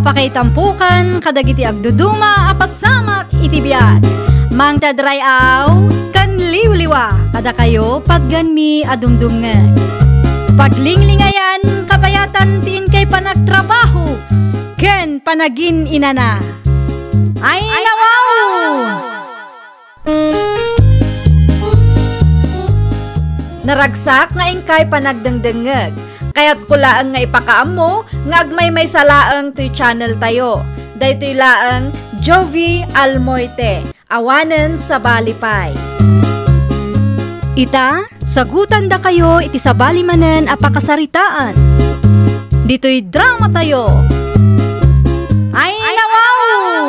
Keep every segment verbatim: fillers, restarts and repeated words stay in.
Pakaitampokan kadagiti agduduma a pasamak iti biag. Mangted ray-aw ken liwliwa kadakayo patganmi a dumdumngeg. Paglinglingayan, kabayatan ti inkay panagtrabaho ken panagin-inana. Ay, nawaw! Naragsak nga inkay panagdengdengngeg. Kayatko laeng nga ipakaammo nga agmaymaysa laeng toy channel tayo. Daytoy laeng Jovie Almoite, awanen sabali pay. Ita, sagutandakayo iti sabali manen a pakasaritaan. Ditoy drama tayo. Ay, nawaw!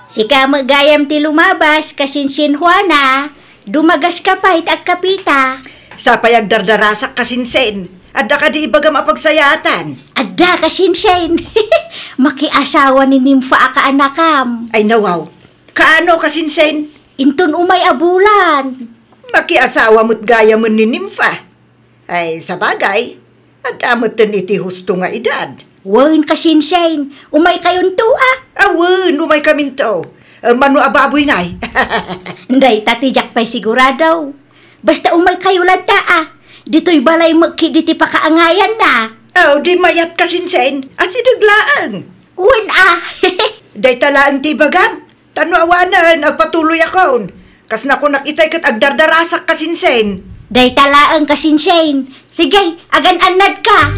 Sika met gayam ti lumabas, kasinsin Juana. Dumagaska pay ti agkapita. Sapay agdardarasak, kasinsin. Adda kadi ibagam a pagsayaatan? Adda, kasinsin. Makiasawa ni Nimfa a kaanakam. Ay, nawaw. Kaano, kasinsin? Inton umay a bulan. Makiasawa met gayamen ni Nimfa. Ay, sabagay, adda metten iti husto nga edad. Wen, kasinsin, umaykayonto a? Awen, umaykaminto. Eh, mano a baboy ngay? Dayta ti diak pay sigurado. Basta umaykayo latta a. Ditoy balay met ketdi ti pakaangayanna. Oh, di mayat, kasinsin. Asideg laeng. Wen a. Dayta laeng ti ibagam. Ta no awanen, agpatuloyakon. Kas nakunak itay ket agdardarasak, kasinsin. Dayta laeng, kasinsin. Sige, agan-annadka.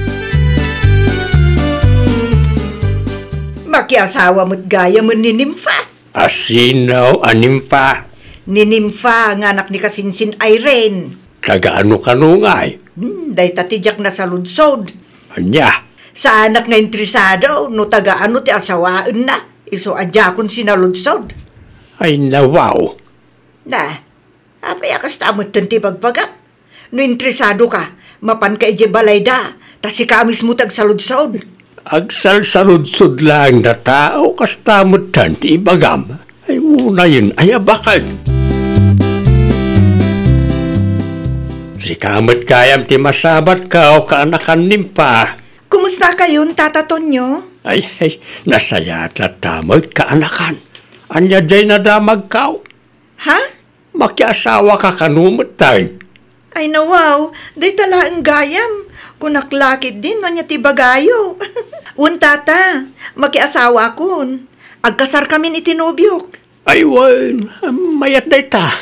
Makiasawa met gayamen ni Nimfa. A sino a Nimfa? Ni Nimfa nga anak ni kasinsin Irene. Taga ano kano ngay? Hmm, dayta ti diak nasaludsod. Ania? Saanak nga interesado no taga ano ti asawaenna. Isu a diakon sinaludsod. Ay, nawaw. Na, apay a kasta metten ti bagbagam? No interesadoka, mapanka idiay balayda, ta sika a mismo ti agsaludsod. Agsalsaludsod laeng data, o kasta metten ti ibagam? Ay, unayen, ay, abaken. Sika met gayam ti masabatka, o kaanakan Nimfa. Kumustakayon, Tata Tonyo? Ay, ay, nasayaat latta met kaanakan. Ania diay nadamagka? Ha? Makiasawaka kano metten? Ay, nawaw, dayta laeng gayam. Kunak la ketdin no ania ti ibagayo. Wen, Tata, makiasawakon. Agkasarkamin iti nobiok. Ay, wen, mayat dayta.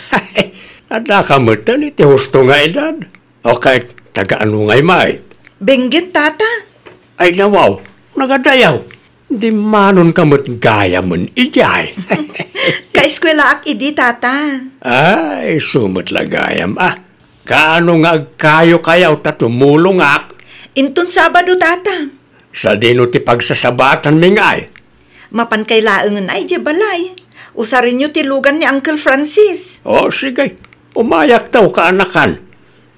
Addaka metten iti husto nga edad. O ket, taga ano ngay met? Benguet, Tata. Ay, nawaw, nagadayaw. Dimmanonka met gayamen idiay. Kaeskuelaak idi, Tata. Ay, isu met la gayam a. Kaano nga agkayokayaw ta tumulongak? Inton Sabado, Tata. Sadino ti pagsasabatanmi ngay? Mapankay laengen a idiay balay. Usarenyo ti lugan ni Uncle Francis. O, sige. Umayakto, kaanakan.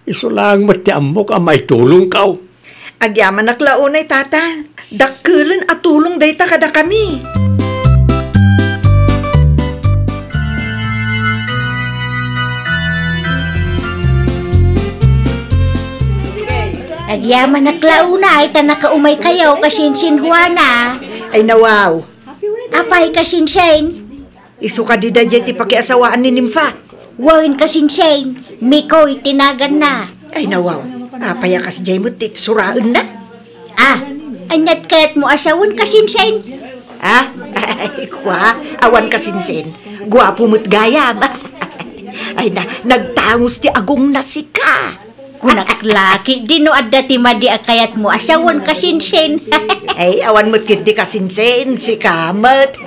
Isu laeng met ti ammok a maitulongkaw. Agyamanak la unay, Tata. Dakkelen a tulong dayta kadakami. Agyamanak la unay ta nakaumaykayo, kasinsin Juana. Ay, nawaw. Apay, kasinsin? Isu kadi daydiay ti pakiasawaan ni Nimfa? Wen, kasinsin, Mikoy ti naganna. Ay, nawaw. Apay a kasdiay met ti itsuraenna? Ah, aniat kayatmo a sawen, kasinsin? Ah? Ay, kua, awan, kasinsin. Guapo met gayam. Ay na, nagtangos ti agongna sika. Kunak la ketdi no adda ti madi a kayatmo a sawen, kasinsin. Ay, awan met ketdi, kasinsin, sika met.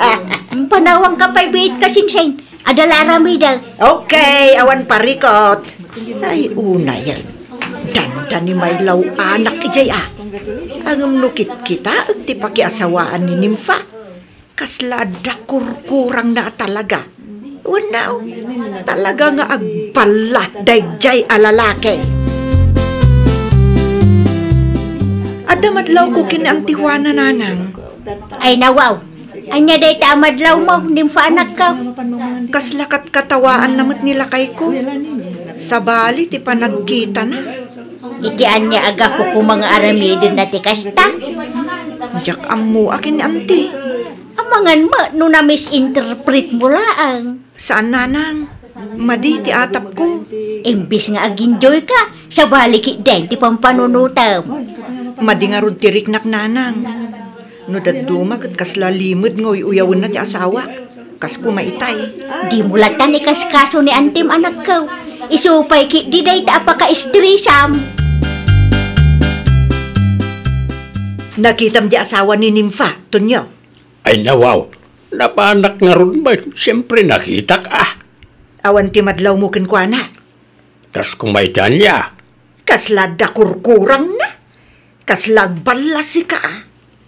Panawangka pay biit, kasinsin. Adda la aramidek. Okay, awan parikot. Ay, unayen. Dandani maylaw anak idiay a. Ngem no kitkitaek ti pakiasawaan ni Nimfa. Kasla adda kurkurangna a talaga. Wenno, talaga nga agballa daydiay a lalaki. Adda madlawko ken ni Auntie Juana, nanang. Ay, nawaw. Ania dayta a madlawmo, Nimfa anakko? Kasla katkatawaanna met ni lakayko. Sabali ti panagkitana. Iti ania a gapu koma nga aramidenna ti kasta? Diak ammo a ken ni Auntie. Amangan met no na-misinterpret mo laeng. Saan, nanang. Madi ti atapko. Imbis nga ag-enjoy ka, sabali ketdin ti pampanunotem. Madi ngarud ti riknak, nanang. No dadduma ket kasla limed nga uy-uyawenna ti asawak. Kas kuma itay. Dimo latan ikaskaso ni Auntie, anakko. Isu pay ketdi dayta a pakaistresam. Nakitam di asawa ni Nympha, Tonio? Ay, nawaw. Napaanak ngarud met, siempre nakitak, ah. Awan ti madlawmo kenkuana? Kas kuma ita ania? Kasla adda kurkurangna? Kasla agballa sika, ah.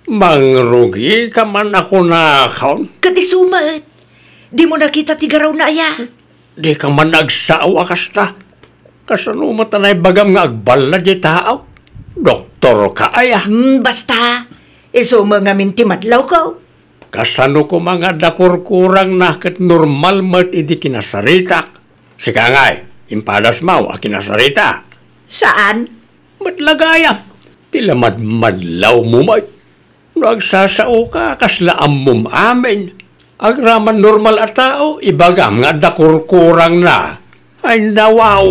Mangrugika man a kunakon. Ket isu met. Dimo nakita ti garawna aya? Dika man agsao a kasta. Kasano met a naibagam nga agballa ti tao? Doktorka aya? Hmm, basta. Isu met ngamin ti madlawko. Kasano koma nga adda kurkurangna ket normal met idi kinasaritak? Sika ngay, impadas maw a kinasarita? Saan? Met la gayam, ti la madmadlawmo met. No agsasaoka, kasla ammom amin. Agraman normal a tao, ibagam nga adda kurkurangna. Ay, nawaw.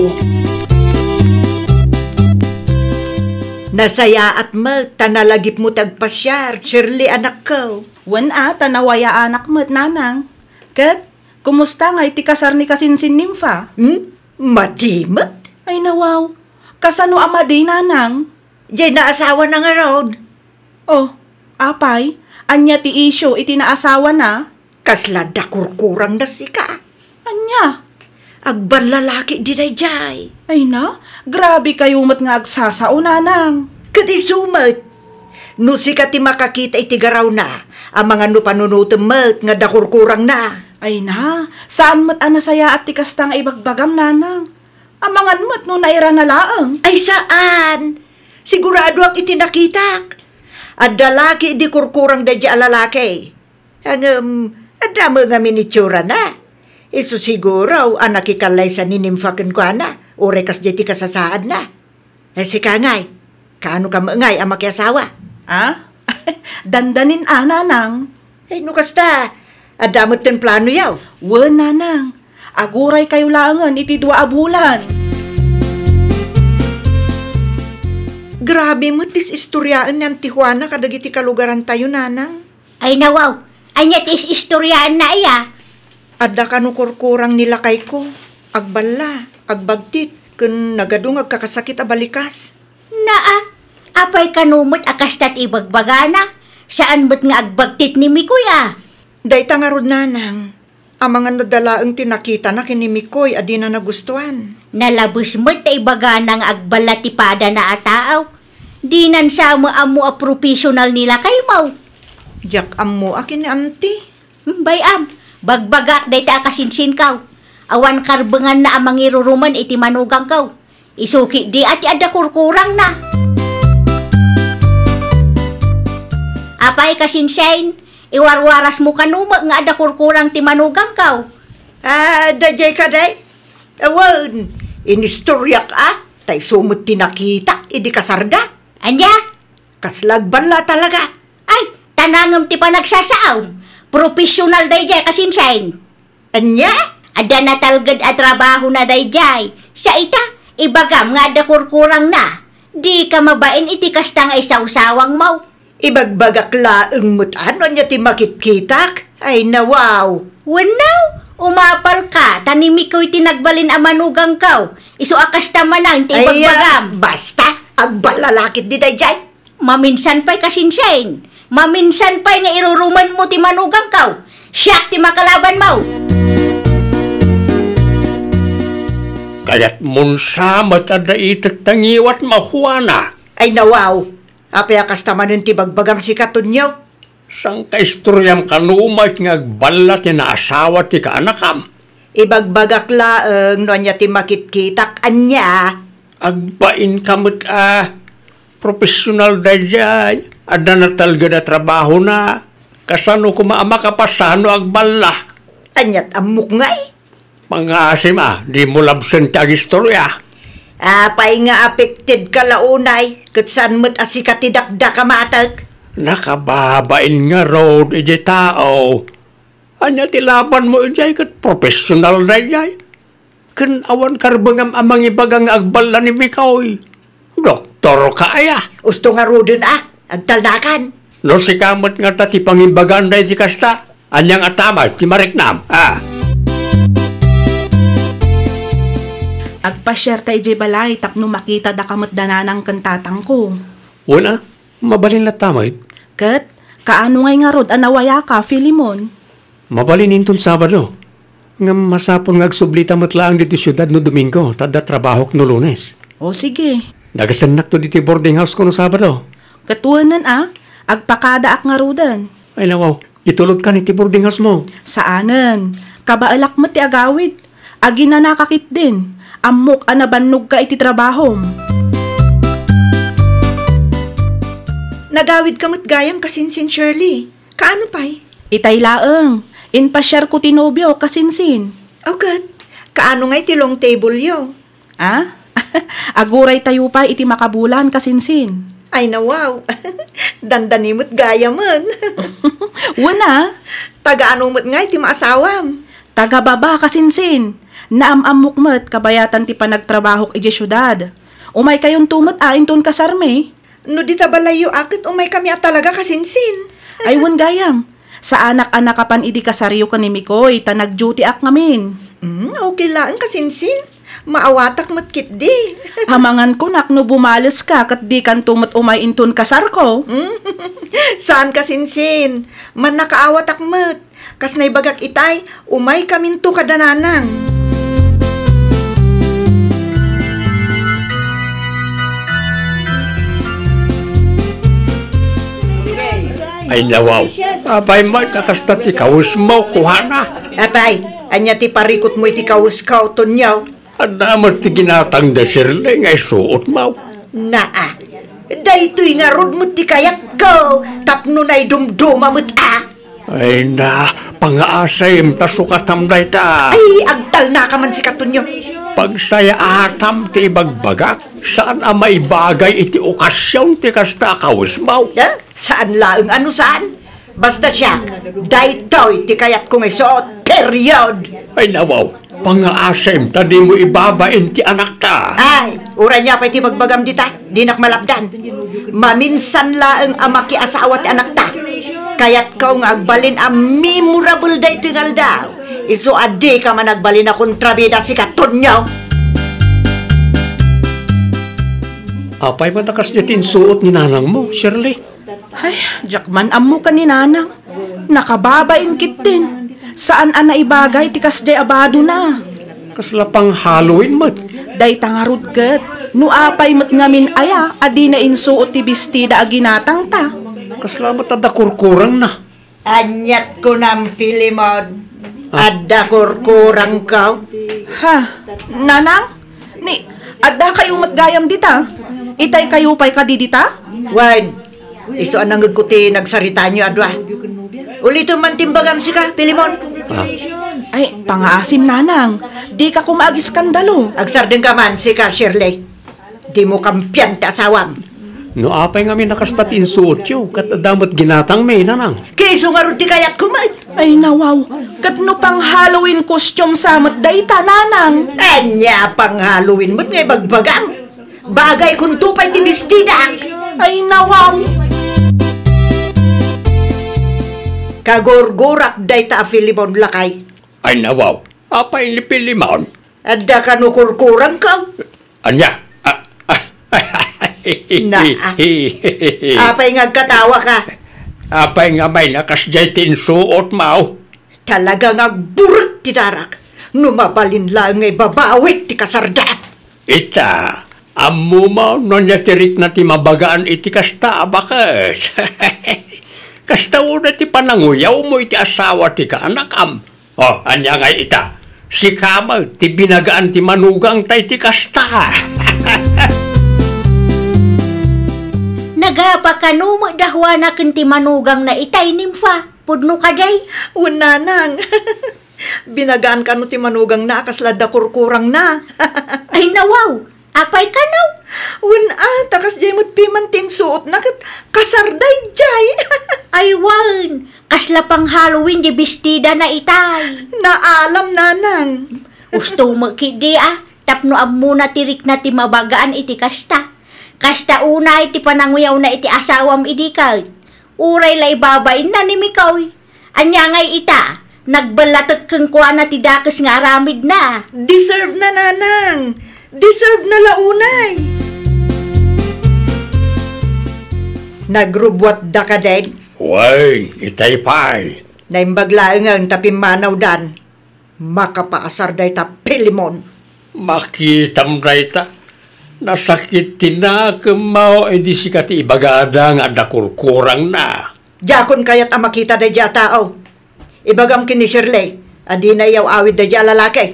Nasayaat met ta nalagipmo ti agpasiar, Shirley, anakko. Wen a, ta nawayaanak met, nanang. Ket, kumusta ngay ti kasar ni kasinsin Nympha? Hmm? Madi met? Ay, nawaw. Kasano a madi, nanang? Jay naasawana ngarud. Oh, apay, ania ti isyu iti naasawana? Kasla adda kurkurangna sika. Ania? Agballalaki di dayjay. Ay na, grabe kayo met nga agsasao, nanang. Ket isu met, no sika ti makakita iti garawna, amangan no panunotem met nga adda kurkurangna. Ay na, saan met a nasayaat ti kasta nga ibagbagam, nanang. Amangan met no nairana laeng. Ay, saan! Siguradoak iti nakitak. Adda laki idi kurkurang daydi a lalaki. Ngem, adda met ngamin itsurana. Isu siguro a nakikallaysa ni Nympha kenkuana, uray kasdiay ti kasasaadna. Eh, sika ngay, kaano ka met ngay a makiasawa? Ah? Dandanin a, nanang. Ay, no kasta, adda met ten planoyo? Wen, nanang. Aguray kayo laengen iti dua a bulan. Grabe met ti is-istoriaen ni Auntie Juana kadagiti kalugarantayo, nanang. Ay, nawaw, ania ti is-istoriaenna aya? Adda kano kurkurang ni lakayko, agballa, agbagtit, ken nagadu nga agkakasakit a balikas. Naa, apay kano met a kasta ti ibagbagana? Saan met nga agbagtit ni Mikoy a? Dayta ngarud, nanang. Amangan no adda laeng ti nakitana ken ni Mikoy a dina nagustuan. Nalabes met ta ibagana nga agballa ti padana a tao. Dinan sa met ammo a professional ni lakaymo. Diak ammo a ken ni Auntie. Hmm, bay-am, bagbagak dayta a kasinsinko. Awan karbenganna a mangirurumen iti manugangko. Isu ketdi a ti adda kurkurangna. Apay, kasinsin, iwarwarasmo kano met nga adda kurkurang ti manugangko? Ah, dayjay kadi? Awan, inistoriak a, ta isu met ti nakitak idi kasarda. Ania? Kasla agballa talaga. Ay, ta nangem ti panagsasaom. Professional dayjay, kasinsin. Ania? Adda natalged a trabahona dayjay. Sa ita, ibagam nga adda kurkurangna. Dika mabain iti kasta nga isawsawangmo. Ibagbagak laeng met a no ania ti makitkitak. Ay, nawaw. Wenno, umapalka, ta ni Mikoy ti nagbalin a manugangko. Isu a kasta manen ti Ay, ah, ibagbagam. Basta, agballalakit di dayjay. Maminsan pay, kasinsin. Maminsan pay nga irurumenmo ti manugangko. Siak ti makalabanmo. Kayatmon sa met a daitek ta ngiwatmo, Juana. Ay, nawaw. Apay a kasta manen ti bagbagam, sika, Tonio? Sangkaistoriam kano met nga agballa ti naasawa ti kaanakam? Ibagbagak laeng no ania ti makitkitak, ania? Agbainka met a profesional dayjay, adda natalged a trabahona. Kasano koma a makapasano agballa? Aniat ammok ngay? Pangasim a, dimo labsen ti agistoria. Apay nga affected ka la unay, ket saan met a sika ti dakdakamatek? Nakababain ngarud iti tao. Ania ti labanmo idiay ket professional daydiay? Ken awan karbengam a mangibaga nga agballa ni Mikoy. Doktorka aya? Usto ngaruden a, agtalnakan. No sika met ngata ti pangibaganda iti kasta, ania nga tamay ti mariknam, a? Agpasiarta idiay balay tapno makita daka met da nanang ken tatangko. Wen a, mabalin latta met. Ket, kaano ngay ngarud a nawayaka, Filemon? Mabalin inton Sabado. Ngem masapul nga agsublita met laeng ditoy siudad no Domingo, ta adda trabahok no Lunes. O, sige. Nagasennakto ditoy boarding house ko no Sabado. Ket wenen a, agpakadaak ngaruden. Ay, nawaw, itulodkan iti boarding house mo. Saanen. Kabaelak met ti agawid. Aginanaka ketdin. Ammok a nabannogka iti trabahom. Nagawidka met gayam, kasinsin Shirley. Kaano pay? Itay laeng, impasiarko ti nobiok, kasinsin. O ket, kaano ngay ti long table-yo? A? Aguraytayo pay iti makabulan, kasinsin. Ay, nawaw. Dandani met gayamen. Wen a. Taga-ano met ngay ti maasawam? Taga-Baba, kasinsin. Naam-ammok met kabayatan ti panagtrabahok idiay siudad. Umaykayonto met a inton kasarmi. No dita balayyo a ket umaykami a talaga, kasinsin. Ay, wen gayam. Saanak a nakapan idi kasaryo ken ni Mikoy, ta nag-duty-ak ngamin. Mm, okay laeng, kasinsin. Maawatak met ketdi. Amangan kunak no bumaleska ket dikanto met umay inton kasarko. Mm. Saan, kasinsin. Mannakaawatak met. Kas naibagak itay, umaykaminto kada nanang. Ay, nawaw. Apay met a kasta ti kawesmo, kuana? Apay, ania ti parikutmo iti kawesko, Tonyo? Adda met ti ginatang da Shirley nga isuotmo. Naa, daytoy ngarud met ti kayatko tapno naidumduma met a. Ay na, pangaasim ta sukatam dayta. Ay, agtalnaka man sika, Tonyo. Pagsayaatam ti ibagbagak, saan a maibagay iti okasion ti kasta a kawesmo. Eh? Saan laeng a no saan? Basta siak, daytoy ti kayatko nga isuot, period! Ay, nawaw, pangaasim ta dimo ibabain ti anakta. Ay, uray nia pay ti bagbagam dita, dinak malapdan. Maminsan laeng a makiasawa ti anakta. Kayatko nga agbalin a memorable daytoy nga aldaw. Isu a dika man agbalin a kontrabida, sika, Tonyo. Apay man a kasdiay ti insuot ni nanangmo, Shirley? Ay, diak man ammo ken ni nanang. Nakababain ketdin. Saan a naibagay ti kasdiay a badona. Kasla pang-Halloween met. Dayta ngarud ket, no apay met ngamin aya a dina insuot ti bestida a ginatangta. Kasla met adda kurkurangna. Aniat kunam, Filemon? Ah. Adda kurkurangko? Ha? Nanang? Ni, adda kayo met gayam dita? Itay kayo pay kadi dita? Wen, isu a nangegko ti nagsaritaanyo a dua. Ulitom man ti imbagam sika, Filemon. Ah. Ay, pangaasim, nanang. Dika koma agiskandalo. Agsardengka man, sika, Shirley. Dimo kampian ti asawam. No apay ngamin a kasta ti insuotyo, ket adda met ginatangmi, nanang. Ket isu ngarud ti kayatko met. Ay, nawaw, ket no pang-Halloween costume sa met dayta, nanang. Ania a pang-Halloween met nga ibagbagam? Bagaykonto pay ti bestidak. Ay, nawaw. Kagurgurak dayta a Filemon, lakay. Ay, nawaw. Apay ni Filemon? Adda kano kurkurangko? Ania? Ah, ah, Naa. Apay nga agkatawaka? Apay nga may nakasdiay ti insuotmo? Talaga nga agburek ti darak. No mabalin laeng nga ibabawik ti kasarda. Ita, ammom no ania ti rikna ti mabagaan iti kasta a baket? Kasta unay ti pananguyawmo iti asawa ti kaanakam. O, ania ngay ita? Sika met ti binagaan ti manugangta iti kasta. Nagapa kano met da Juana ken ti manugangna itay, Nimfa? Pudno kadi? Wen, nanang. Binagaan kano ti manugangna a kasla adda kurkurangna. Ay, nawaw! Apay kano? Wen a, ta kasdiay met piman ti insuotna ket kasar daydiay. Ay wen, kasla pang-Halloween diay bestidana itay. Naalam, nanang. Usto met ketdi a, tapno ammona ti rikna ti mabagaan iti kasta. Kasta unay ti pananguyawna iti asawam idi ket. Uray la ibabainna ni Mikoy. Ania ngay ita? Nagballatek kenkuana ti dakes nga aramidna. Deserve na, nanang. Deserve na la unay. Nagrubbuatda kadin? Wen, itay pay. Naimbag laengen ta pimmanawdan. Makapaasar dayta Pilemon. Makitam dayta. Nasakit ti nakemmo idi sika ti ibagada nga adda kurkurangna. Diakon kayat a makita daydiay a tao. Ibagam ken ni Shirley a dina iyaw-awid daydiay a lalaki.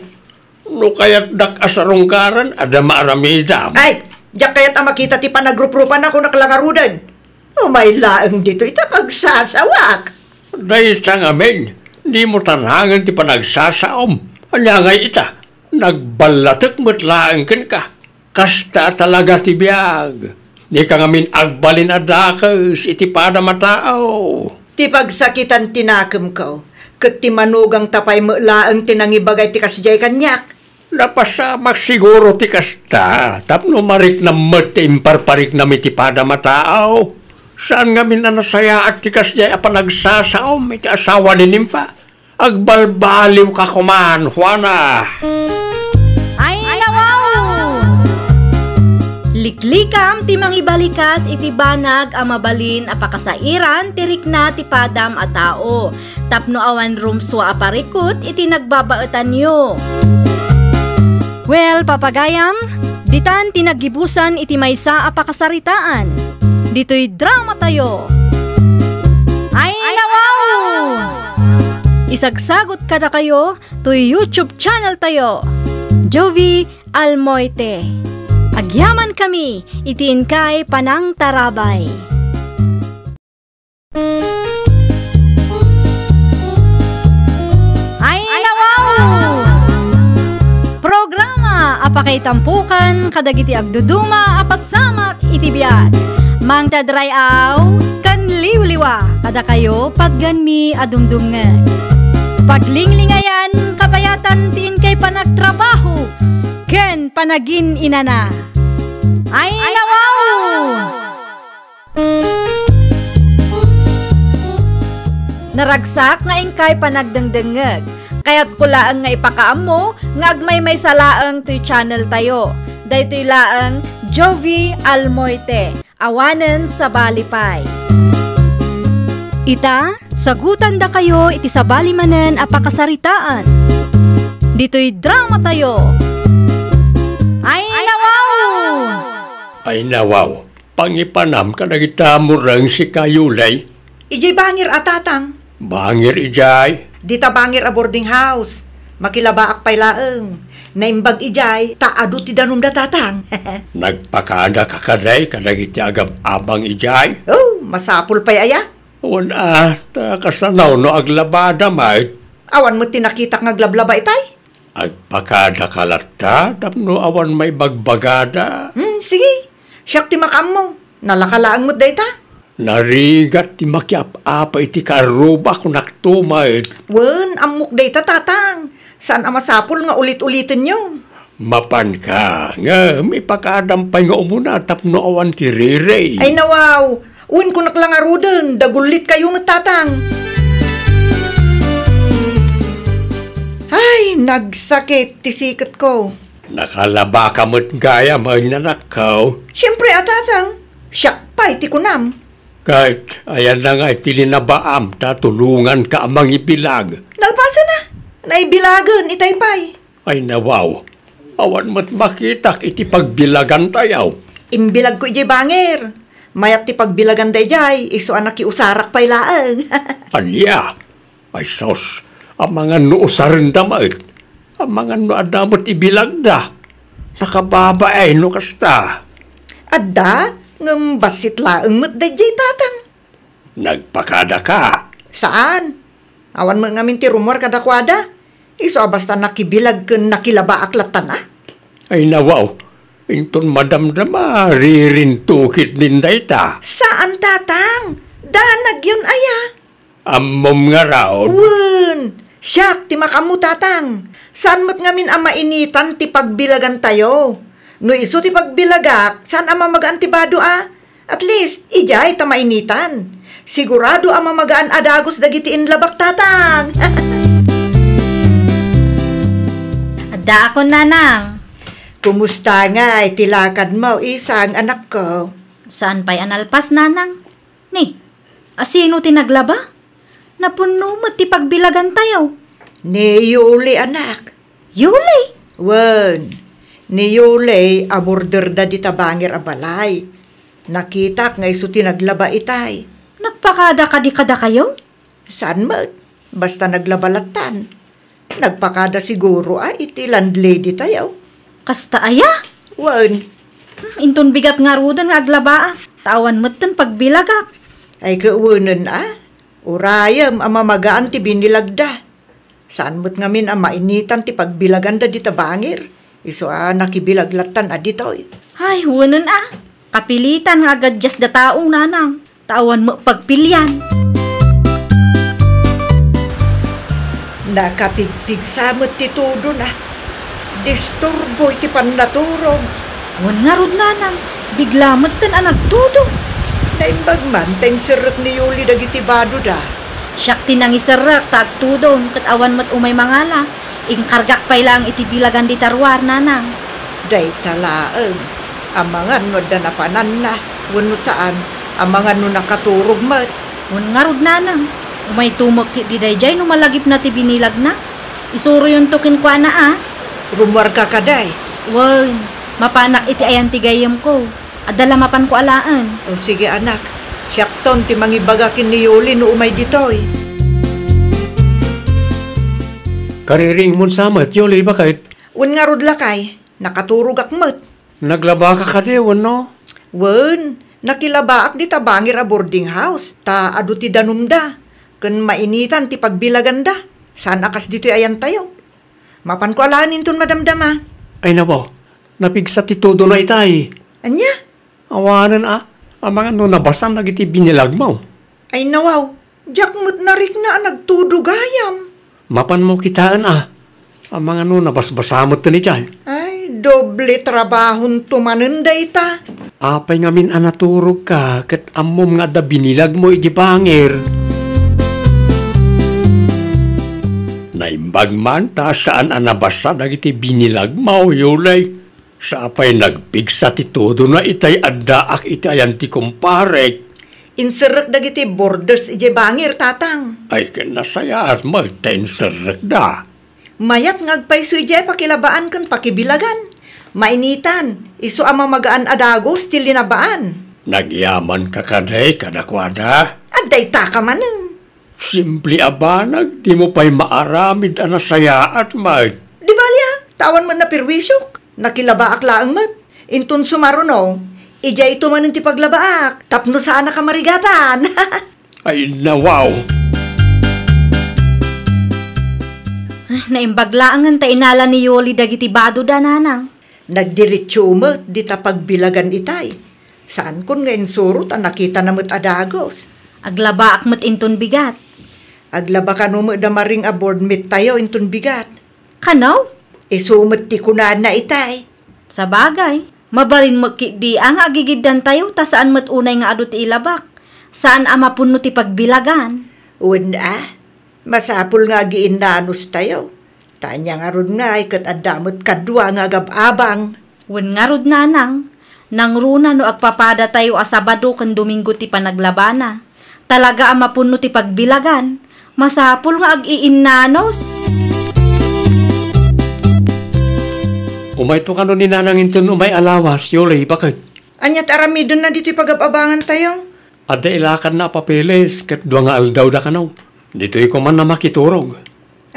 No kayatdak a sarungkaran, adda maaramidam. Ay, diak kayat a makita ti panagruprupana, kunak la ngaruden. Umay laeng ditoy ta pagsasawak. Dayta ngamin, dimo tarangen ti panagsasaom. Ania ngay ita? Nagballatek met laeng kenka. Kasta talaga ti biag. Dika ngamin agbalin a dakes iti padam a tao. Ti pagsakitan ti nakemko, ket ti manugangta pay met laeng ti nangibaga iti kasdiay kaniak. Napasamak siguro ti kasta, tapno mariknam met ti imparpariknam iti padam a tao. Saan ngamin a nasayaat ti kasdiay a panagsasaom iti asawa ni Nimfa? Agbalbaliwka koman, Juana! Ay, nawaw! Liklikam ti mangibalikas iti banag a mabalin a pakasairan ti rikna ti padam a tao. Tapno awan rumsua a parikut iti nagbabaetanyo. Well, papagayam, ditan ti naggibusan iti maysa a pakasaritaan. Ditoy dramatayo. Ay, nawaw! Isagsagot kadakayo toy YouTube channel tayo, Jovie Almoite. Agyamankami iti inkay panangtarabay. Ay, nawaw! Programa a pakaitampukan kadagiti agduduma a pasamak iti biag. Mangtadray-aw ken liwliwa kadakayo patgenmi a dumdumngeg. Paglinglingayan, kabayatan ti inkay panagtrabaho ken panagin-inana. Ay, nawaw! Naragsak nga inkay panagdengdengngeg. Kayatko laeng nga ipakaammo nga agmaymaysa laeng toy channel tayo. Daytoy laeng Jovie Almoite, awanen sabali pay. Ita, sagutandakayo iti sabali manen a pakasaritaan. Ditoy dramatayo. Ay, nawaw! Ay, nawaw! Pangipanam kadagita mureng sika, Yulay. Idiay bangir a, tatang. Bangir idiay? Dita bangir a boarding house. Makilabaak pay laeng. Naimbag idiay, ta adu ti danumda, tatang. Nagpakadaka kadi kadagiti agab-abang idiay? Oh, masapul pay aya? Wen a, ta kasano no aglabada met? Awan met ti nakitak nga aglablaba itay. Agpakadaka latta tapno awan maibagbagada. Hmm, sige. Siak ti makaammo. Nalaka laeng met dayta. Narigat ti makiap-apa iti karruba, kunakto met. Wen, ammok dayta, tatang. Saan a masapul nga ulit-ulitenyo. Mapanka, ngem ipakadam pay nga umuna tapno awan ti riri. Ay, nawaw. Wen, kunak la ngaruden, dagullit kayo met, tatang. Ay, nagsakit ti siketko. Nakalabaka met gayam, ay, nanakkaw. Siempre a, tatang. Siak pay ti kunam. Ket ayanna ngay ti linabaam ta tulonganka a mangibilag? Nalpasen a. Naibilagen itay pay. Ay, nawaw. Awan met makitak iti pagbilagantayo. Imbilagko idiay bangir. Mayat ti pagbilagan daydiay, isu a nakiusarak pay laeng. Ania? Ay sus, amangan no usarenda met. Amangan no adda met ibilagda. Nakababain no kasta. Adda, ngem bassit laeng met daydiay, tatang. Nagpakadaka? Saan. Awan met ngamin ti rummuar kadakuada. Isu a basta nakibilag ken nakilabaak lattan a. Ay nawaw, Inton madamdama, ririntukit nin dayta. Saan, Tatang. Danagyon aya. Ammom ngarud. Wen, siak ti makaammo, Tatang. Saan met ngamin a mainitan ti pagbilagantayo. No isu ti pagbilagak, saan a mamagaan ti bado a. At least, idiay ta mainitan. Sigurado a mamagaan a dagus dagiti inlabak, Tatang. Addaakon, Nanang. Kumusta ngay ti lakadmo, isang anakko? Saan pay a nalpas, Nanang. Ni, asino ti naglaba? Napunno met ti pagbilagantayo. Ni Yuli, anak. Yuli? Wen, ni Yuli a borderda dita bangir a balay. Nakitak nga isu ti naglaba itay. Nagpakada kadi kadakayo? Saan met? Basta naglaba lattan. Nagpakada siguro a iti landlady tayo. Kasta aya? Wen. Hmm, inton bigat ngaruden nga aglabaak, ta awan metten pagbilagak. Ay, kawenen a? Urayem a mamagaan ti binilagda. Saan met ngamin a mainitan ti pagbilaganda dita bangir? Isu a nakibilag lattan a ditoy. Ay, wenen a. Kapilitan nga agadjasda tao, Nanang. Ta awan met pagpilian. Nakapigpigsa met ti tudona. Disturbo iti pannaturog. Wen ngarud, Nanang, bigla metten a nagtudo. Naimbag man ta inserrek ni Yuli dagiti badoda. Siak ti nangiserrek ta agtudon ket awan met umay mangala. Inkargak pay laeng iti bilagan dita ruar, Nanang. Dayta laeng. Amangan no adda napananna, wenno saan, amangan no nakaturog met. Wen ngarud, Nanang. Umayto met ketdi daydiay no malagipna ti binilagna. Isuroyonto kenkuana a. Rummuarka kadi? Wen, mapanak iti ayan ti gayyemko. Adda la mapanko alaen. O, sige, anak. Siakton ti mangibaga ken ni Yuli no umay ditoy. Kaririingmon sa met, Yuli, baket? Wen ngarud, lakay. Nakaturogak met. Naglabaka kadi, wenno? Wen, nakilabaak dita bangir a boarding house, ta adu ti danumda, ken mainitan ti pagbilaganda. Saan a kas ditoy ayantayo. Mapanko alaen inton madamdama. Ay, nawaw, napigsa ti tudona itay. Ania? Awanen a, amangan no nabasan dagiti binilagmo. Ay, nawaw, diak met narikna a nagtudo gayam. Mapanmo kitaen a, amangan no nabasbasa metten itay. Ay, doble trabahonto manen dayta. Apay ngamin a naturogka ket ammom nga adda binilagmo iti bangir? Naimbag man ta saan a nabasa dagiti binilagmo, Yuli. Sa apay nagpigsa ti tudona itay addaak iti ayan ti kumparek? Inserrek dagiti borders idiay bangir, Tatang. Ay, ken nasayaat met ta inserrekda. Mayat nga agpayso idiay pakilabaan ken pakibilagan. Mainitan, isu a mamagaan a dagus ti linabaan. Nagyamanka kadi kadakuada? Adda itaka manen. Simple a banag, dimo pay maaramid a nasayaat met. Di bali a, ta awan met naperwisok. Nakilabaak laeng met. Inton sumaruno, idiayto manen ti paglabaak, tapno saanaka marigatan. Ay, nawaw! Naimbag laengen ta inala ni Yoli dagiti badoda, Nanang. Nagdiretso met dita pagbilagan itay. Saankon nga insuro ta nakitana met a dagus. Aglabaak met inton bigat. Aglaba kano met da maring a board meet tayo inton bigat. Kano? Isu met ti kunana itay. Sabagay, mabalin met ketdi a nga agigiddantayo ta saan met unay nga adu ti ilabak. Saan a mapunno ti pagbilagan. Wen a, masapul nga agiinnanos tayo. Ta ania ngarud ngay ket adda met kadua nga agab-abang. Wen ngarud, Nanang, nangruna no agpapadatayo a Sabado ken Domingo ti panaglabana. Talaga a mapunno ti pagbilagan. Masapul nga ag-iinnanos. Umayto kano ni Nanang inton umay a lawas, Yoli, baket? Ania ti aramidenna ditoy pagab-abangan tayo? Adda ilakadna a papeles ket dua nga aldawda kano. Ditoy koma a makiturog.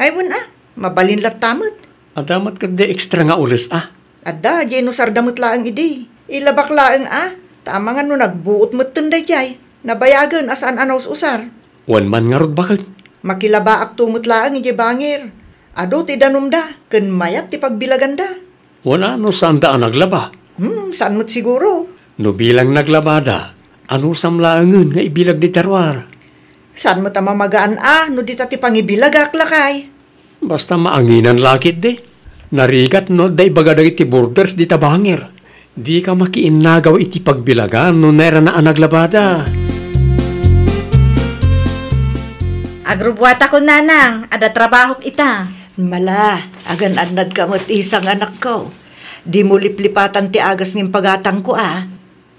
Ay, wen a, mabalin latta met. Adda met ketdi extra nga oras a? Adda, diay inusarda met laeng idi. Ilabak laeng a, ta amangan no nagbuot metten daydiay. Nabayagen a saan a naus-usar. Wen man ngarud, baket? Makilabaakto met laeng idiay bangir. Adu ti danumda, ken mayat ti pagbilaganda. Wen a, no saanda a naglaba. Hmm, saan met siguro? No bilang naglabada, anusam laengen nga ibilag dita ruar? Saan met a mamagaan a no dita ti pangibilagak, lakay? Basta maanginan la ketdi. Narigat no adda ibaga dagiti boarders dita bangir. Dika makiinnagaw iti pagbilagan no nairana a naglabada. Agrubuatakon, nanang, adda trabahok ita. Mala, agan-annadka met, isang anakko. Dimo liplipatan ti agas nga impagatangko a.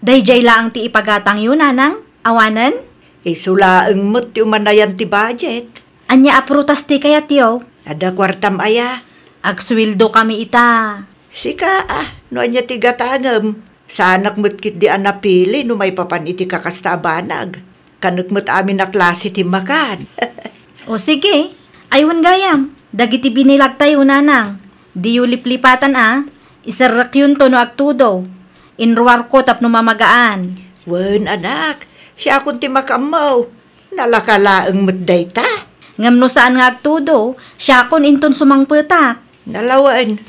Daydiay laeng ti ipagatangyo, nanang? Awanen? Isu laeng met ti umanayan ti budget. Ania a prutas ti kayatyo? Adda kuartam aya? Agsueldo kami ita. Sika a, no ania ti gatangem, saanak met ketdi a napili no maipapan iti kakasta a banag. Kanek met amin a klase ti makan. O sige, aywan gayam. Dagiti binilagtayo, nanang, diyo liplipatan a, iserrekyonto no agtudo. Inruarko tapno mamagaan. Wen, anak, siakon ti makaammo. Nalaka laeng met dayta. Ngem no saan nga agtudo, siakon inton sumangpetak. Nalawen.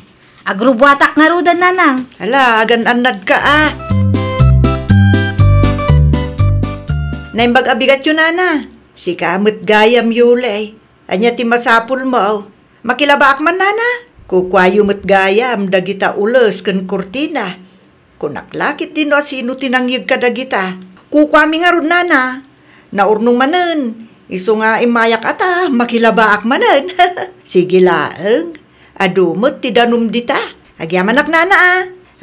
Agrubuatak ngaruden, nanang. Ala, agan-annadka a. Naimbag a bigatyo, nana. Sika met gayam, Yulay. Ania ti masapulmo? Makilabaak man, nana? Kukuayo met gayam dagita ules ken kurtina. Kunak la ketdi no asino ti nangyeg kadagita. Kukuami ngarud, nana. Naurnong manen. Isu nga immayak a ta, makilabaak manen. Sige laeng. Adu met ti danum dita. Agyamanak, nana a.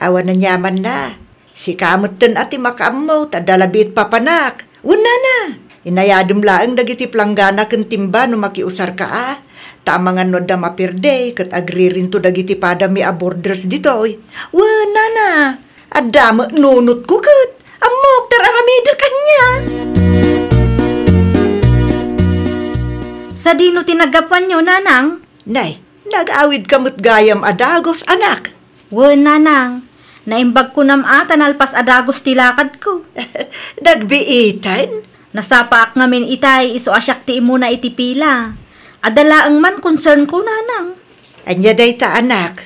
Awan aniamanna. Sika metten a ti makaammo, ta adda la biit papanak. Wen, nana, inayadem laeng dagiti planggana ken timba no makiusarka a. Ta amangan no adda maperde, ket agririnto dagiti padami a boarders ditoy. Wen, nana, adda met nunotko ket. Ammok, ti ar-aramidek ania. Sadino ti naggapuanyo, nanang? Nay, nag-awidka met gayam a dagus, anak. Wen, nanang, naimbag kunam a ta nalpas a dagus ti lakadko. Nagbiiten? Nasapaak ngamin itay isu a siak ti immuna iti pila. Adda laeng man concernko, nanang. Ania dayta, anak?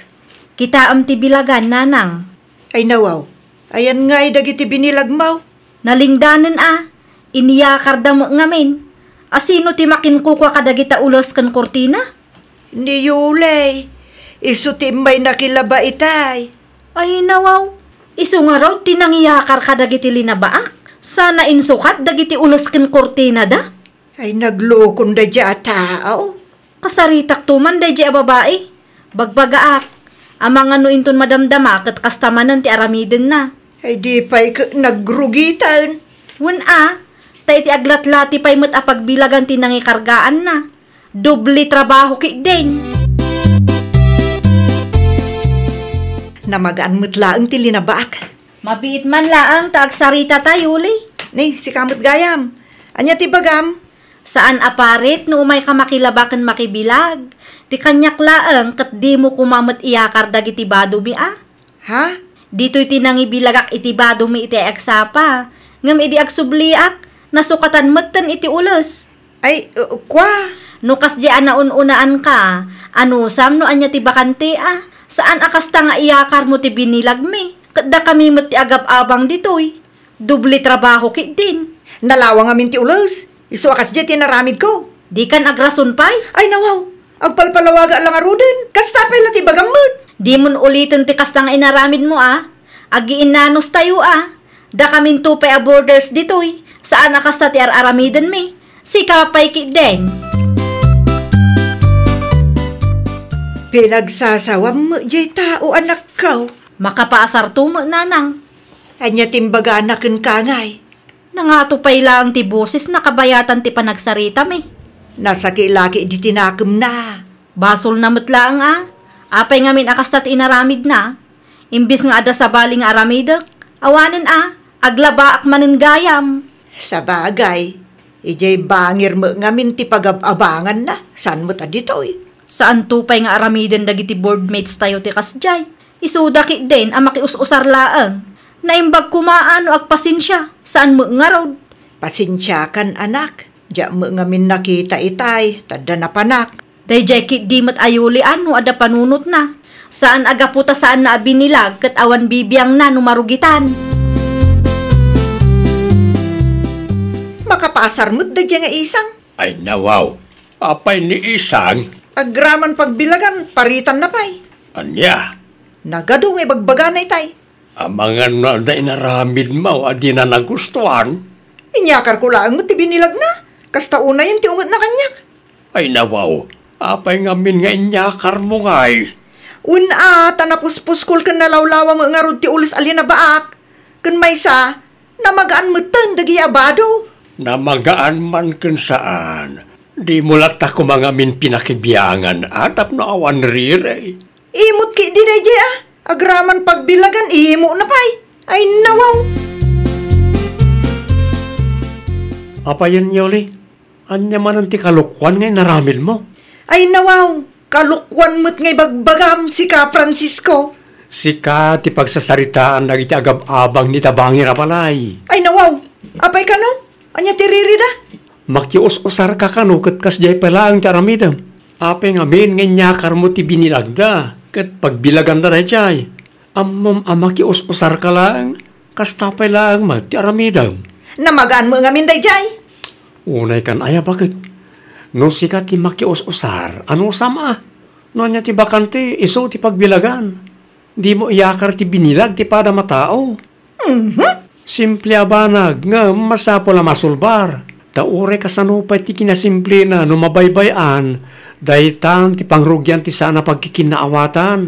Kitaem ti bilagan, nanang. Ay nawaw, ayan ngay dagiti binilagmo? Nalingdanen a, iniyakarda met ngamin. Asino ti makinkukua kadagita ules ken kurtina? Ni Yulay, isu ti immay nakilaba itay. Ay nawaw, isu ngarud ti nangiyakar kadagiti linabaak, sana insukat dagiti ules ken kurtinada. Ay, naglukon daydiay a tao. Kasaritakto man daydiay a babai. Bagbagaak, amangan no inton madamdama ket kasta manen ti aramidenna. Ay, di pay ket nagrugiten. Wen a, ta iti aglatlati pay met a pagbilagan ti nangikargaanna. Doble trabaho ketdin. Namagaan met laeng ti linabaak. Mabiit man laeng ta agsarita tayo, Yuli. Ni, sika met gayam. Ania ti bagam? Saan a parit no umayka makilaba ken makibilag. Ti kaniak laeng ket dimo koma met iyakar dagiti badomi a. Ha? Ditoy ti nangibilagak iti badomi iti agsapa. Ngem idi agsubliak, nasukatan metten iti ules. Ay, uh, kua? No kasdiay a naun-unaanka, anusam no ania ti bakante a? Saan a kasta nga iyakarmo ti binilagmi, ket dakami met ti agab-abang ditoy. Doble trabaho ketdin. Nalawa ngamin ti ules. Isu a kasdiay ti inaramidko. Dikan agrason pay? Ay, nawaw. Agpalpalawaga la ngaruden. Kasta pay la ti bagam met. Dimon uliten ti kasta nga inaramidmo a. Agiinnanos tayo a. Dakaminto pay a boarders ditoy. Saan a kasta ti ar-aramidenmi. Sika pay ketdin. Pinagsasawam met jay tao, anakko. Makapaasarto met, nanang. Ania ti imbagana kenka ngay? Nangato pay laeng ti bosesna kabayatan ti panagsaritami. Nasakilaki di tinakemna. Basolna met laeng a. Apay ngamin a kasta ti inaramidna? Imbes nga adda sabali nga aramidek, awanen a, aglabaak manen gayam. Sabagay, idiay bangir met ngamin ti pagab-abanganna, saan met a ditoy? Saanto pay nga aramiden dagiti boardmates tayo ti kasdiay. Isuda ketdin a makius-usar laeng. Naimbag koma a no agpasensia, saan met ngarud. Pasensiakan, anak. Diak met ngamin nakita itay, tadda napanak. Daydiay ketdi met a Yuli a no adda panunotna. Saan a gapu ta saanna a binilag ket awan bibiangna no marugitan. Makapasar met daydiay nga isang. Ay, nawaw. Apay ni isang? Agraman pagbilagan, paritanna pay. Ania? Nagadu nga ibagbagana itay. Amangan no adda inaramidmo a dina nagustuan? Inyakarko laeng met ti binilagna. Kasta unayen ti ungetna kaniak. Ay, nawaw. Apay ngamin nga inyakarmo ngay? Wen a, ta napuspuskol ken nalawlawa met ngarud ti ules a linabaak. Ken maysa, namagaan metten dagiti abado. Namagaan man ken saan. Dimo latta koma ngamin pinakibiangan a tapno awan rirey. Imot ketdi daydiay a. Agraman pagbilagan, imona pay. Ay, nawaw. Apayen, Yoli? Ania manen ti kalokuan nga inaramidmo? Ay, nawaw. Kalokuan met nga ibagbagam, sika, Francisco. Sika ti pagsasaritaan dagiti agab-abang ni tabangir a balay. Ay, nawaw. Apay kano? Ania ti ririda? Makius-usarka kano ket kasdiay pay laeng ti aramidem? Apay ngamin nga inyakarmo ti binilagda ket pagbilaganda daydiay? Ammom a makius-usarka laeng, kasta pay laeng met ti aramidem. Namagaan met ngamin daydiay. Unay kan aya baket. No sika ti makius-usar, anusam a? No ania ti bakante, isu ti pagbilagan. Dimo iyakar ti binilag ti padam a tao. Mhm. Simple a banag, ngem masapul a masulbar. Ta uray kasano pay ti kinasimplena no mabaybay-an, daytan ti pangrugian ti saan a pagkikinnaawatan.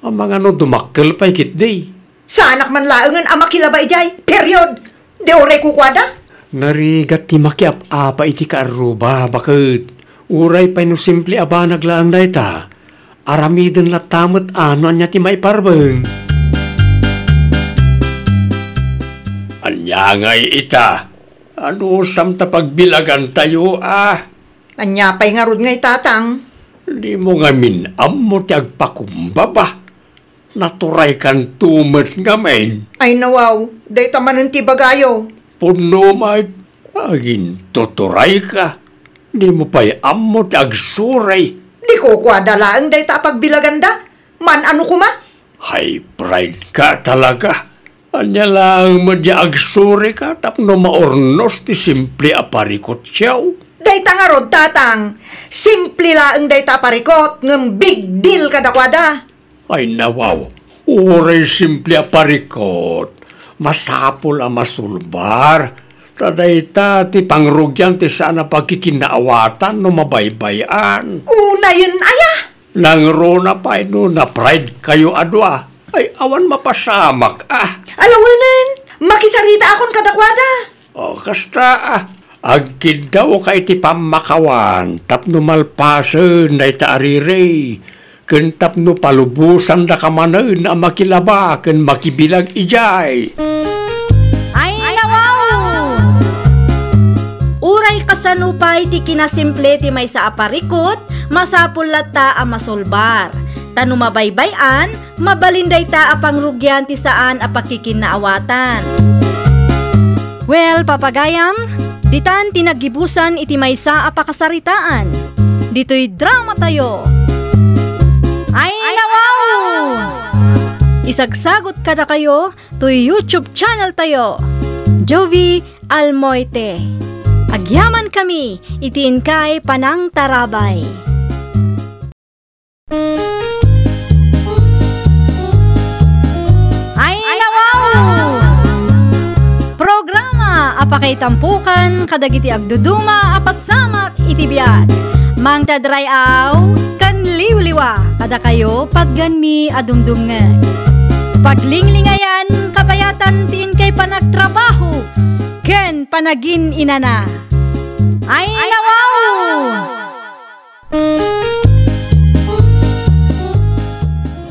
Amangan no dumakkel pay ketdi. Saanak man laengen a makilaba idiay, period! Di uray kukuada? Narigat ti makiap-apa iti kaarruba, baket. Uray pay no simple a banag laeng dayta, aramiden latta met a no ania ti maiparbeng. Ania ngay ita? Anusam ta pagbilagantayo a? Ania pay ngarud ngay, Tatang? Dimo ngamin ammo ti agpakumbaba. Naturaykanto met ngamin. Ay, nawaw, dayta manen ti ibagayo. Punno met, agintuturayka. Dimo pay ammo ti agsuray. Di kukuada laeng dayta a pagbilaganda. Man-ano koma? High pride ka talaga. Ania laeng met diay agsurika tapno maurnos ti simple a parikutyo? Dayta ngarud, Tatang. Simple laeng dayta a parikut, ngem big deal kadakuada. Ay, nawaw, uray simple a parikut, masapul a masulbar, ta dayta ti pangrugian ti saan a pagkikinnaawatan no mabaybay-an. Unayen aya? Nangruna pay no na-pride kayo a dua. Ay, awan mapasamak, ah. Alawenen, makisaritaakon kadakuada. O, kasta, ah. Agkiddawka iti pammakawan tapno malpasen dayta a rirey. Ken tapno palubosandaka manen a makilaba ken makibilag idiay. Ay, nawaw! Uray kasano pay ti kinasimple ti maysa a parikut, masapul latta a masulbar. Ta no mabaybay-an, mabalin dayta a pangrugian ti saan a pagkikinnaawatan. Well, papagayam, ditan ti naggibusan iti maysa a pakasaritaan. Ditoy dramatayo. Ay, nawaw! Isagsagut kadakayo toy YouTube channeltayo, Jovi Almoite. Agyamankami iti inkay panangtarabay. Ay, nawaw! Programa a pakaitampokan kadagiti agduduma a pasamak iti biag. Mangted ray-aw ken liwliwa kadakayo patgenmi a dumdumngeg. Paglinglingayan kabayatan ti inkay panagtrabaho ken panagin-inana. Ay, nawaw!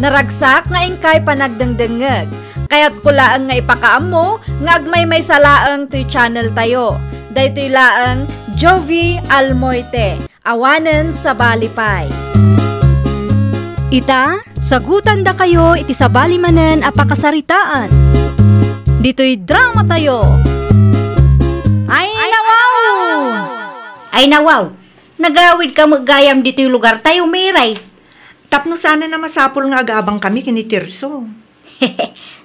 Naragsak nga inkay panagdengdengngeg. Kayatko laeng nga ipakaammo nga agmaymaysa laeng toy channeltayo. Daytoy laeng Jovi Almoite, awanen sabali pay. Ita, sagutandakayo iti sabali manen a pakasaritaan. Ditoy dramatayo. Ay, nawaw! Ay, nawaw! Nagawidka met gayam ditoy lugartayo, Miray. Tapno saan a masapul nga agaabangkami ken ni Tirso.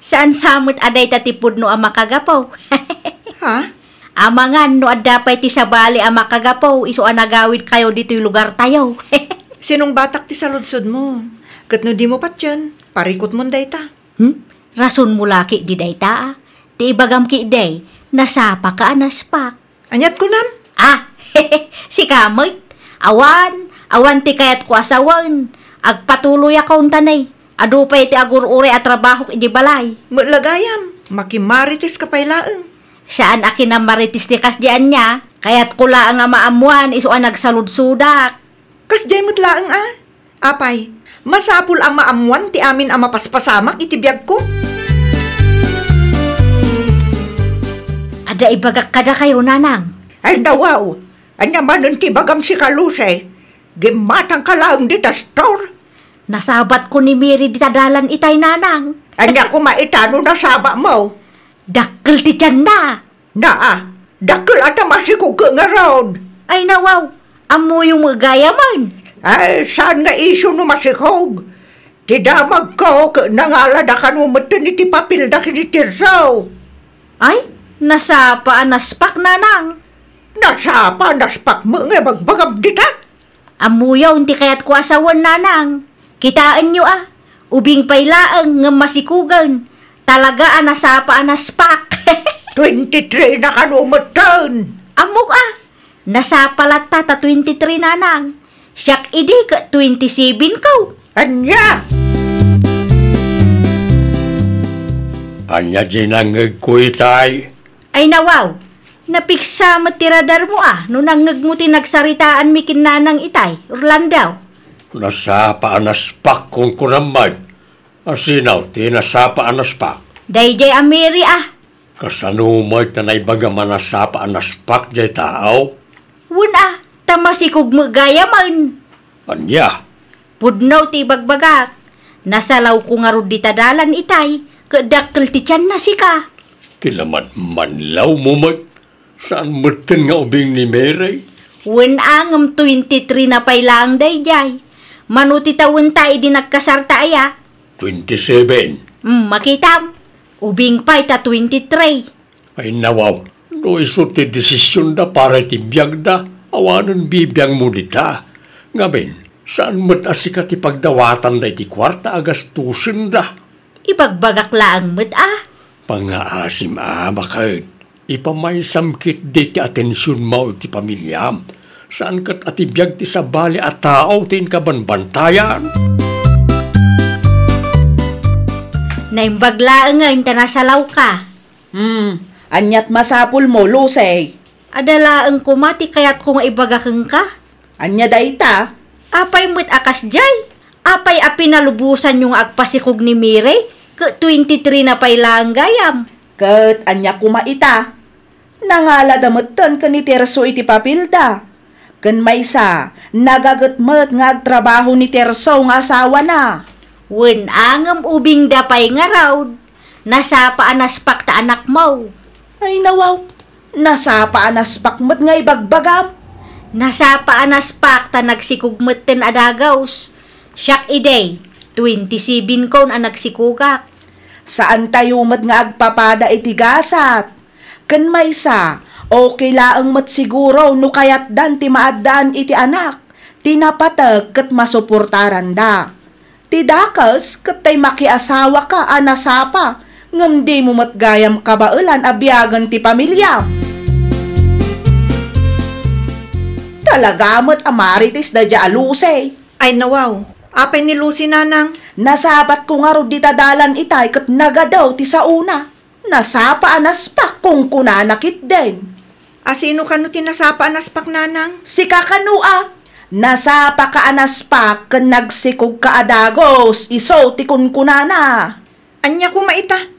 Saan sa met a dayta ti pudno a makagapu? Ha? Amangan no adda pay ti sabali a makagapu isu a nagawidkayo ditoy lugartayo. Sinungbatak ti saludsodmo. Ket no dimo patien, parikutmon dayta. Hmm? Rasonmo la ketdi dayta, a? Ti ibagam ketdi, nasapaka a naspak. Aniat kunam? Ah, sika met. Awan, awan ti kayatko a sawen. Agpatuloyakon ta ne. Adu pay ti agur-uray a trabahok idi balay. Met la gayam, makimarites ka pay laeng. Saan a kinamarites ti kasdi ania? Kayatko laeng a maammoan isu a nagsaludsodak. Kasdiay met laeng a. Apay, masapul a maammoan ti amin a mapaspasamak iti biagko? Adda ibagak kadakayo, Nanang. Ay, nawaw. Ania manen ti ibagam sika, Lucy? Gimmatangka laeng dita store? Nasabatko ni Mary dita dalan itay, Nanang. Ania koma ita no nasabatmo? Dakkel ti tianna. Naa, dakkel a ta masikog ket ngarud. Ay, nawaw, ammoyo met gayamen. Ay, saan nga isyu no masikog? Ti damagko ket nangalada kano metten iti papelda ken ni Tirso. Ay, nasapa a naspak, Nanang. Nasapa a naspak met nga ibagbagam dita? Ammoyon ti kayatko a sawen, Nanang. Kitaenyo a, ubing pay laeng ngem masikogen. Talaga a nasapa a naspak. Twenty-three na kano metten. Ammok a, nasapa latta ta twenty-three, Nanang. Siak idi ket twenty-seven ko. Ania? Ania diay nangngegko itay? Ay, nawaw, napiksa met ti radarmo a no nangngegmo ti nagsaritaanmi ken Nanang itay, Orlando. Nasapa a naspak, kunkunam met. Asino ti nasapa a naspak? Daydiay a Mary a. Kasano met ta naibagam a nasapa a naspak diay tao? Wen a, ta masikog met gayamen. Ania? Pudno ti ibagbagak. Nasalawko ngarud dita dalan itay, ket dakkel ti tianna sika. Ti laman manlawmo met, saan metten nga ubing ni Mary? Wen a, ngem twenty-three na pay laeng daydiay. Mano ti tawenta idi nagkasarta aya? Twenty-seven. Hmm, makitam. Ubing pay ta twenty-three. Ay, nawaw, no isu ti desisionda para iti biagda, awanen bibiangmo dita. Ngamin, saan met a sika ti pagdawatanda iti kuarta a gastosenda? Ibagbagak laeng met a. Pangngaasim a, baket. Ipamaysam ketdi ti atensionmo iti pamiliam. Saan ket a ti biag ti sabali a tao ti inka banbantayan. Naimbag laengen ta nasalawka. Hmm, aniat masapulmo, Lucy? Adda laeng koma ti kayatko nga ibaga kenka. Ania dayta? Apay met a kasdiay? Apay a pinalubosanyo nga agpasikog ni Mary? Ket twenty-three na pay laeng gayam. Ket ania koma ita? Nangalada metten ken ni Tirso iti papelda. Ken maysa, nagaget met nga agtrabaho ni Tirso nga asawana. Wen a, ngem ubingda pay ngarud. Nasapa a naspak ta anakmo. Ay, nawaw. Nasapa a naspak met nga ibagbagam. Nasapa a naspak ta nagsikog metten a dagus. Siak idi, twenty-seven kon a nagsikogak. Saantayo met nga agpapada iti gasat. Ken maysa, okay laeng met siguro no kayatdan ti maaddaan iti anak, ti napateg ket masuportaranda. Ti dakes ket tay makiasawaka a nasapa, ngem dimo met gayam kabaelan a biagen ti pamiliam. Talaga met a marites daydiay a Lucy. Ay, nawaw. Apay ni Lucy, nanang? Nasabatko ngarud dita dalan itay ket nagadu ti saona. Nasapa a naspak, kunkunana ketdin. A sino kano ti nasapa a naspak, nanang? Sika kano a. Nasapaka a naspak ken nagsikogka a dagus, isu ti kunkunana. Ania koma ita?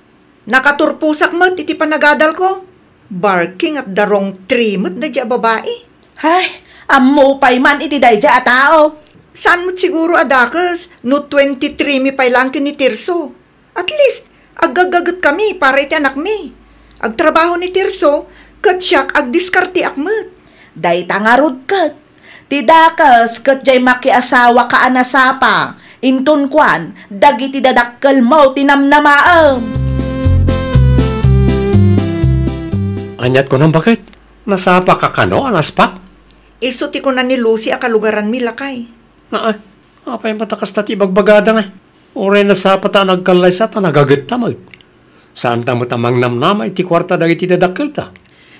Nakaturposak met iti panagadalko. Barking at the wrong tree met daydiay a babai. Ay, ammo pay man iti daydiay a tao. Saan met siguro a dakes no twenty-three mi pay laeng ken ni Tirso. At least, aggaggagetkami para iti anakmi. Agtrabaho ni Tirso, ket siak agdiskarteak met. Dayta ngarud ket, ti dakes ket diay makiasawaka a nasapa, Inton kuan, dagiti dadakkelmo ti namnamaem. Aniat kunam, baket? Nasapaka kano, Anas Pak? Isu ti kuna ni Lucy a kalugaranmi, lakay. Naa, apay met a kasta ti ibagbagada ngay? Uray nasapata a nagkallaysa ta nagagetta met. Saanta met a mangnamnama iti kuarta dagiti dadakkelta.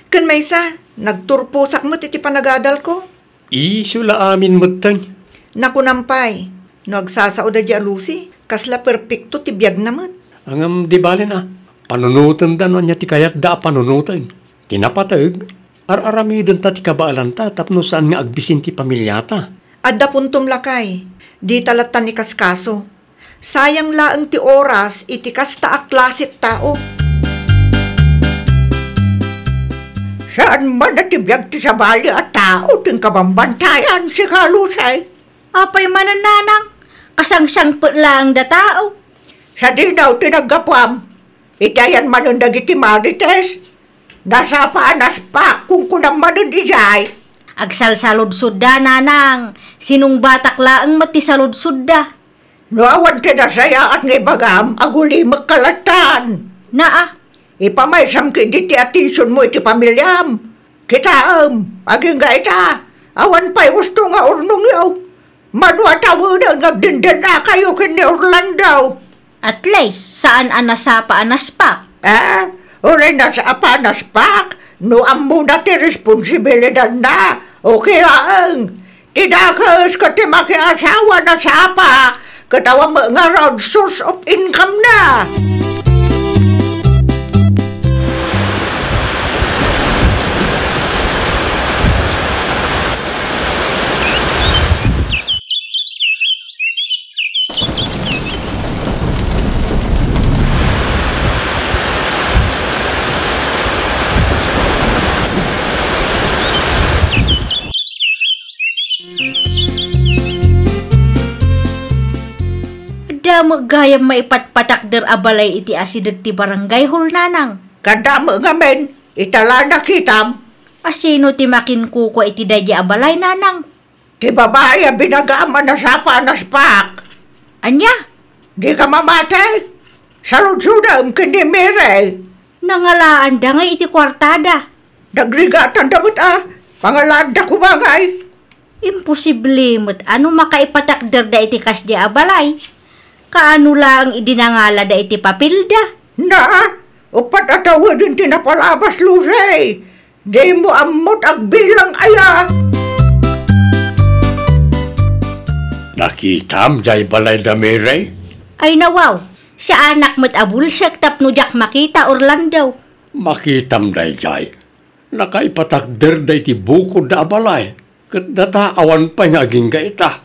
Ken maysa, nagturposak met iti panagadalko. Isu la amin metten. Nakunam pay, no agsasaoda diay a Lucy, kasla perpekto ti biagna met. Ngem di balen a, panunotenda no ania ti kayatda a panunoten. Ti napateg, ar-aramidenta ti kabaelanta tapno saan nga agbisin ti pamiliata. Adda puntom, lakay, dita lattan ikaskaso. Sayang laeng ti oras iti kasta a klase ti tao. Saan man a ti biag ti sabali a tao ti inkabambantayan, sika, Lucy? Apay manen, nanang, kasangsangpet laeng da tao. Sadino ti naggapuam? Iti ayan manen dagiti marites? Nasapa a naspak, kunkunam manen idiay. Agsalsaludsodda, nanang. Sinungbatak laeng met ti saludsodda. No awan ti nasayaat nga ibagam, agulimekka lattan. Naa, ipamaysam ketdi ti atensionmo iti pamiliam. Kitaem, agingga ita, awan pay husto nga urnongyo. Mano a taweden nga agdendennakayo ken ni Orlando? At least, saan a nasapa a naspak. Ah, uray nasapa a naspak, no ammona ti responsibilidanna, okay laeng. Ti dakes ket ti makiasawa nasapa, ket awan met ngarud source of income na. Adda met gayam maipatpatakder a balay iti asideg ti barangay hall, nanang. Kaddam ngamin, ita la nakitam. A sino ti makinkukua iti daydi a balay, nanang? Ti babai a binagam a nasapa a naspak. Ania? Dika mamati? Saludsodem ken ni Mary. Nangalaanda ngay iti kuartada. Nagrigatanda met a, pangalaanda koma ngay. Imposible met a no makaipatakderda iti kasdi a balay. Kaano laeng idi nangalada iti papelda? Na, uppat a taweden ti napalabas, Lucy. Dimo ammot agbilang aya. Nakitam jay balay da Mary? Ay nawaw, saanak met a bulsek tapno diak makita, Orlando. Makitam dayjay. Nakaipatakder daydi bukodda a balay, ket data awan pay nga agingga ita.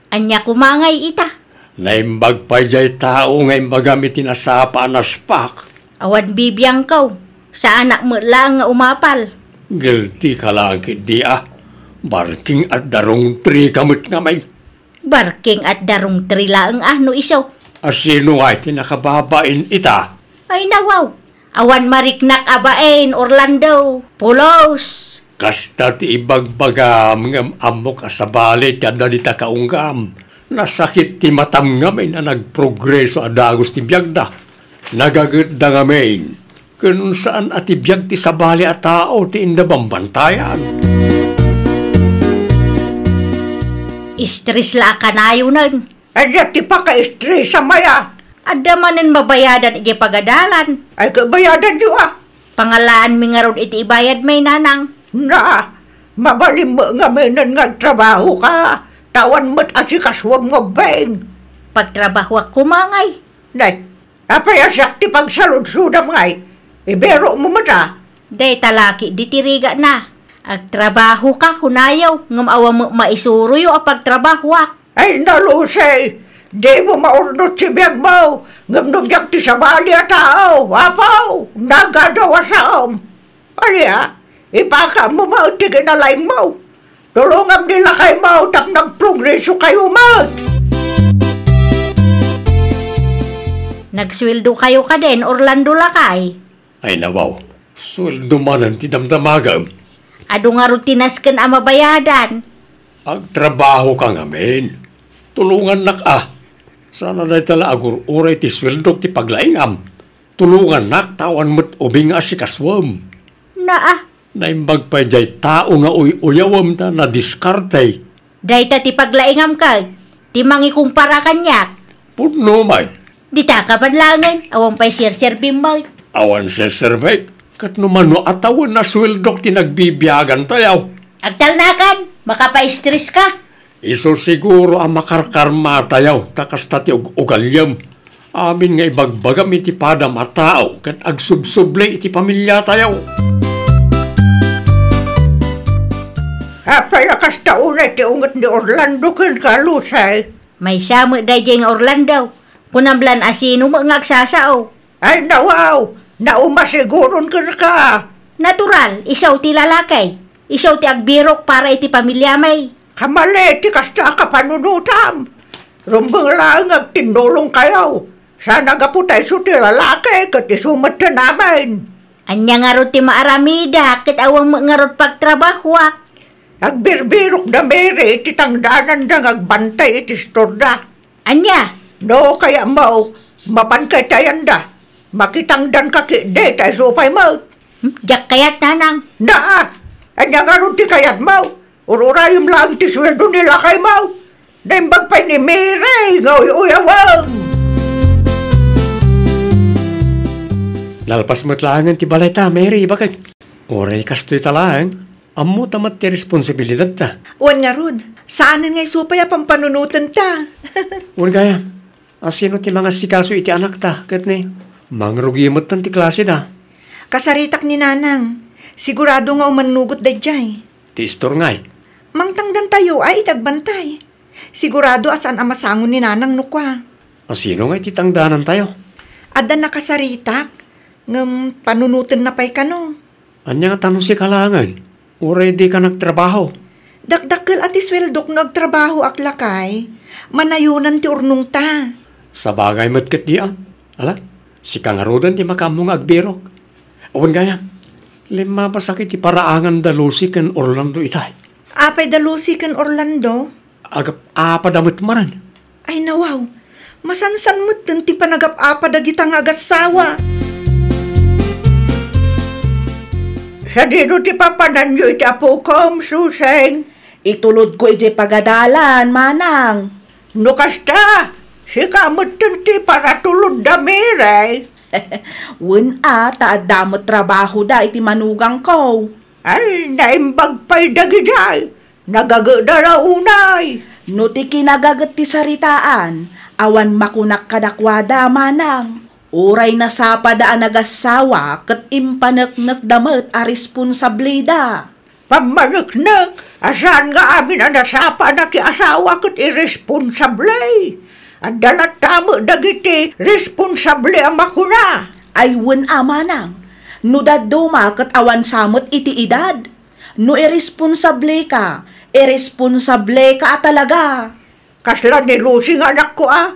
Ania koma ngay ita? Naimbag pay jay tao nga imbagam iti nasapa a naspak. Awan bibiangko. Saanak met laeng nga umapal. Guilty ka laeng ketdi a. Barking at darungtrika met ngamin. Barking at darungtri laeng a no isu. A sino ngay ti nakababain ita? Ay nawaw. Awan mariknak a bain, Orlando. Pulos! Kasta ti ibagbagam ngem ammok a sabali ti adda dita kaunggam. Nasakit ti matam ngamin a nagprogreso a dagus ti biagda. Nagagutda ngamin. Ken saan a ti biag ti sabali a tao ti inda bambantayan. Stress la a kanayonen. Ania ti paka-stress a maya? Adda manen mabayadan idiay pagadalan. Ay, kabayadanyo a. Pangalaanmi ngarud iti ibayadmi, nanang. Na, mabalinmo ngaminen nga agtrabahoka. Ta awan met asikasuam nga ubbing. Pagtrabahoak koma ngay. Nay, apay a siak ti pagsaludsodam ngay? Ibirokmo met a. Dayta la ketdi ti rigana. Agtrabahoka, kunayo, ngem awan met maisuroyo a pagtrabahoak. Ay, na, Lucy, dimo maurnot ti biagmo, ngem no biag ti sabali a tao, Apo, nagadu a saom. Ania, ipakaammo met ti kinalaingmo. Tulongam ni lakaymo tapno agprogresokayo met. Nagsueldokayo kadin, Orlando lakay? Ay, nawaw, sueldo manen ti damdamagem. Adu ngarud ti nasken a mabayadan. Agtrabahoka ngamin. Tulongannak a. Saan a dayta la agur-uray ti sueldok ti paglaingam. Tulongannak ta awan met ubing nga asikasuem. Naa. Naimbag pay jay tao nga uy-uyawem ta nadiskarte. Dayta ti paglaingam ket ti mangikumpara kaniak. Pudno met. Dita ka man laengen, awan pay serserbim met. Awan serserbi, ket no mano a tawen a sueldok ti nagbibiagantayo. Agtalnakan, makapaistres ka. Isu siguro a makarkarmatayo ta kasta ti ug-ugaliem. Amin nga ibagbagam iti padam a tao ket agsubsubli iti pamiliatayo. Apay a kasta unay ti unget ni Orlando kenka, Lucy? Maysa met daydiay nga Orlando. Kunam lan a sino met nga agsasao. Ay, nawaw! Nauma siguron kenka. Natural, isu ti lalaki. Isu ti agbirok para iti pamiliami. Kamali ti kasta a kapanunotam. Rumbeng laeng nga agtinnulongkayo. Saan a gapu ta isu ti lalaki ket isu met ti namin. Ania ngarud ti maaramidak ket awan met ngarud pagtrabahoak? Agbirbirok da Mary iti tangdananda nga agbantay iti istorda. Ania? No kayatmo, mapanka iti ayanda. Makitangdanka ketdi ta isu pay met. Hmm, diak kayat, nanang. Naa! Ania ngarud ti kayatmo? Ur-urayem laeng ti sueldo ni lakaymo. Naimbag pay ni Mary nga uy-uyawem. Nalpas met laengen ti balayta, Mary, baket. Uray kastoy ta laeng, ammota met ti responsibilidadta. Wen ngarud, saanen nga isu pay a pampanunotenta. Wen gayam, a sino ti mangasikaso iti anakta, ket ni, mangrugi metten ti klaseda. Kasaritak ni nanang, sigurado nga umannugot daydiay. Ti istor ngay? Mangtangdantayo a iti agbantay. Sigurado a saan a masango ni nanang no kua. A sino ngay ti tangdanantayo? Adda nakasaritak, ngem panunotenna pay kano. Ania nga ta no sika laengen, uray dika nagtrabaho? Dakdakkel a ti sueldok no agtrabahoak, lakay. Manayonan ti urnongta. Sabagay met ketdi a. Ala, sika ngaruden ti makaammo nga agbirok. Awan gayam, limmabasak iti paraangan da Lucy ken Orlando itay. Apay da Lucy ken Orlando? Agap-apada met manen. Ay, nawaw. Masansan metten ti panagap-apa dagita nga agassawa. Sadino ti papananyo iti apokom, Suseng? Itulodko idiay pagadalan, manang. No kasta, sika metten ti paratulod da Mary. Wen a, ta adda met trabahoda iti manugangko. Ay, naimbag pay dagidiay. Nagageda la unay. No ti kinagaget ti saritaan, awan makunak kadakuada, manang. Uray nasapada a nagassawa ket impaneknekda met a responsableda. Pammaneknek a saan nga amin a nasapa a nakiasawa ket irresponsable. Adda latta met dagiti responsable a makuna. Ay wen a manang, no dadduma ket awan sa met iti edad. No irresponsableka, irresponsableka a talaga. Kasla ni Lucy nga anakko a,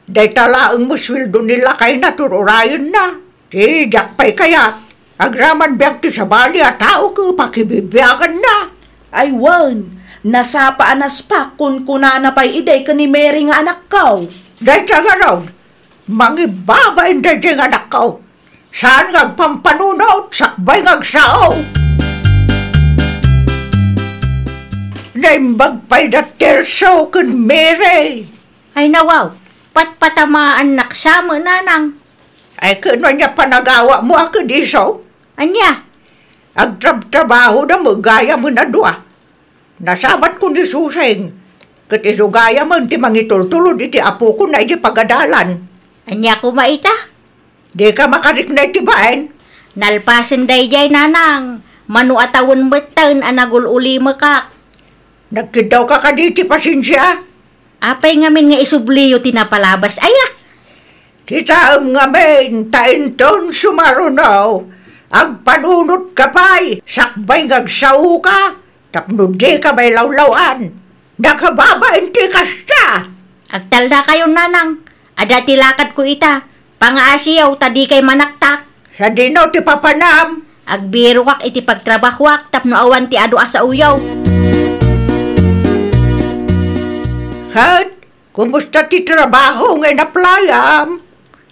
dayta laeng met sueldo ni lakayna tur-urayenna. Ti diak pay kayat, agraman biag ti sabali a tao ket pakibibiaganna. Ay wen, nasapa a naspak kunkunana pay idi ken ni Mary nga anakko. Dayta ngarud, mangibabain daydiay nga anakko. Saan nga agpampanunot sakbay nga agsao? Naimbag pay da Tirso ken Mary. Ay nawaw, patpatamaannak sa met, nanang. Ay ket no ania panagawatmo a ket isu? Ania? Agtrabtrabahoda met gayamen a dua. Nasabatko ni Suseng, ket isu gayamen ti mangitultulod iti apokon idiay pagadalan. Ania koma ita? Dika makarikna iti bain? Nalpasen daydiay, nanang, mano a tawen metten a nagul-ulimekak. Nagkiddawka kadi iti pasensia? Apay ngamin nga isubliyo ti napalabas, aya? Kitaem ngamin ta inton sumaruno, agpanunotka pay sakbay nga agsaoka tapno dika mailawlaw-an. Nakababain ti kasta. Agtalnakayon, nanang. Adda ti lakadko ita. Pangaasiyo ta dikay manaktak. Sadino ti papanam? Agbirokak iti pagtrabahoak tapno awan ti adu a saoyo. Ket Kumusta ti trabaho nga inaplayam?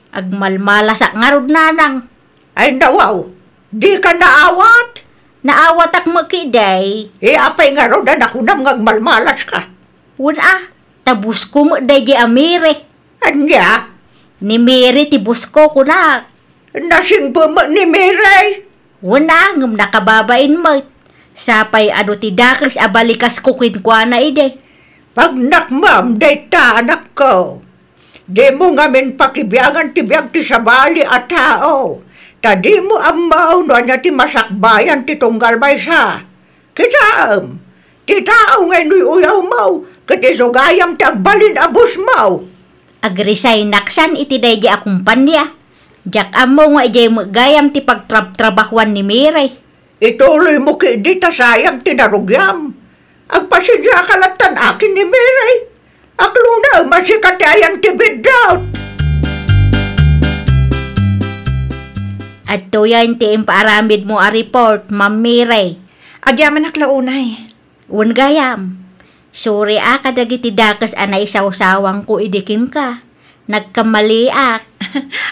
Agmalmalasak ngarud, nanang. Ay, nawaw. Dika naawat? Naawatak met ketdi. E, apay ngarud a nakunam nga agmalmalaska? Wen a, ta boss ko met daydiay a Mary. Ania? Ni Mary ti boss ko, kunak. Nasingpet met ni Mary? Wen a, ngem nakababain met. Sapay adu ti dakes a balikasko kenkuana idi. Pagnakmam dayta, anakko. Dimo ngamin pakibiangan ti biag ti sabali a tao, ta dimo ammo no ania ti masakbayan ti tunggal maysa. Kitaem, ti tao nga inuy-uyawmo, ket isu gayam ti agbalin a bossmo. Agresignak san iti daydi a kumpania. Diak ammo nga idiay met gayam ti pagtrabtrabahuan ni Mary. Ituloymo ketdi ta sayang ti narugiam. Agpasensiaka lattan akin ni Mary. Aklona, masika ti ayan ti biddut. Adtoyen ti impaaramidmo a report, Ma'am Mary. Agyamanak la unay. Wen gayam. Sorry a kadagiti dakes a naisawsawangko idi kenka. Nagkamaliak.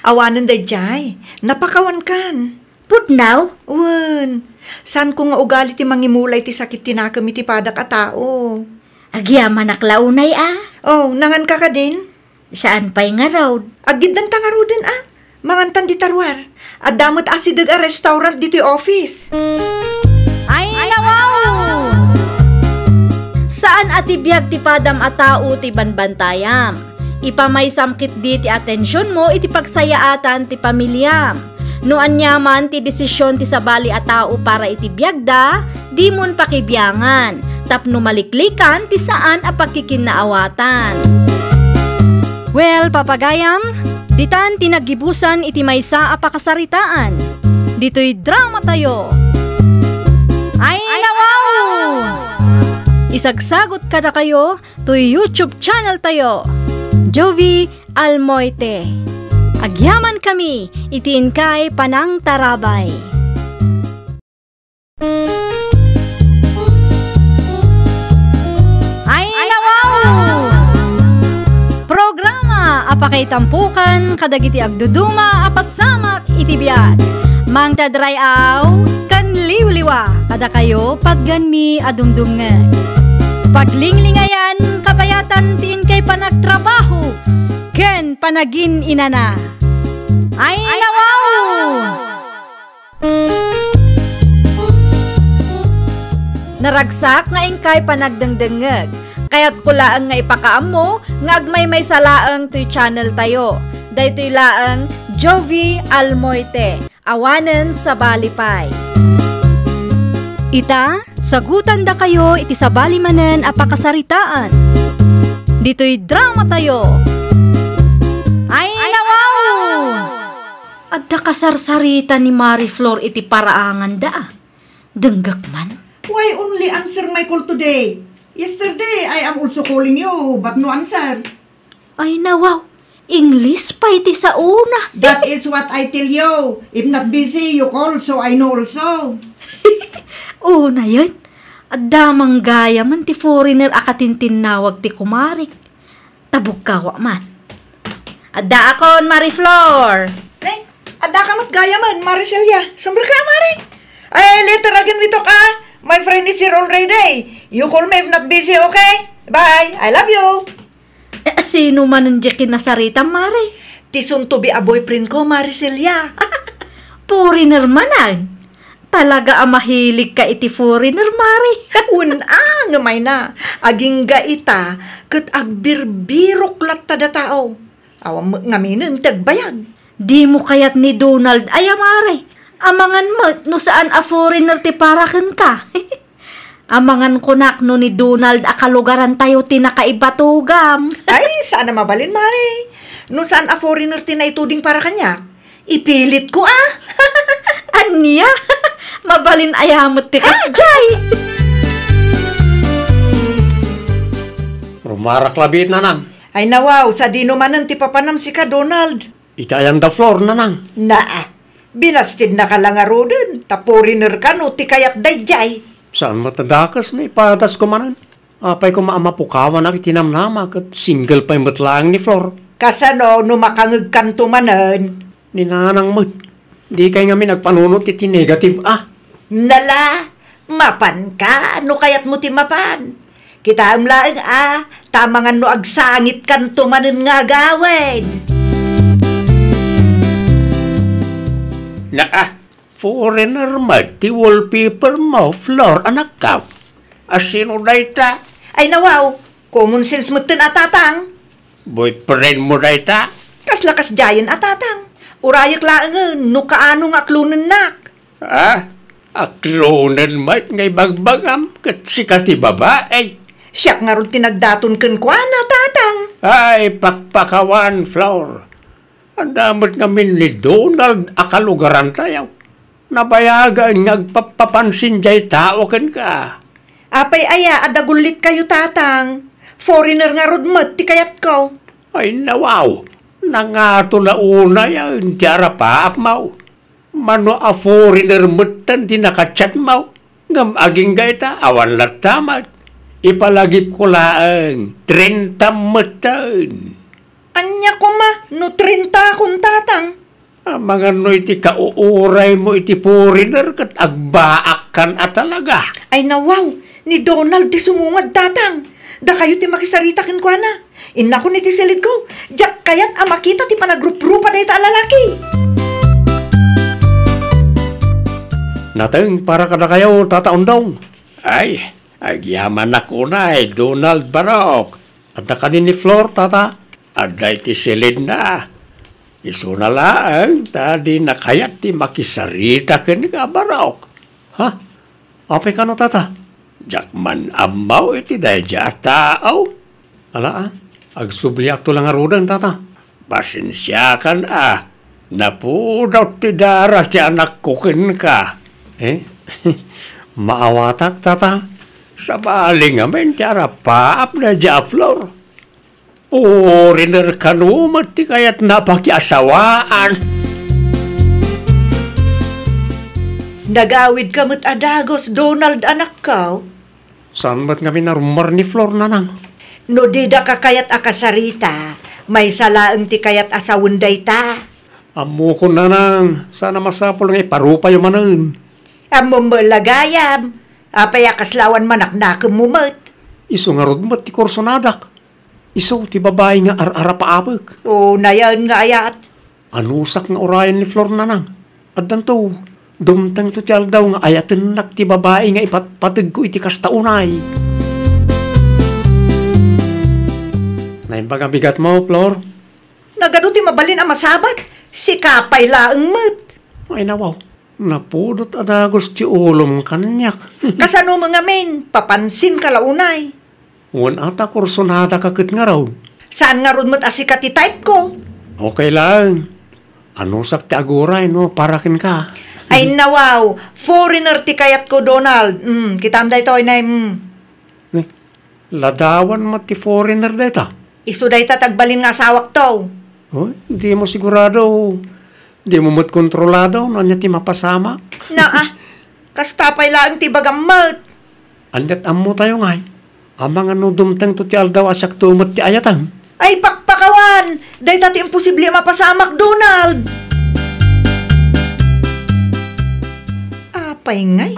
Awanen daydiay. Napakawankan. Pudno? Wen. Saanko nga ugali ti mangimula iti sakit ti nakem iti padak a tao. Agyamanak la unay a. Oh, nanganka kadin? Saan pay ngarud? Aggiddanta ngaruden a. Mangantan dita ruar. Adda met asideg a restaurant ditoy office. Ay, nawaw! Saan a ti biag ti padam a tao ti banbantayam. Ipamaysam ketdi ti atensionmo iti pagsayaatan ti pamiliam. No aniaman ti desision ti sabali a tao para iti biagda, dimon pakibiangan, tapno maliklikan ti saan a pagkikinnaawatan. Well, papagayam, ditan ti naggibusan iti maysa a pakasaritaan. Ditoy dramatayo. Ay, nawaw! Isagsagot kadakayo toy YouTube channel tayo, Jovie Almoite. Agyamankami iti inkay panangtarabay. Ay, nawaw! Programa a pakaitampokan kadagiti agduduma a pasamak iti biag. Mangted ray-aw ken liwliwa kadakayo patgenmi a dumdumngeg. Paglinglingayan kabayatan ti inkay panagtrabaho ken panagin-inana. Ay, nawaw! Naragsak nga inkay panagdengdengngeg. Kayatko laeng nga ipakaammo nga agmaymaysa laeng toy channel tayo. Daytoy laeng Jovie Almoite, awanen sabali pay. Ita, sagutandakayo iti sabali manen a pakasaritaan. Ditoy dramatayo. Ay, nawaw! Adda kasarsarita ni Marie Flor iti paraanganda a. Denggek man. Why only answer my call today? Yesterday, I am also calling you, but no answer. Ay, nawaw. English pay ti saona. That is what I tell you. If not busy, you call, so I know also. Unayen, adda man gayamen ti foreigner a katintinnawag ti kumarik. Tabukkawa man. Addaakon, Marie Flor. Eh, addaka met gayamen, Marie Celia. Sumrek ka, Mare. Eh, later again we talk, ah. My friend is here already. You call me if not busy, okay? Bye. I love you. Eh, sino manen diay kinasarita, Mare? Ti soon to be a boyfriend ko, Marie Celia. Foreigner manen. Talaga a mahilig ka iti foreigner, Mare. Wen a, ngem ay na. Agingga ita, ket agbirbirok latta da tao. Awan met ngaminen ti agbayag. Dimo kayat ni Donald aya, Mare? Amangan met no saan a foreigner ti para kenka. Amangan kunak no ni Donald a kalugarantayo ti nakaibatogam. Ay, saan a mabalin, Mare. No saan a foreigner ti naituding para kaniak, ipilit ko, ah. Ania? Mabalin aya met ti kasjay. Rumarak labi, nanang. Ay, nawaw, sadino manen ti papanam sika, Donald? Iti ayanda Flor, nanang. Naa, binastidnaka la ngaruden, ta foreigner kano ti kayat daydiay. Saan met a dakes, maipadas ko manen. Apay koma a mapukawanak iti namnama ket single pay met laeng ni Flor? Kasano no makangegkanto manen? Ni Nanang met. Dikay ngamin agpanunot iti negative a. Nala, mapanka no kayatmo ti mapan. Kitaem laeng a, ta amangan no agsangitkanto manen nga agawid. Naa, foreigner met ti wallpaper mo, Flor, anakko. A sino dayta? Ay, nawaw, common sense metten a, Tatang. Boyfriend mo dayta? Kasla kasdiayen a, Tatang. Urayek laengen no kaano nga aklonennak. Ah, aklonen met nga ibagbagam ket sika ti babai. Siak ngarud ti nagdaton kenkuana, Tatang. Ay, pakpakawan, Flor. Adda met ngamin ni Donald a kalugarantayo. Nabayagaen nga agpappapansin diay tao kenka. Apay aya a dagullitkayo, Tatang? Foreigner ngarud met ti kayatko. Ay, nawaw. Nangato na unayen ti arapaapmo. Mano a foreigner metten ti nakachatmo. Ngem agingga ita, awan latta met. Ipalagipko laeng, trenta metten. Ania koma no trenta kon, Tatang? Amangan no iti kauuraymo iti foreigner ket agbaakkan a talaga. Ay, nawaw, ni Donald ti sumungad, Tatang. Dakayo ti makisarita kenkuana. Innakon iti silidko, diak kayat a makita ti panagruprupa dayta a lalaki. Nateng para kadakayo, Tata Undong. Ay, agyamanak unay, Donald Barok. Adda kadi ni Flor, Tata? Adda iti silidna. Isuna laeng ta dina kayat ti makisarita kenka, Barok. Ha? Apay kano, Tata? Diak man ammo iti daydiay a tao. Ala, a. Agsubliakto la ngaruden, Tata. Pasensiakan a. Napudot ti dara ti anakko kenka. Eh? Maawatak, Tata? Sabali ngamin ti arapaap daydiay a Flor. Foreigner kano met ti kayatna a pakiasawaan. Nagawidka met a dagus, Donald, anakko. Saan met ngamin a rummar ni Flor, Nanang? No didaka kayat a kasarita, maysa laeng ti kayat a sawen dayta. Ammokon, Nanang, saan a masapul nga iparupayo manen. Ammom met la gayam, apay a kasla awan manaknakemmo met? Isu ngarud met ti kursonadak. Isu ti babai nga ar-arapaapek. O, nayaen nga ayat. Anusak nga urayen ni Flor, Nanang. Addanto, dumtengto ti aldaw nga ayatennak ti babai nga ipatpategko iti kasta unay. Naimbag a bigatmo, Flor? Nagadu ti mabalin a masabat, sika pay laeng met. Ay, nawaw. Napudot a dagus ti ulom kaniak. Kasano met ngamin? Papansinka la unay. Wen ata, kursonadak a ket ngarud. Saan ngarud met a sika ti type-ko. Okay laeng. Anusak ti aguray no para kenka. Ay, nawaw, foreigner ti kayatko, Donald. Mm, kitam daytoy, nay, mm. Eh, ladawan met ti foreigner dayta? Isu dayta ti agbalin nga asawakto. Oh, dimo sigurado. Dimo met kontrolado no ania ti mapasamak. Naa, kasta pay laeng ti ibagam met. Aniat ammotayo ngay? Amangan no dumtengto ti aldaw a siakto met ti ayatem. Ay, pakpakawan! Dayta ti imposible a mapasamak, Donald! Apay ngay?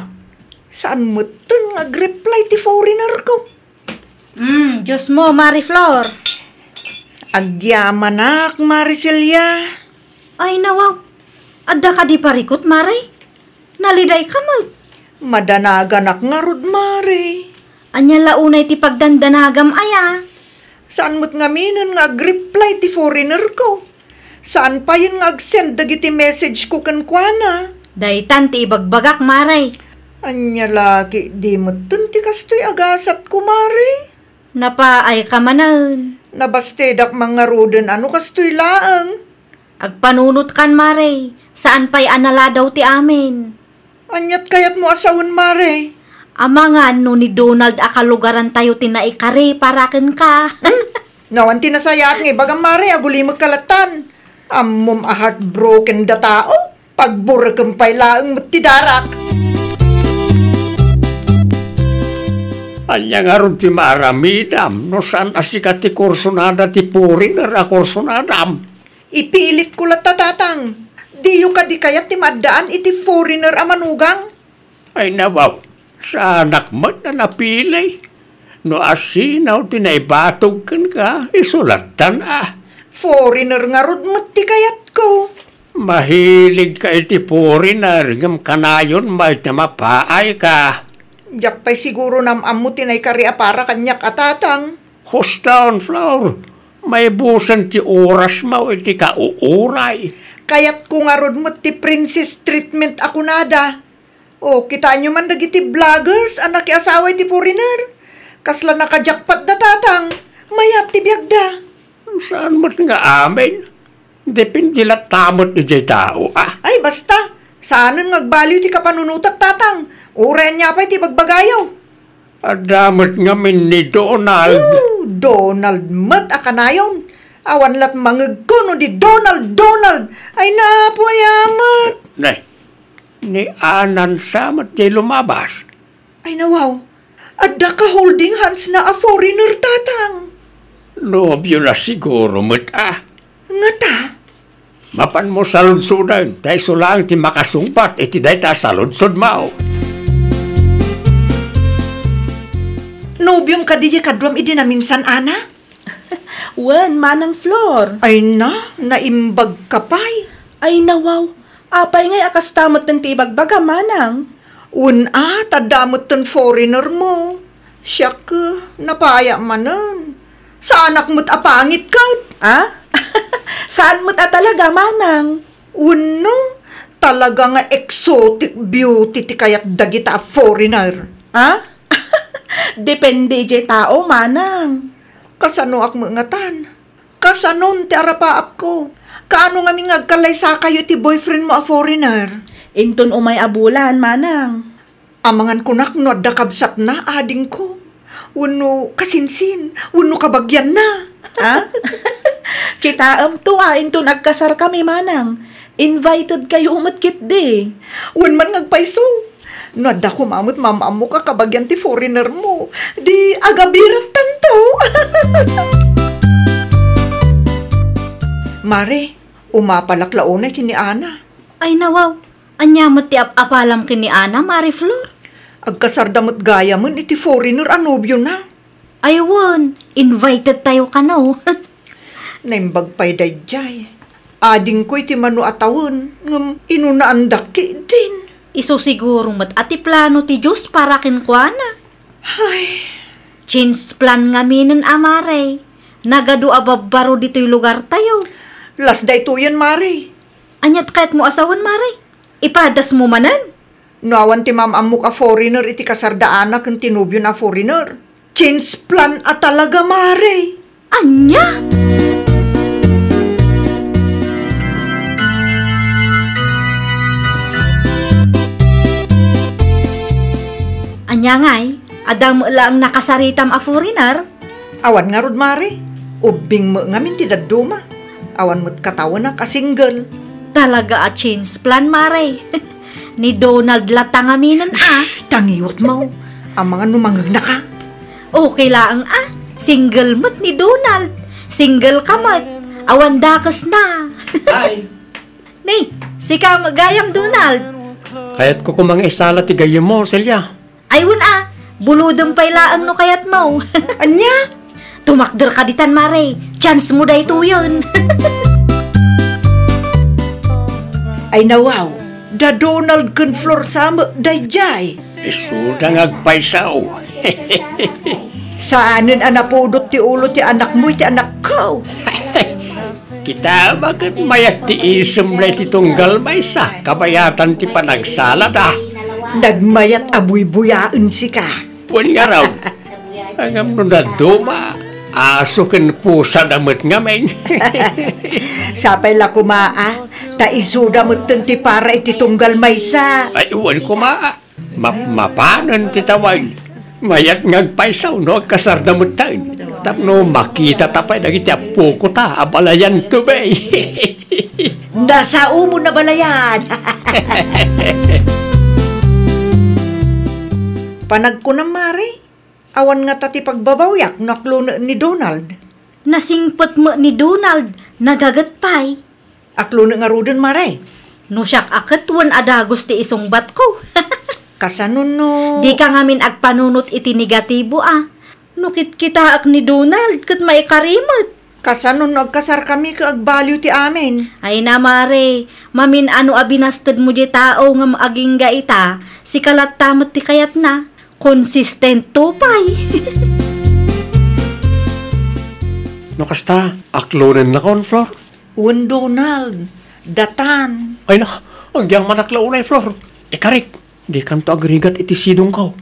Saan metten nga agreply ti foreigner-ko? Mm, Diyos mo, Mari Flor. Agyamanak, Mari Celia. Ay, nawaw. Adda kadi parikut, Mari? Nalidayka met. Madanaganak ngarud, Mari. Ania la unay ti pagdandanagam aya? Saan met ngaminen nga agreply ti foreigner-ko? Saan payen nga agsend dagiti message-ko kenkuana? Daytan ti ibagbagak, Mari. Ania la ketdi metten ti kastoy a gasatko, Mari? Napaayka manen. Nabastedak man ngaruden a no kastoy laeng. Agpanunotkan, Mari. Saan pay a naladaw ti amin. Aniat kayatmo a sawen, Mari? Amangan no ni Donald a kalugarantayo ti naikari para kenka. Hmm? Nawan ti nasayaat nga ibagam, Mari, agulimekka lattan. Ammom a heartbroken da tao. Pagburekem pay laeng met ti darak. Ania ngarud ti maaramidam no saan a sika ti kursonada ti foreigner a kursonadam? Ipilitko latta, Tatang. Diyo kadi kayat ti maaddaan iti foreigner a manugang? Ay, nawaw, saanak met a napili. No asino ti naibatog kenka, isu lattan a. Foreigner ngarud met ti kayatko. Mahiligka iti foreigner, ngem kanayon met a mapaayka. Diak pay siguro nam-ammo ti naikari a para kaniak a, Tatang. Huston, Flor. Maibusen ti orasmo iti kauuray. Kayatko ngarud met ti princess treatment a kunada. O, kitaenyo man dagiti vloggers a nakiasawa iti foreigner. Kasla nakajakpat da, Tatang. Mayat ti biagda. Saan met nga amin? Depende latta met idiay tao, a. Ay, basta. Saanen nga agbaliw ti kapanunotak, Tatang. Uray ania pay ti bagbagayo. Adda met ngamin ni Donald. Oh, Donald met a kanayon. Awan lat mangegko no di Donald, Donald. Ay, napo, aya met. Ne, ni Anan sa met ti lumabas. Ay, nawaw. Adda ka holding hands na a foreigner, Tatang. Nobio na siguro met, a. Ngata? Mapanmo saludsoden, ta isu laeng ti makasungbat iti dayta a saludsodmo. Nobiom kadi diay kaduam idi naminsan, Ana? Wen, Manang Flor. Ay na, naimbag ka pay. Ay, nawaw. Apay ngay a kasta metten ti ibagbaga, Manang? Wen a, ta adda metten foreigner mo. Siak, napayak manen. Saanak met a pangit ket. A? Saan met a talaga, Manang? Wenno, talaga nga exotic beauty ti kayat dagita a foreigner. A? Depende idiay tao, Manang. Kasanoak met ngatan? Kasanon ti arapaapko? Kaano ngamin nga agkallaysakayo iti boyfriend mo a foreigner? Inton umay a bulan, Manang. Amangan kunak no adda kabsatna, adingko. Wenno kasinsin, wenno kabagianna. A? Kitaemto a inton agkasarkami, Manang. Invited kayo met ketdi. Wen man nga agpayso. No adda koma met mam-ammok a kabagian ti foreigner mo, di agabirattanto. Mare, umapalak la unay ken ni Ana. Ay, nawaw, ania met ti ap-apalam ken ni Ana, Mare Flor? Agkasarda met gayamen iti foreigner a nobiona. Ay wen, invited tayo kano. Naimbag pay daydiay. Adingko iti mano a tawen, ngem inunaandak ketdin. Isu siguro met a ti plano ti Dios para kenkuana. Ay. Change plan ngaminen a, Mare. Nagadu a babbaro ditoy lugartayo. Las daytoyen, Mare. Aniat kayatmo a sawen, Mare? Ipadasmo manen? No awan ti mam-ammok a foreigner iti kasardaana ken ti nobiona a foreigner, change plan a talaga, Mare. Ania? Ania ngay? Adda met laeng nakasaritam a foreigner? Awan ngarud, Mare. Ubbing met ngamin ti dadduma. Awan met katawenak a single. Talaga a change plan, Mare. Ni Donald latta ngaminen a. Shh! Tangiwat mo. Amangan no mangegnaka. Okay laeng a. Single met ni Donald. Single ka met. Awan dakesna. Hi. Ni, sika met gayam, Donald. Kayatko koma nga isala ti gayyemmo, Celia. Ay wen a, bulodem pay laeng no kayatmo. Ania? Tumakder ka ditan, Mare. Chance mo daytoyen. Ay nawaw, da Donald ken Flor sa met daydiay. Isuda nga agpayso. Saanen a napudot ti ulo ti anakmo iti anakko. Kita, baket mayat ti isemna iti tunggal maysa, kabayatan ti panagsalada. Nagmayat a buybuyaen sika. Wen ngarud, ngem no dadduma, aso ken pusada met ngamin. Sapay la koma a, ta isuda metten ti para iti tunggal maysa. Ay, wen koma a. Mapmapanen ti tawen. Mayat nga agpayso no agkasarda metten. Tapno makitata pay dagiti appokota a balayan to, bay. Nasaomo na balayan. Panagkunam, Mare? Awan ngata ti pagbabawiak no aklonen ni Donald. Nasingpet met ni Donald, nagaget pay. Aklonen ngaruden, Mare? No siak a ket wen a dagus ti isungbatko. Kasano no? Dika ngamin agpanunot iti negatibo a. No kitkitaek ni Donald ket maikari met. Kasano no agkasarkami ket agbaliw ti amin? Ay na, Mare, mamin-ano a binastedmo diay tao ngem agingga ita, sika latta met ti kayatna. Consistent to pay. No kasta, aklonennakon, Flor? Wen, Donald, datan. Ay na, agyamanak la unay, Flor. Ikarik, dikanto agrigat iti sidongko.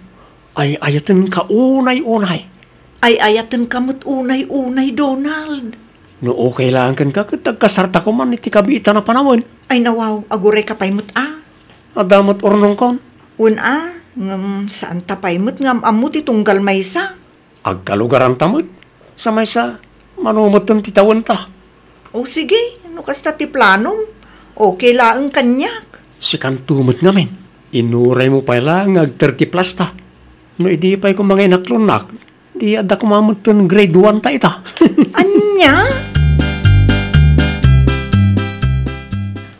Ay-ayatenka unay-unay. Ay-ayatenka met unay-unay, Donald. No okay laeng kenka, ket agkasarta koman iti kabiitan a panawen. Ay, nawaw, agurayka pay met a. Adda met urnongkon. Wen a, ngem saanta pay met nga am-ammo ti tunggal maysa. Agkalugaranta met. Sa maysa, mano metten ti tawenta. O sige, no kasta ti planom, okay laeng kaniak. Sikanto met ngamin. Inuraymo pay la nga ag-thirty plus ta. No idi pay koma nga inaklonnak, di adda koma metten grade one ta ita. Ania?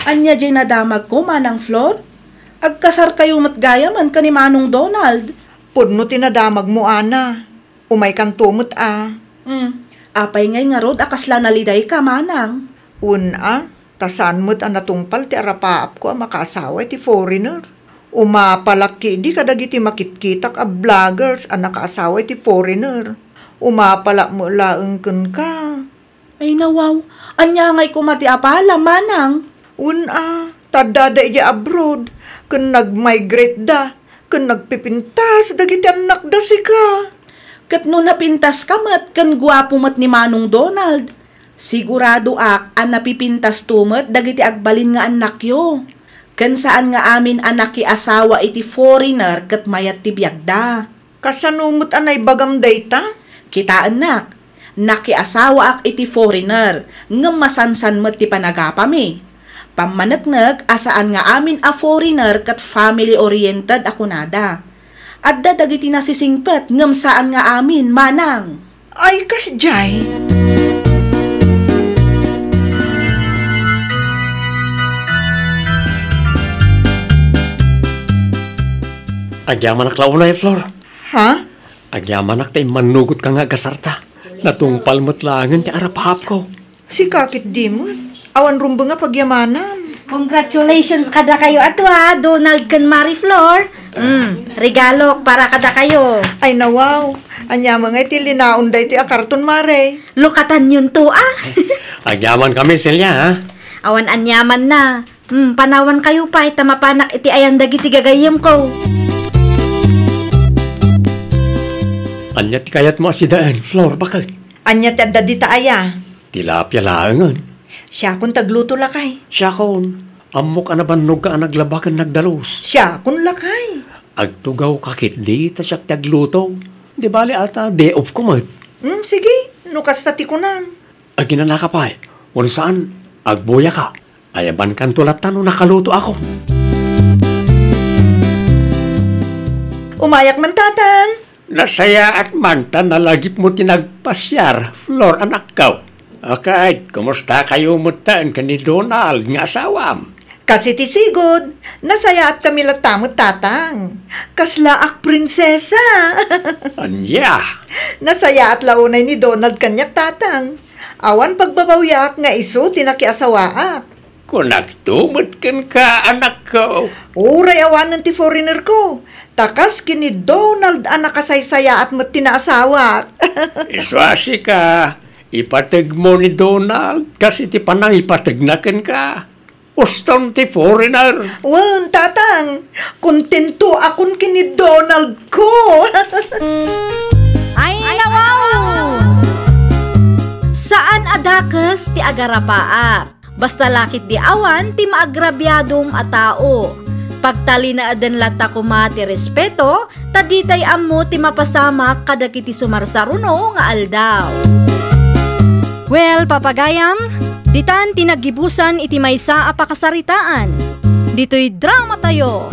Ania diay nadamagko, Manang Flor? Agkasarkayo met gayamen ken ni Manong Donald. Pudno ti nadamagmo, Ana. Umaykanto met a. Hmm. Apay ngay ngarud a kasla nalidayka, Manang? Wen a, ta saan met a natungpal ti arapaapko a makaasawa iti foreigner. Umapalak ketdi kadagiti makitkitak a vloggers a nakaasawa iti foreigner. Umapalak met laeng kenka. Ay, nawaw, ania ngay koma ti apala, Manang? Wen a, ta addada idiay abroad, ken nag-migrate da, ken nagpipintas dagiti annakda sika. Ket no napintaska met ken guapo met ni Manong Donald, siguradoak a napipintasto met dagiti agbalin nga annakyo. Ken saan nga amin a nakiasawa iti foreigner ket mayat ti biagda. Kasano met a naibagam dayta? Kitaennak, nakiasawaak iti foreigner, ngem masansan met ti panagapami. Pammaneknek a saan nga amin a foreigner ket family-oriented a kunada. Adda dagiti nasisingpet ngem saan nga amin, Manang. Ay, kasdiay. Agyamanak la unay, Flor. Ha? Agyamanak ta immannugotka nga agkasarta. Natungpal met laengen ti arapaapko. Sika ketdi met. Awan rumbeng a pagyamanam. Congratulations kadakayo atoa, Donald ken Marie Flor. Mm, regalok para kadakayo. Ay, nawaw. Ania met ngay ti linaon daytoy a karton, Mare? Lukatanyonto a. Agyamankami, Celia, ha? Awan aniamanna. Hmm, panawankayo pay ta mapanak iti ayan dagiti gagayyemko. Ania ti kayatmo a sidaen, Flor, baket? Ania ti adda dita aya? Tilapia laengen. Siakon ti agluto, lakay. Siakon, ammok a nabannogka a naglaba ken nagdalus. Siakon, lakay. Agtugawka ketdi ta siak ti agluto. Di bale a ta day off ko met. Hmm, sige, no kasta ti kunam. Aginanaka pay, wen saan, agbuyaka. Ayabankanto latta no nakalutoakon. Umayak man, Tatang. Nasayaat man ta nalagipmo ti nagpasiar, Flor, anakko. Ket, kumustakayo metten ken ni Donald nga asawam? Kas iti sigud, nasayaatkami latta met, Tatang. Kaslaak prinsesa. Ania? Nasayaat la unay ni Donald kaniak, Tatang. Awan pagbabawiak nga isu ti nakiasawaak. Kunakto met kenka, anakko. Uray awanen ti foreigner ko, ta kas ken ni Donald a nakasaysayaat met ti naasawak. Isu a sika, ipategmo ni Donald kas iti panangipategna kenka. Uston ti foreigner. Wen, Tatang, kontentoakon ken ni Donald ko. Ay, nawaw! Saan a dakes ti agarapaap. Basta la ketdi awan ti maagrabiadom a tao. Pagtalinaeden latta koma ti respeto, ta ditay ammo ti mapasamak kadagiti sumarsaruno nga aldaw. Well, papagayam, ditan ti naggibusan iti maysa a pakasaritaan. Ditoy dramatayo.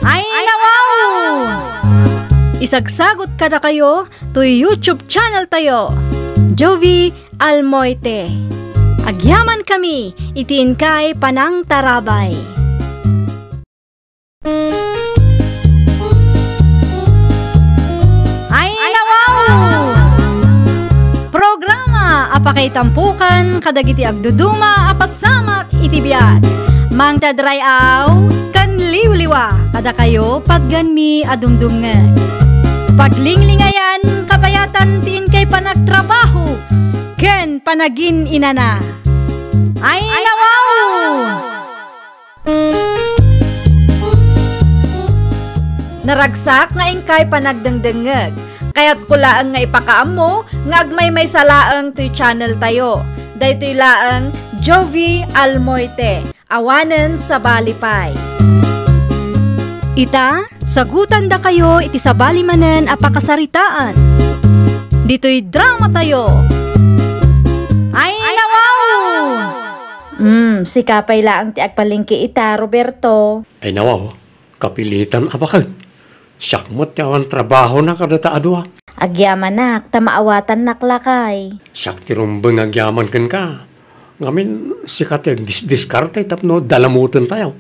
Ay, nawaw! Sagsagut kadakayo toy YouTube channel tayo, Jovie Almoite. Agyamankami iti inkay panangtarabay. Ay, nawaw! Programa a pakaitampukan kadagiti agduduma a pasamak iti biag. Mangted ray-aw ken liwliwa kadakayo patganmi a dumdumngeg. Paglinglingayan, kabayatan ti inkay panagtrabaho ken panagin-inana. Ay, nawaw! Naragsak nga inkay panagdengdengngeg. Kayatko laeng nga ipakaammo nga agmaymaysa laeng toy channel tayo. Daytoy laeng Jovie Almoite, awanen sabali pay. Ita, sagutandakayo iti sabali manen a pakasaritaan. Ditoy drama tayo. Ay, nawaw! Hmm, sika pay laeng ti agpalengke ita, Roberto. Ay nawaw, kapilitan a baket. Siak met ti awan trabahona kadata a dua. Agyamanak, ta maawatannak lakay. Siak ti rumbeng nga agyaman kenka. Ngamin, sika ti agdisdiskarte tapno dalamuten tayo.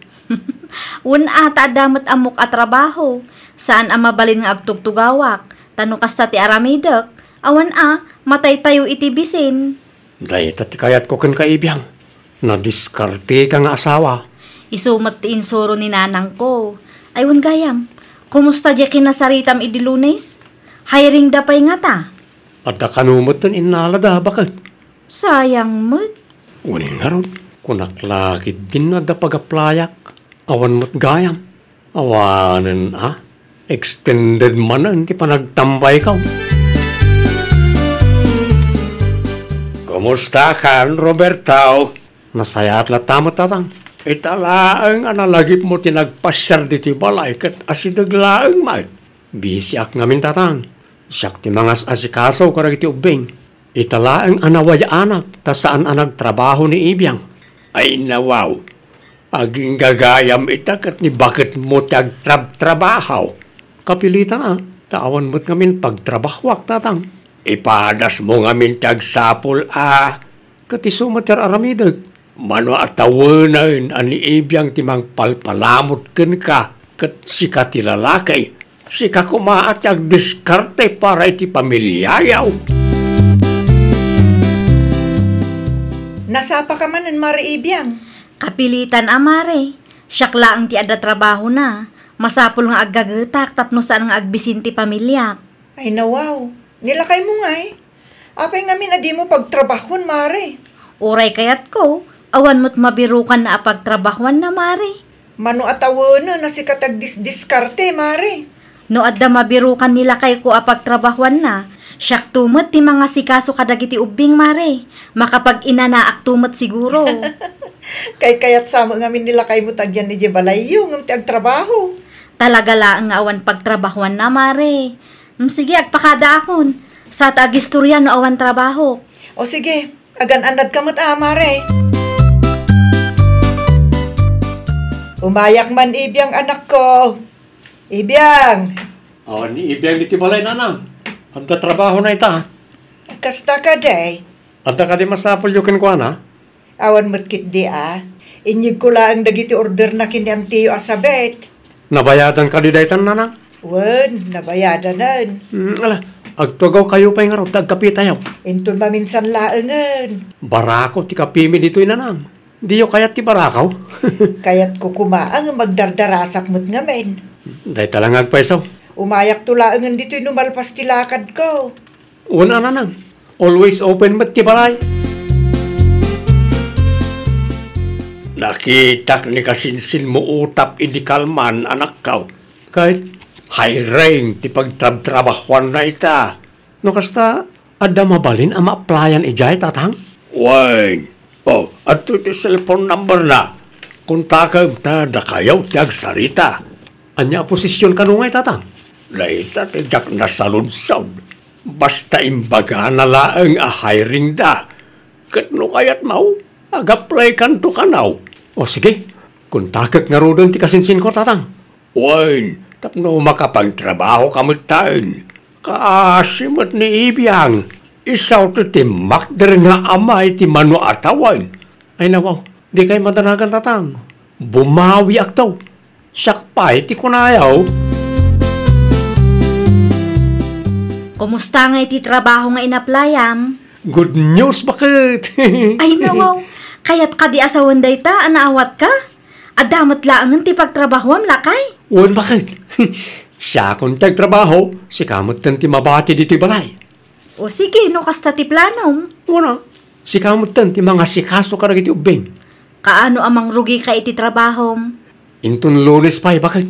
Wen a, ta adda met ammok a trabaho. Saan a mabalin nga agtugtugawak. Ta no kasta ti aramidek, awan a, matay tayo iti bisin. Dayta ti kayatko kenka, Ibiang. Nadiskarteka nga asawa. Isu met ti insuro ni nanangko. Ay, wen gayam, kumusta diay kinasaritam idi Lunes? Hiring da pay ngata? Adda kano met ti innalada, baket? Sayang met. Wen ngarud, kunak la ketdin no adda pag-applyak. Awan met gayam. Awanen a, extended manen ti panagtambayko. Kumustakan, Roberto? Nasayaat latta met, Tatang. Ita laeng a nalagipmo ti nagpasiar ditoy balay ket asideg laeng met. Bisiak ngamin, Tatang. Siak ti mangas-asikaso kadagiti ubbing. Ita laeng a nawayaanak ta saan a nagtrabaho ni Ibiang. Ay nawaw, aginggagayam ita ket ni baketmo ti agtrabtrabaho. Kapilitan a, ta awan met ngamin pagtrabahoak, Tatang. Ipadasmo ngamin ti agsapul a. Ket isu met ti ar-aramidek. Mano a tawenen a ni Ibiang ti mangpalpalamut kenka ket sika ti lalaki, sika koma a ti agdiskarte para iti pamiliayo. Nasapaka manen, Mare Ibiang? Kapilitan a, Mare. Siak laeng ti adda trabahona. Masapul nga aggagetak tapno saan nga agbisin ti pamiliak. Ay, nawaw. Nilakaymo ngay? Apay ngamin a dimo pagtrabahuan, Mare? Uray kayatko, awan met mabirukanna a pagtrabahuanna, Mare. Mano a tawenen a sika ti agdisdiskarte, Mare? No adda mabirukan ni lakayko a pagtrabahuanna, siakto met ti mangasikaso kadagiti ubbing, Mare. Makapag-inanaakto met siguro. Kaykayatsa met ngamin ni lakaymo ti agyan idiay balayyo ngem ti agtrabaho. Talaga laeng nga awan pagtrabahuanna, Mare. Mm, sige, agpakadaakon. Sa ta agistoria no awan trabaho. O sige, agan-annadka met a, Mare. Umayak man, Ibiang, anakko. Ibiang! O, ni Ibiang ditoy balay, Nanang. Adda trabahona ita. Kasta kadi? Adda kadi masapulyo kenkuana? Awan met ketdi a. Inyegko laeng dagiti orderna ken ni antiyo a sabet. Nabayadan kadi daytan, Nanang? Wen, nabayadanen. Mm, ala, agtugawkayo pay ngarud ta agkapitayo. Inton maminsan laengen. Barako ti kapimi ditoy, Nanang. Diyo kayat ti barako? Kayatko koma a ngem agdardarasak met ngamin. Dayta la nga agpayso. Umayakto laengen ditoy no malpas ti lakadko. Wen a, Nanang, always open met ti balay. Nakitak ni kasinsinmo utap idi kalman, anakko. Ket hiring ti pagtrabtrabahuanna ita. No kasta, adda mabalin a ma-applyan idiay, Tatang? Wen. O, adtoy ti cellphone number na. Kontakem ta dakayo ti agsarita. Ania a posision kano ngay, Tatang? Dayta ti diak nasaludsod. Basta imbagana laeng a hiring da. Ket no kayatmo, ag-apply kanto kano. O sige, kontakek ngaruden ti kasinsinko, Tatang. Wen, Tapno makapagtrabaho ka metten. Kaasi met ni Ibiang, isawto ti makder nga ama iti mano a tawen. Ay nawaw, dikay madanagan, Tatang. Bumawiakto. Siak pay ti kunayo. Kumusta ngay ti trabaho nga inaplayam? Good news, baket. Ay nawaw, kayat kadi a sawen dayta a naawatka? Adda met laengen ti pagtrabahoam, lakay? Wen, baket. Siakon ti agtrabaho, sika metten ti mabati ditoy balay. O sige, no kasta ti planom. Wen a, sika metten ti mangasikaso kadagiti ubbing. Kaano a mangrugika iti trabahom? Inton Lunes pay, baket.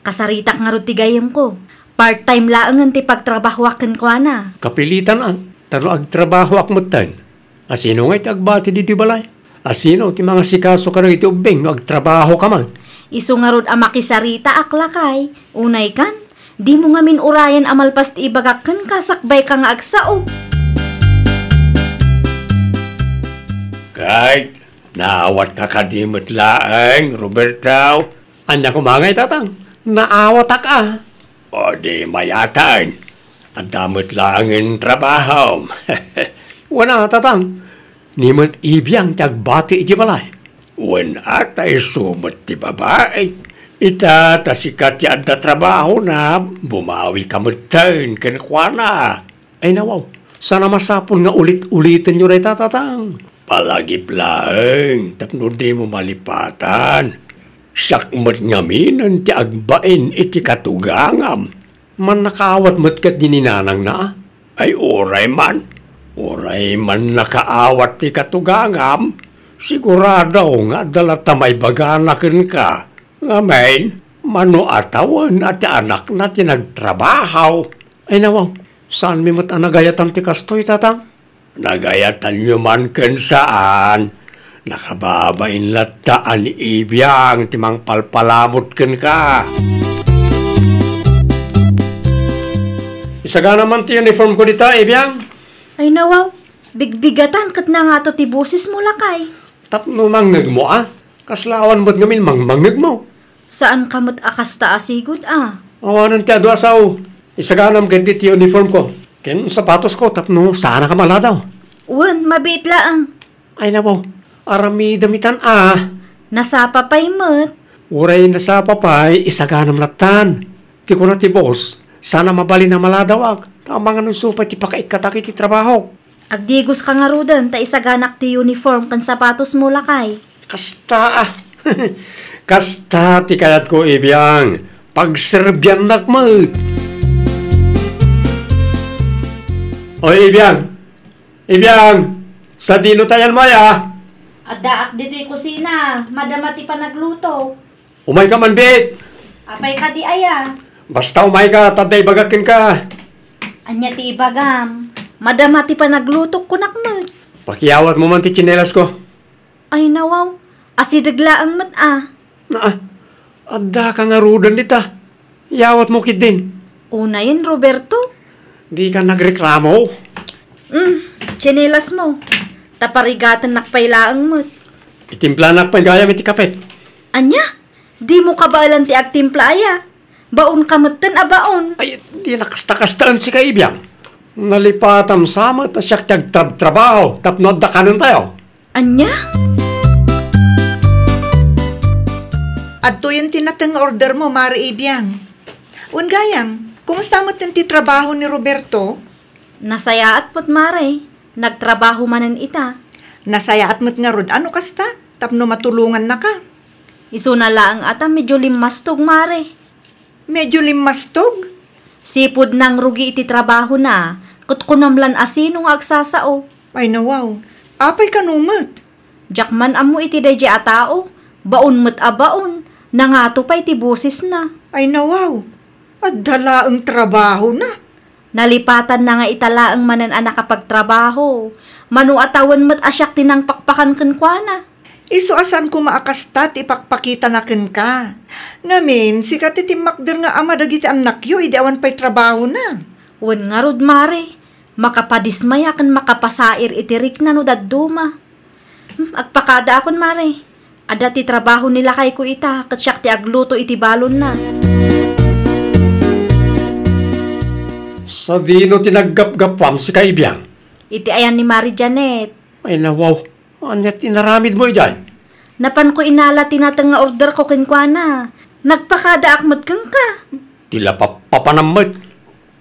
Kasaritak ngarud ti gayyemko. Part-time laengen ti pagtrabahoak kenkuana. Kapilitan a, ta no agtrabahoak metten, asino ngay ti agbati ditoy balay? Asino ti mangasikaso kadagiti ubbing no agtrabahoka man? Isu ngarud a makisaritaak, lakay. Unay kan, dimo ngamin urayen a malpas ti ibagak kenka sakbayka nga agsao. Kay, naawatka kadi met laeng, Roberto? Ania koma ngay, Tatang? Naawatak a. O di mayatan. Adda met laengen trabahom. Wen a, Tatang. Ni met Ibiang ti agbati iti balay. Wen a, ta isu met ti babai. Ita, ta sika ti adda trabahona, bumawika metten kenkuana. Ay nawaw, saan a masapul nga ulit-ulitenyo dayta, Tatang. Palagip laeng tapno dimo malipatan. Siak met ngaminen ti agbain iti katugangam. Mannakaawat met ketdi ni nanangna? Ay, uray man. Uray mannakaawat ti katugangam, sigurado nga adda latta maibagana kenka. Ngamin, mano a tawen a ti anakna ti nagtrabaho? Ay nawaw, saanmi met a nagayatam ti kastoy, Tatang? Nagayatanyo man ken saan, nakababain latta a ni Ibiang ti mangpalpalamut kenka. Isagana man ti uniform ko dita, Ibiang. Ay nawaw, bigbigatan ket nangato ti bosesmo, lakay. Tapno mangngegmo a, kasla awan met ngamin mangmangngegmo. Saanka met a kasta a sigud a. Awanen ti adu a sao. Isaganam ketdi ti uniform ko ken sapatos ko tapno saanak a maladaw. Wen, mabiit laeng. Ay napo, aramidem itan a. Nasapa pay met. Uray nasapa pay, isaganam lattan. Ti kuna ti boss, saan a mabalin a maladawak. Ta amangan isu pay ti pakaikkatak iti trabahok. Agdigoska ngaruden ta isaganak ti uniform ken sapatosmo, lakay. Kasta a. Kasta ti kayatko, Ibiang. Pagserbiannak met. Oy, Ibiang. Ibiang. Sadino tayan maya? Addaak ditoy kusina. Madama ti panagluto. Umayka man, Bit! Apay kadi aya? Basta umayka, ta adda ibagak kenka. Ania ti ibagam? Madama ti panaglutok, kunak met. Pakiyawatmo man ti tsinelas ko. Ay, nawaw. Asideg laeng met a. Naa, adda ka ngaruden dita. Yawatmo ketdin. Unayen, Roberto. Di ka nagreklamo? Mm, tsinelasmo. Ta parigatennak pay laeng met. Itimplanak pay gayam iti kape. Ania? Dimo kabaelan ti agtimpla aya? Baonka metten a baon. Ay, di nakasta-kastaen sika, Ibiang. Nalipatam sa met a siak ti agtrabtrabaho tapno adda kanentayo. Ania? Adtoyen ti nateng nga ordermo, Mare Ibiang. Wen gayam, kumusta metten ti trabaho ni Roberto? Nasayaat met, Mare. Nagtrabaho manen ita. Nasayaat met ngarud a no kasta, tapno matulongannaka. Isuna laeng a ta medyo limmastog, Mare. Medyo limmastog? Sipud nangrugi iti trabahona, ket kunam lan a sino nga agsasao. Ay, nawaw. Apay kano met? Diak man ammo iti daydiay a tao. Baon met a baon. Nangato pay ti bosesna. Ay, nawaw. Adda laeng trabahona. Nalipatanna nga ita laeng manen a nakapagtrabaho. Mano a tawen met a siak ti nangpakpakan kenkuana. Isu a saan koma a kasta ti ipakpakitana kenka. Ngamin, sika ti timmakder nga ama dagiti annakyo idi awan pay trabahona. Wen ngarud, Mare, makapadismaya ken makapasair iti rikna no dadduma. Hmm, agpakadaakon, Mare. Adda ti trabaho ni lakayko ita, ket siak ti agluto iti balonna. Sadino ti naggapgapuam, sika, Ibiang? Iti ayan ni Mari Janet. Ay, nawaw. Ania ti inaramidmo idiay? Napanko inala ti nateng nga orderko kenkuana. Nagpakadaak met kenka. Ti lapappapanam met.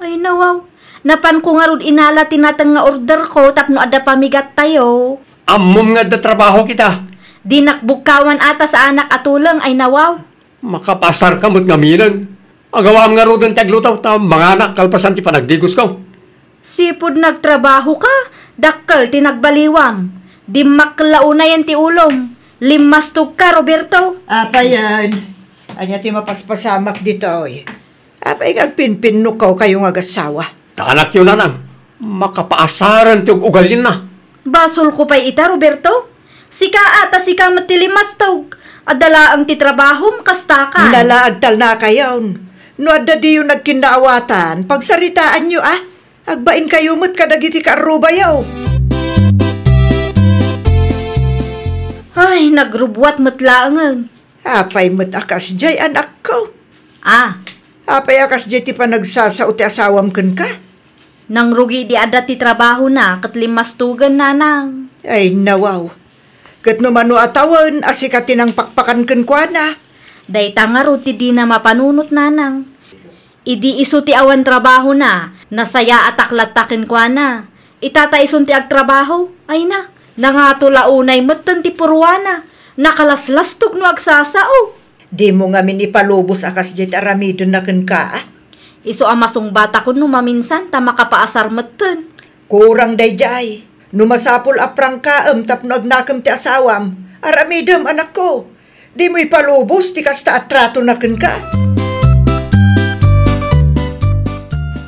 Ay, nawaw. Napanko ngarud inala ti nateng nga orderko tapno adda pamigattayo. Ammom nga adda trabaho kita. Dinak bukkawan a ta saanak a tuleng, ay, nawaw. Makapaasarka met ngaminen. Agawam ngaruden ti agluto ta manganak kalpasan ti panagdigosko. Sipud nagtrabahoka, dakkel ti nagbaliwam. Dimmakkel la unayen ti ulom. Limmastogka, Roberto. Apay, ania ti mapaspasamak ditoy? Apay nga agpinpinnokaw kayo nga agassawa? Ta anakyo, nanang, makapaasaren ti ug-ugalinna. Basolko pay ita, Roberto. Sika a, ta sika met ti limmastog. Adda laeng ti trabahom, kasta kan. Nalaagtalnakayon. No adda diyo nagkinnaawatan, pagsaritaanyo a. Agbainkayo met kadagiti kaarrubayo. Ay, nagrubbuat met laengen. Apay met a kasdiay, anakko? Ah. Apay a kasdiay ti panagsasao ti asawam kenka? Nangrugi di adda ti trabahona ket limmastogen, nanang. Ay, nawaw. Ket no mano a tawen a sika ti nangpakpakan kenkuana? Dayta ngarud ti dina mapanunot, nanang. Idi isu ti awan trabahona, nasayaatak latta kenkuana. Itata isun ti agtrabaho, ay na, nangato la unay metten ti purwana. Nakalaslastog no agsasao. Dimo ngamin ipalubos a kasdiay ti aramidenna kenka, a? Isu a masungbatakon no maminsan ta makapaasar metten. Kurang daydiay. No masapul a prangkaem tapno agnakem ti asawam, aramidem, anakko. Dimo ipalubos ti kasta a tratona kenka.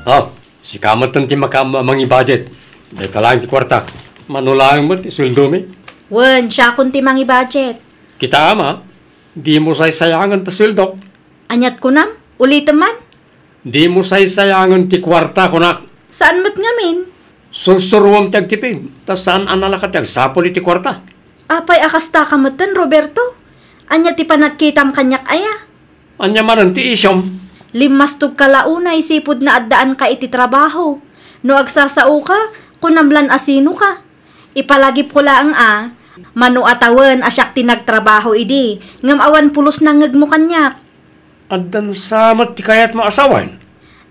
Ah, sika metten ti maka-, ma-, mangibajet. Dayta laeng ti kuarta. Mano laeng met ti sueldomi? Wen, siakon ti mangibajet. Kitaem a, dimo saysayangen ta sueldok. Aniat kunam? Ulitem man? Dimo saysayangen ti kuarta, kunak. Saan met ngamin? Sursuruam ti agtipid, ta saan a nalaka ti agsapul iti kuarta. Apay a kastaka metten, Roberto? Ania ti panagkitam kaniak aya? Ania manen ti isyom? Limmastogka la unay sipud naaddaanka iti trabaho. No agsasaoka, kunam lan a sinoka. Ipalagipko laeng a, mano a tawen a siak ti nagtrabaho idi, ngem awan pulos nangngegmo kaniak. Addan sa met ti kayatmo a sawen?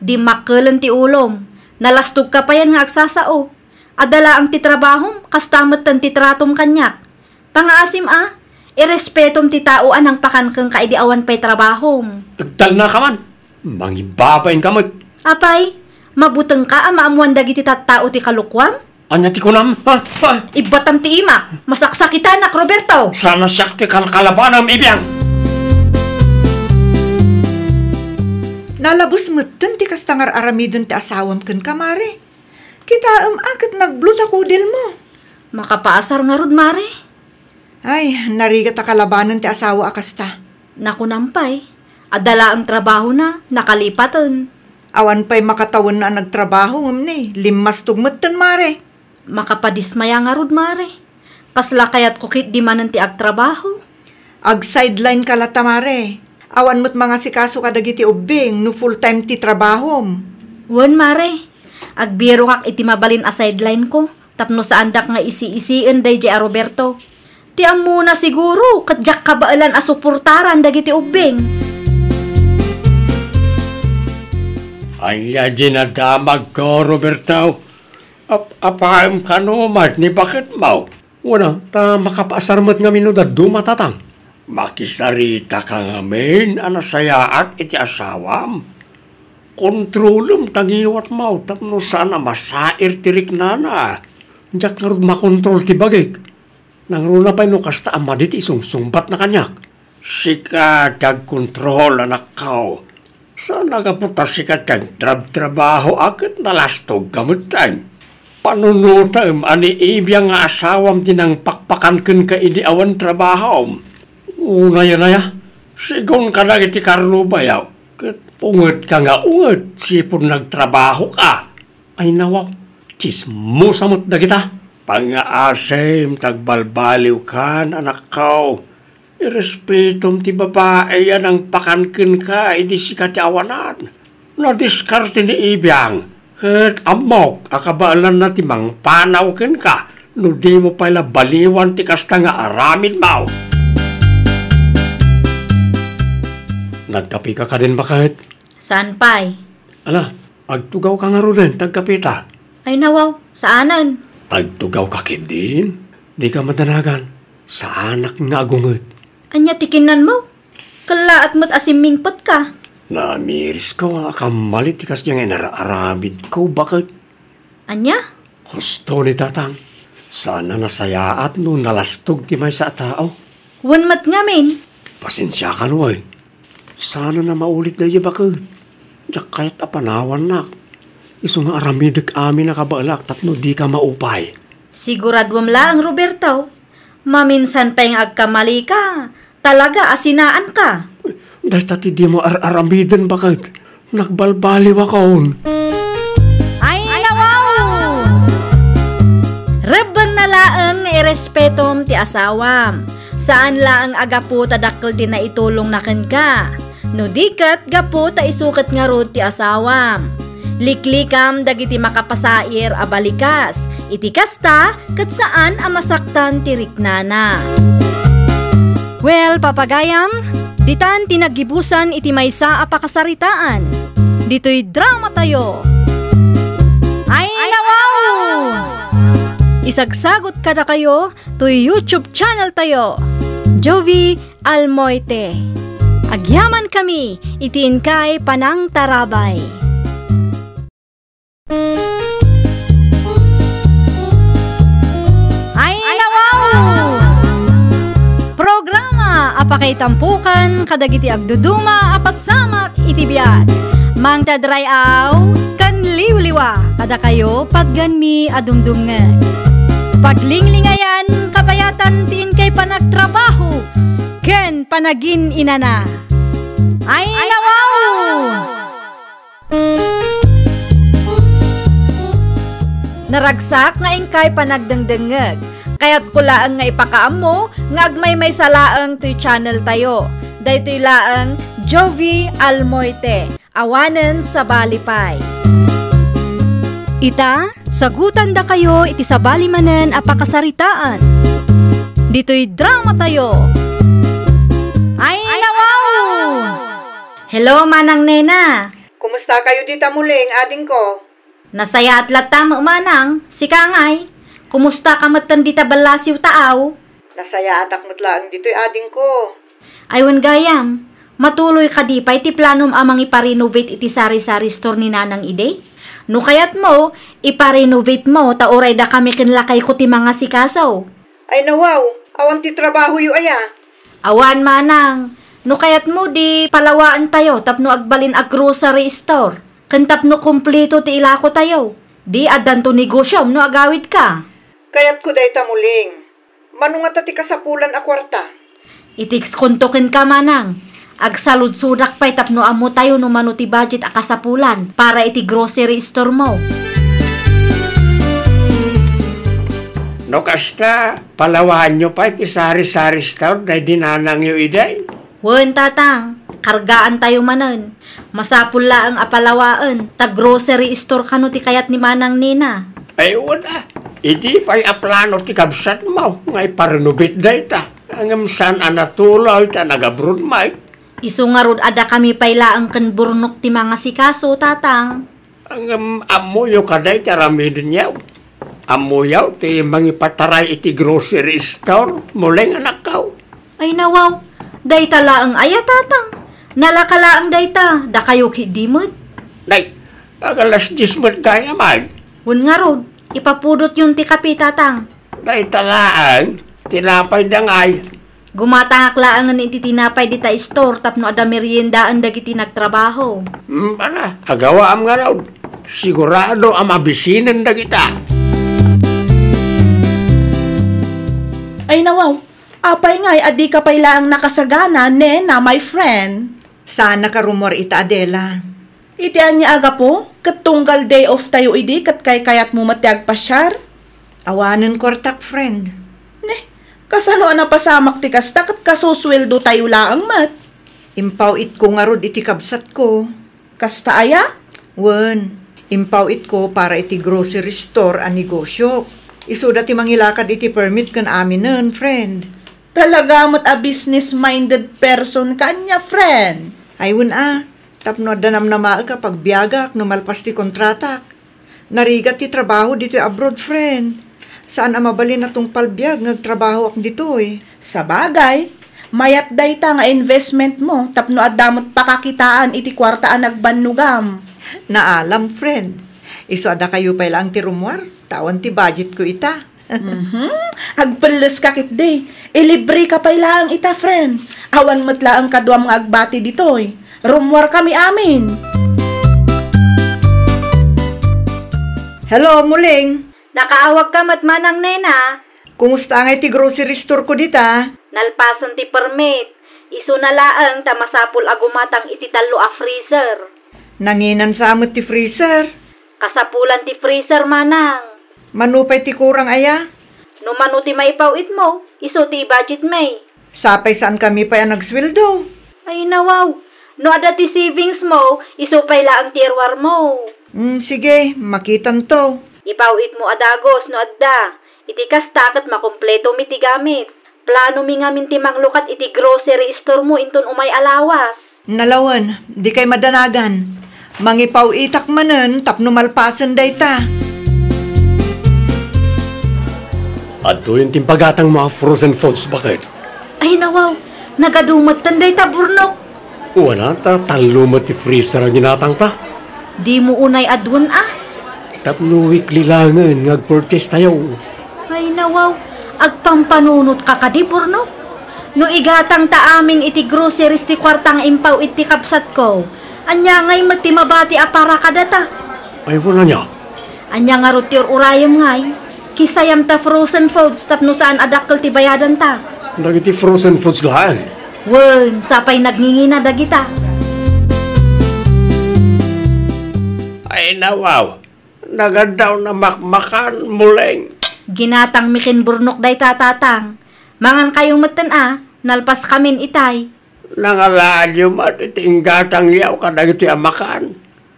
Dimmakkelen ti ulom. Nalastogka payen nga agsasao. Adda laeng ti trabahom, kasta metten ti tratom kaniak. Pangaasim a, irespetom ti tao a nangpakan kenka idi awan pay trabahom. Agtalnaka man. Mangibabainka met. Apay, mabutengka a maammoan dagiti tattao ti kalokuam? Ania ti kunam? Ha? Ha? Ibbatam ti imak. Masaksakitanak, Roberto. Saan a siak ti kalkalabanem, Ibiang. Nalabes metten ti kasta nga ar-aramiden ti asawam kenka, Mare. Kitaem a ket nagblue ti kudelmo. Makapaasar ngarud, Mare. Ay, narigat a kalabanen ti asawa a kasta. Nakunam pay, adda laeng trabahona, nakalipaten. Awan pay makatawenna a nagtrabaho, ngem ni, limmastog metten, Mare. Makapadismaya ngarud, Mare. Kasla kayatko ketdi manen ti agtrabaho. Ag-sideline ka latta, Mare. Awan met mangasikaso kadagiti ubbing no full-time ti trabahom. Wen, Mare. Agbirokak iti mabalin a sideline ko. Tapno saandak nga isi-isien daydiay a Roberto. Ti ammona siguro, ket diak kabaelan a suportaran dagiti ubbing. Ania di nadamagko, Roberto? Ap-, apaem kano met ni baketmo? Wen a, ta makapaasar met ngamin no dadduma, Tatang. Makisarita ka ngamin a nasayaat iti asawam. Kontrolem ta ngiwatmo tapno saan a masair ti riknana. Diak ngarud makontrol ti bagik. Nangruna pay no kasta a madi ti isungsungbatna kaniak. Sika ti agkontrol, anakko. Saan a gapu ta sika ti agtrabtrabaho a ket nalastogka metten. Panunotem a ni Ibiang nga asawam ti nangpakpakan kenka idi awan trabahom. Unay, unay a, sigun kadagiti karrubayo, ket ungetka nga unget sipud nagtrabahoka. Ay, nawaw, tsismosa met dagita. Pangngaasim ta agbalbaliwkan, anakko. Irespetom ti babai a nangpakan kenka idi sika ti awanan. Nadiskarte ni Ibiang. Ket ammok a kabaelanna ti mangpanaw kenka no dimo pay la baliwan ti kasta nga aramidmo. Nagkapeka kadin, baket? Saan pay. Ala, agtugawka ngaruden ti agkapeta. Ay, nawaw, saanen. Agtugawka ketdin? Dika madanagan. Saanak nga agunget. Ania ti kinnanmo? Kellaat met a simmingpetka. Naamirisko a kammali ti kasdiay nga inar-aramidko, baket. Ania? Husto ni tatang. Saan a nasayaat no nalastog ti maysa a tao. Wen met ngamin. Pasensiakan wen. Saan a maulit daydi, baket. Diak kayat a panawannak. Isu nga aramidek amin a kabaelak tapno dika maupay. Siguraduem laeng, Roberto. Maminsan pay nga agkamalika, talaga a sinaanka. Dayta ti dimo ar-aramiden, baket. Nagbalbaliwakon. Ay, nawaw! Rebbengna laeng nga irespetom ti asawam. Saan laeng a gapu ta dakkel ti naitulongna kenka. No di ket gapu ta isu ket ngarud ti asawam. Liklikam dagiti makapasair a balikas. Iti kasta, ket saan a masaktan ti riknana. Well, papagayam, ditan ti naggibusan iti maysa a pakasaritaan. Ditoy dramatayo. Ay, nawaw! Isagsagot kadakayo toy YouTube channel tayo, Jovie Almoite. Agyamankami iti inkay panangtarabay. Ay, nawaw! Programa a pakaitampokan kadagiti agduduma a pasamak iti biag. Mangtadray-aw ken liwliwa kadakayo patganmi a dumdumngeg. Paglinglingayan, kabayatan ti inkay panagtrabaho ken panagin-inana. Ay, nawaw! Naragsak nga inkay panagdengdengngeg. Kayatko laeng nga ipakaammo nga agmaymaysa laeng toy channel tayo. Daytoy laeng Jovie Almoite. Awanen sabali pay. Ita, sagutandakayo iti sabali manen a pakasaritaan. Ditoy dramatayo. Ay, nawaw! Hello, Manang Nena. Kumusta kayo dita, Muling, adingko? Nasayaat latta, Manang. Sika ngay? Kumusta ka metten dita ballasiw taaw? Nasayaatak met laeng ditoy, adingko. Ay, wen gayam, matuloy kadi pay ti planom a mangipa-renovate iti sari-sari store ni Nanang idi? No kayatmo, ipa-renovate mo, ta uray dakami ken lakayko ti mangasikaso. Ay, nawaw, awan ti trabahoyo aya? Awan, Manang. No kayatmo, di palawaentayo tapno agbalin a grocery store. Ken tapno kumpleto ti ilakotayo. Di addanto negosiom no agawidka. Kayatko dayta, Muling. Mano ngata ti kasapulan a kuarta? I-textkonto kenka, Manang. Agsaludsodak pay tapno ammotayo no mano ti budget a kasapulan para iti grocery store mo. No kasta, palawaanyo pay ti sari-sari store daydi nanangyo idi? Wen, Tatang, kargaantayo manen. Masapul laeng a palawaen ta grocery store kano ti kayat ni Manang Nina. Ay, wen a. Idi pay a plano ti kabsatmo nga ipa-renovate dayta. Ngem saan a natuloy ta nag-abroad met. Isu ngarud a dakami pay laeng ken burnok ti mangasikaso, Tatang. Ngem ammoyo kadi ti aramidenyo? Ammoyo ti mangipataray iti grocery store, Muling, anakko? Ay, nawaw, dayta laeng aya, Tatang. Nalaka laeng dayta, dakayo ketdi met. Nay, ag-alas dies met gayam. Wen ngarud, ipapudotyon ti kape, Tatang. Dayta laeng, tinapay da ngay. Gumatangak laengen iti tinapay dita store tapno adda meriendaen dagiti nagtrabaho. Hmm, ala, agawaam ngarud. Sigurado a mabisinen dagita. Ay, nawaw, apay ngay a dika pay laeng nakasagana, Nena, my friend? Saan nakarumor ita, Adela. Iti ania a gapu, ket tunggal day off tayo idi ket kaykayatmo met ti agpasiar? Awanen kuartak, friend. Ne, kasano a napasamak ti kasta ket kasusueldo tayo laeng met? Impaw-itko ngarud iti kabsatko. Kasta aya? Wen, Impaw-itko para iti grocery store a negosio. Isuda ti mangilakad iti permit ken aminen, friend. Talaga met a business-minded person ka ania, friend. Ay, wen a, tapno adda namnamaek a pagbiagak no malpas ti kontratak. Narigat ti trabaho ditoy abroad, friend. Saan a mabalin a tungpal biag nga agtrabahoak ditoy. Sabagay, mayat dayta nga investment mo tapno adda met pakakitaan iti kuarta a nagbannogam. Naalam, friend. Isu a dakayo pay laeng ti rummuar, ta awan ti budgetko ita. Mhm. Agpelles ka ketdi. Ilibre ka pay laeng ita, friend. Awan met laeng kaduam nga agbati ditoy. Rummuar kami amin. Hello, Muling. Nakaawag ka met, Manang Nena. Kumusta ngay ti grocery store ko dita? Nalpasen ti permit. Isuna laeng ta masapul a gumatang iti tallo a freezer. Nanginan sa met ti freezer. Kasapulan ti freezer, Manang. Mano pay ti kurang aya? No mano ti maipaw-itmo, isu ti i-budget mi. Sapay saan kami pay a nagsweldo. Ay, nawaw. No adda ti savings mo, isu pay laeng ti iruar mo. Hmm, sige, makitanto. Ipaw-itmo a dagus no adda. Iti kasta ket makumpleto mi ti gamit. Plano mi ngamin ti manglukat iti grocery store mo inton umay a lawas. Nalawen, dikay madanagan. Mangipaw-itak manen tapno malpasen dayta. Adtoyen ti impagatangmo a frozen foods, baket. Ay, nawaw, nagadu metten dayta, Burnok. Wen a, ta tallo met ti freezer a ginatangta. Dimo unay aduen a? Tapno weekly laengen nga agpurchase tayo. Ay, nawaw, agpampanunotka kadi, Burnok? No igatangta amin iti groceries ti kuarta nga impaw-it ti kabsatko, ania ngay met ti mabati a para kadata? Ay, wen ania? Ania ngarud ti ur-urayem ngay? Kisayam ta frozen foods tapno saan a dakkel ti bayadanta. Dagiti frozen foods laeng. Wen, sapay nagngingina dagita. Ay, nawaw. Nagaddaw na makmakan, Muling. Ginatangmi ken Burnok dayta, Tatang. Mangankayo metten a, nalpaskamin itay. Nangalaanyo met iti inggatangyaw kadagiti a makan.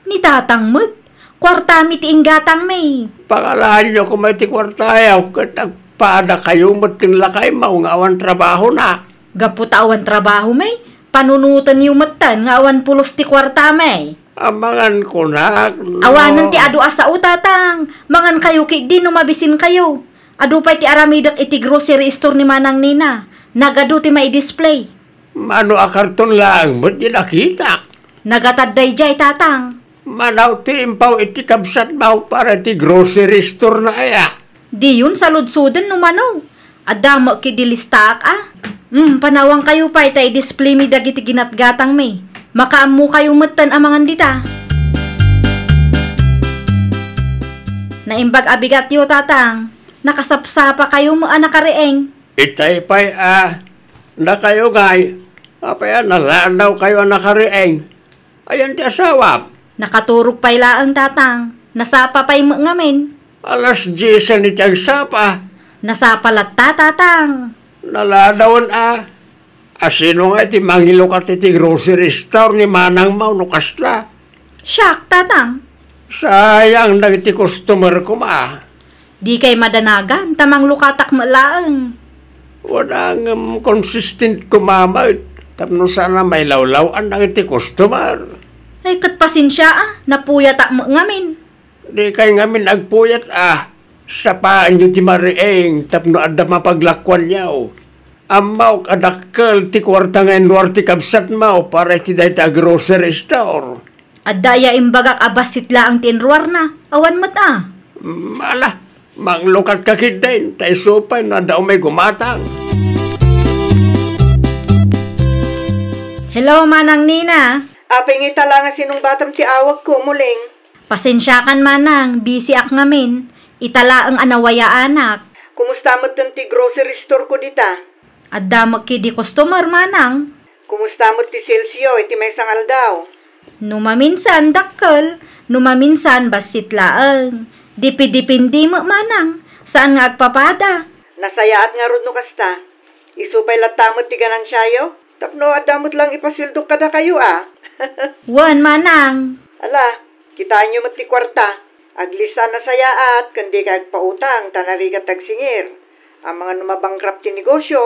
Ni Tatang met, kuartami ti inggatangmi. Pangalaanyo koma iti kuartayaw ket agpadakayo met ken lakaymaw nga awan trabahona. Gapu ta awan trabahomi, panunotenyo metten nga awan pulos ti kuartami. Amangan kunak, no? Awanen ti adu a sao, Tatang. Mangankayo ketdi no mabisinkayo. Adu pay ti aramidek iti grocery store ni Manang Nina. Nagadu ti mai-display. Mano a karton laeng met ti nakitak? Nagatad daydiay, Tatang. Manaw ti impaw iti kabsatmo para iti grocery store na aya? Diyon saludsoden no mano. Adda met ketdi listaak a. Hmm, panawankayo pay ta i-display mi dagiti ginatgatangmi. Makaammokayo metten a mangan dita. Naimbag a bigatyo, Tatang. Nakasapsapakayo met a nakariing. Itay pay a, dakayo ngay, apay a nalanawkayo a nakariing? Ayan ti asawam? Nakaturog pay laeng, Tatang. Nasapa pay met ngamin. Alas diesen iti agsapa. Nasapa latta, Tatang. Naladawen a. A, sino ngay ti mangilukat iti grocery store ni manangmo no kasla? Siak, Tatang. Sayang dagiti customer koma. Dikay madanagan, ta manglukatak met laeng. Wen a ngem consistent koma met, tapno saan a mailawlaw-an dagiti customer. Ay, ket pasensia a, napuyatak met ngamin. Dikay ngamin agpuyat a, sapaenyo ti mariing tapno adda mapaglakuanyo. Ammok a dakkel ti kuarta nga inruar ti kabsatmo para iti dayta a grocery store. Adda aya imbagak a bassit laeng ti inruarna? Awan met a. Mm, ala, manglukatka ketdin, ta isu pay no adda umay gumatang. Hello, Manang Nina. Apay nga ita la nga sinungbatam ti awagko, Muling? Pasensiakan, Manang, busy ak ngamin. Ita laeng a nawayaanak. Kumusta metten ti grocery store ko dita? Adda met ketdi customer, Manang. Kumusta met ti salesyo iti maysa nga aldaw? No maminsan, dakkel. No maminsan, bassit laeng. Dipidipindi met, Manang. Saan nga agpapada. Nasayaat ngarud no kasta. Isu pay latta met ti ganansiayo. Tapno adda met laeng ipasueldok kadakayo a. Wen, Manang. Ala, Kitaenyo met ti kuarta. Aglista a nasayaat, ken dikay agpautang, ta narigat agsingir. Amangan no mabankrupt ti negosyo.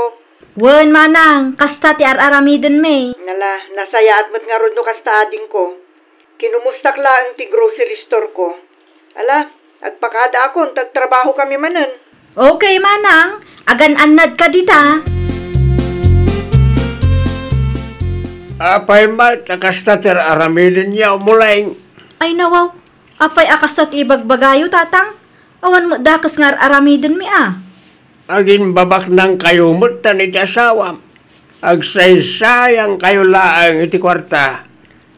Wen, manang, kasta ti ar-aramidenmi. Nala, nasayaat met ngarud no kasta adingko. Kinumustak laeng ti grocery store ko. Ala, agpakadaakon, ta agtrabahokami manen. Okay, manang. Agan-annadka dita. Apay met a kasta ti ar-aramidenyo, Muleng? Ay, nawaw. Apay a kasta ti ibagbagayo, tatang? Awan met dakes nga ar-aramidenmi a. Agimbabaknangkayo met tan iti asawam. Agsaysayangkayo laeng iti kuarta.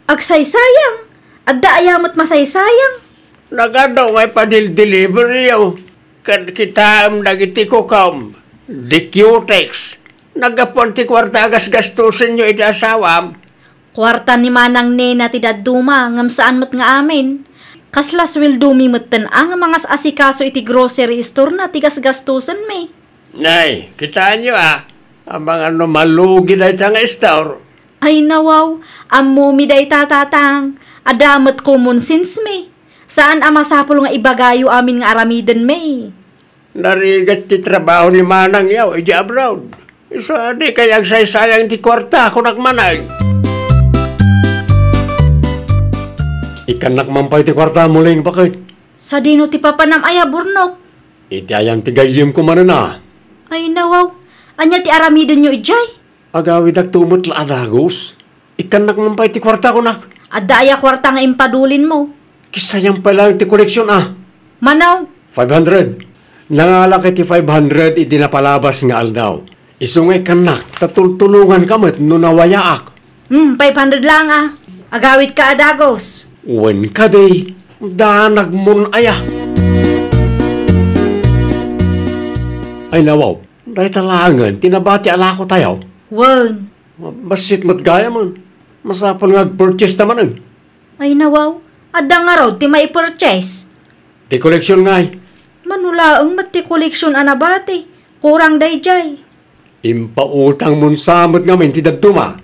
Agsaysayang? Adda aya met masaysayang? Nagadu nga ipadildeliveryo ket kitaem dagiti kukom, di cutex. Naggapuan ti kuarta a gasgastosenyo iti asawam. Kuarta ni Manang Nena ti dadduma, ngem saan met nga amin. Kasla sueldomi metten a nga mangas-asikaso iti grocery store-na ti gasgastosenmi. Nay, kitaenyo a, amangan no malugi dayta nga store. Ay nawaw, ammomi dayta, tatang. Adda met common sense mi. Saan a masapul nga ibagayo amin nga aramidenmi. Narigat ti trabaho ni Manang yaw idiay abroad. Isu a dikay agsaysayang ti kuarta, kunak manay. Ikkannak man pay ti kuarta, Muleng, baket. Sadino ti papanam aya, Burnok? Iti ayan ti gayyemko manen a. Ay nawaw, ania ti aramidenyo idiay? Agawidakto met la a dagus. Ikkannak man pay ti kuarta, kunak. Adda aya kuarta nga impadulinmo? Kisayam pay laeng ti koleksion a. Mano? Five hundred. Nangalak iti five hundred iti napalabas nga aldaw. Isu nga ikkannak, ta tultulonganka met no nawayaak. Hmm, five hundred laeng a. Agawidka a dagus. Wen kadi, danagmon aya. Ay nawaw, dayta laengen ti nabati a lakotayo. Wen. Bassit met gayamen. Masapul nga agpurchase ta manen. Ay nawaw, adda ngarud ti maipurchase. Ti koleksion ngay. Mano laeng met ti koleksion a nabati. Kurang daydiay. Impautangmon sa met ngamin ti dadduma.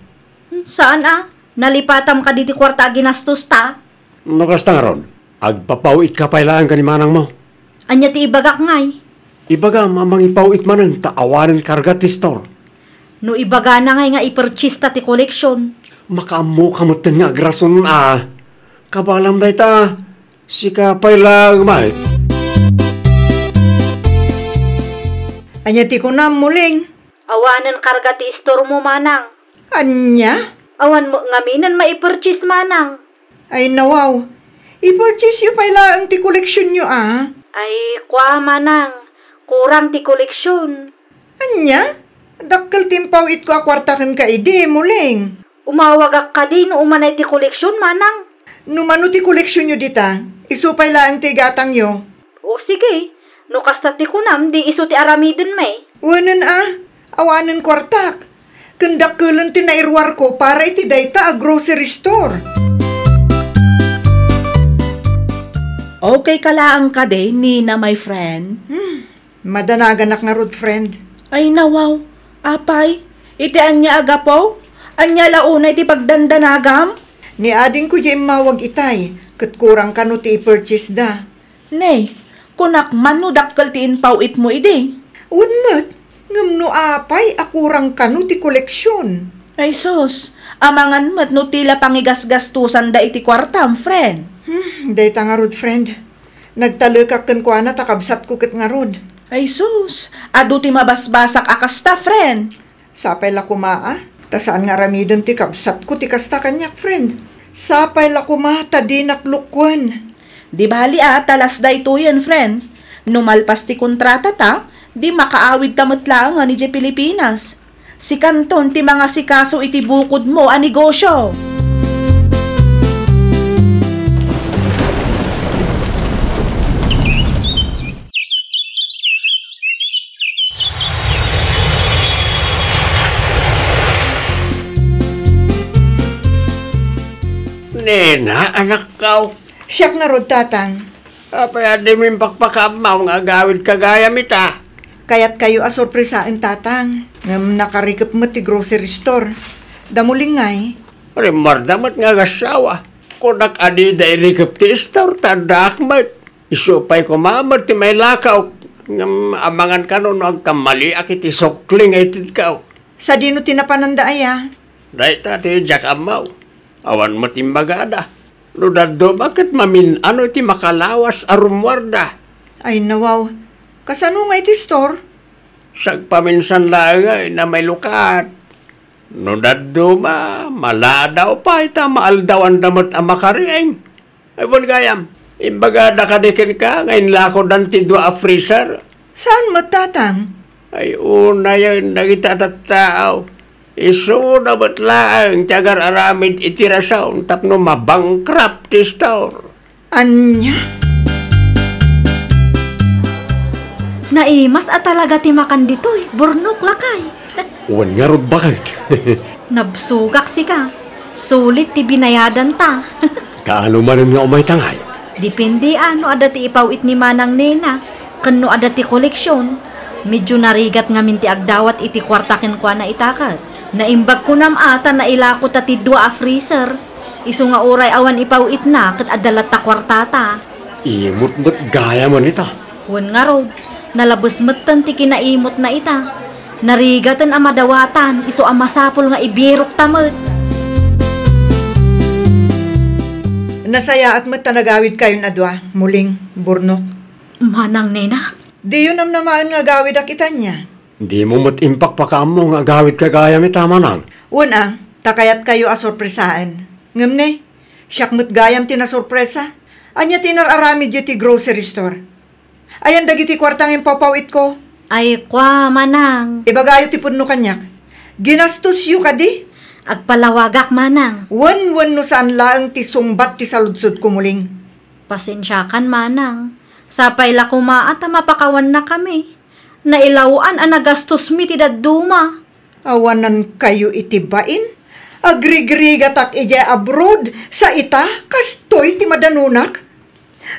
Hmm, saan a? Nalipatam kadi ti kuarta a ginastosta? No kasta ngarud, agpapaw-itka pay laeng ken ni manangmo. Ania ti ibagak ngay? Ibagam a mangipaw-it manen ta awanen karga ti store. No ibagana ngay nga i-purchase ta ti koleksion. Makaammoka metten nga agrason a. Kabaelam dayta, sika pay laeng met. Ania ti kunam, Muleng? Awanen karga ti istormo, manang. Ania? Awan met ngamin a mai-purchase, manang. Ay, nawaw. I-purchase yo pay laeng ti koleksionyo, a? Ay, kua, manang. Kurang ti koleksion. Ania? Dakkel ti impaw-itko a kuarta kenka idi, Muleng. Umawagak kadi no umanay ti koleksion, manang. No mano ti koleksionyo dita, isu pay laeng ti igatangyo. O sige, no kasta ti kunam, di isu ti aramidenmi. Wenen a, awanen kuartak. Ken dakkelen ti nairuarko para iti dayta a grocery store. Okay ka laeng kadi, Nina, my friend? Hmm, madanaganak ngarud, friend. Ay, nawaw. Apay, iti ania a gapu? Ania la unay ti pagdandanagam? Ni adingko diay immawag itay, ket kurang kano ti i-purchase da. Ne, kunak man no dakkel ti impaw-itmo idi. Wen met, ngem no apay a kurang kano ti koleksion? Ay sus, amangan met no ti la pangigasgastusanda iti kuartam, friend. Hmm, dayta ngarud, friend. Nagtalekak kenkuana ta kabsatko ket ngarud. Ay sus, adu ti mabasbasak a kasta, friend. Sapay la koma a, ta saan nga aramiden ti kabsatko ti kasta kaniak, friend. Sapay la koma ta dinak lukuen. Di bali a, ta las daytoyen, friend. No malpas ti kontratata, di makaawidka met laengen idiay Pilipinas. Sikanton ti mangasikaso iti bukodmo a negosio. Nena, anakko. Siak ngarud, Tatang. Apay a dimin pakpakaammo nga agawidka gayam ita? Kayatkayo a sorpresaen, Tatang. Ngem nakarikep met ti grocery store. Damulingngay. Rimmuarda met nga agassawa. Kunak a dida irikep ti istor, ta addaak met. Isu pay koma met ti mailakaw. Ngem amangan kano no agkammaliak iti sukli nga itedkaw. Sadino ti napananda aya? Dayta ti diak ammo. Awan met imbagada. No dadduma ket mamin-ano iti makalawas a rummuarda. Ay, nawaw. Kasano nga iti istor? Sagpaminsan laeng nga mailukat. No dadduma, maladaw pay ta maaldawanda met a makariing. Ay, wen gayam, imbagada kadi kenka nga inlakodan ti dua a freezer? Saan met, Tatang? Ay, unayen dagiti a tattao. Isuna met laeng ti agar-aramid iti rason tapno mabankrupt ti store. Ania? Naimas a talaga ti makan ditoy, Burnok, lakay. Wen ngarud, baket. Nabsogak sika. Sulit ti binayadanta. Kaano manen nga umayta ngay? Depende a no adda ti ipaw-it ni Manang Nena, ken no adda ti koleksion. Medyo narigat ngamin ti agdawat iti kuarta kenkuana ita ket. Naimbag kunam a ta nailako ta ti dua a freezer. Isu nga uray awan ipaw-itna ket adda latta kuartata. Imot met gayamen ita. Wen ngarud, nalabes metten ti kinaimotna ita. Narigaten a madawatan, isu a masapul nga ibirokta met. Nasayaat met ta nagawidkayon a dua, Muling, Burnok. Manang Nena? Diyo namnamaen nga agawidak ita nia? Dimo met impakpakaammo nga agawidka gayam ita, Manang. Wen a, ta kayatkayo a sorpresaen. Ngem ne, siak met gayam ti nasorpresa. Ania ti inar-aramidyo iti grocery store? Ayan dagiti kuarta nga impaw-paw-itko? Ay, kua, Manang. Ibagayo ti pudno kaniak. Ginastosyo kadi? Agpalawagak, Manang. Wen, wenno saan laeng ti sungbat ti saludsodko, Muling. Pasensiakan, Manang. Sapay la koma a ta mapakawannakami. Nailaw-an a nagastosmi ti dadduma. Awanankayo iti bain? Agrigrigatak idiay abroad, sa ita, kastoy ti madanunak?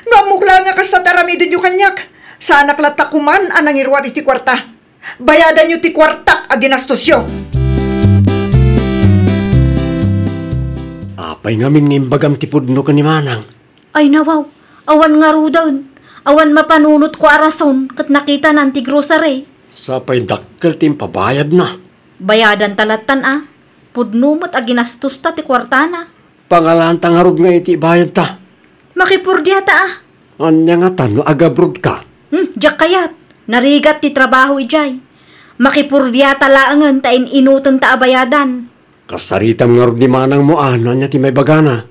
No ammok laeng a kasta ti aramidenyo kaniak, saanak latta koman a nangiruar iti kuarta. Bayadanyo ti kuartak a ginastosyo. Apay ngamin nga imbagam ti pudno ken ni Manang? Ay, nawaw, awan ngaruden. Awan mapanunotko a rason ket nakitanan ti grocery. Sapay dakkel ti impabayadna. Bayadanta lattan a. Pudno met a ginastosta ti kuartana. Pangalanta ngarud nga iti ibayadta. Makipurdiata a. Ania ngata no agabrodka? Hmm, diak kayat. Narigat ti trabaho idiay. Makipurdiata laengen ta in-inutenta a bayadan. Kasaritam ngarud ni manangmo a no ania ti maibagana.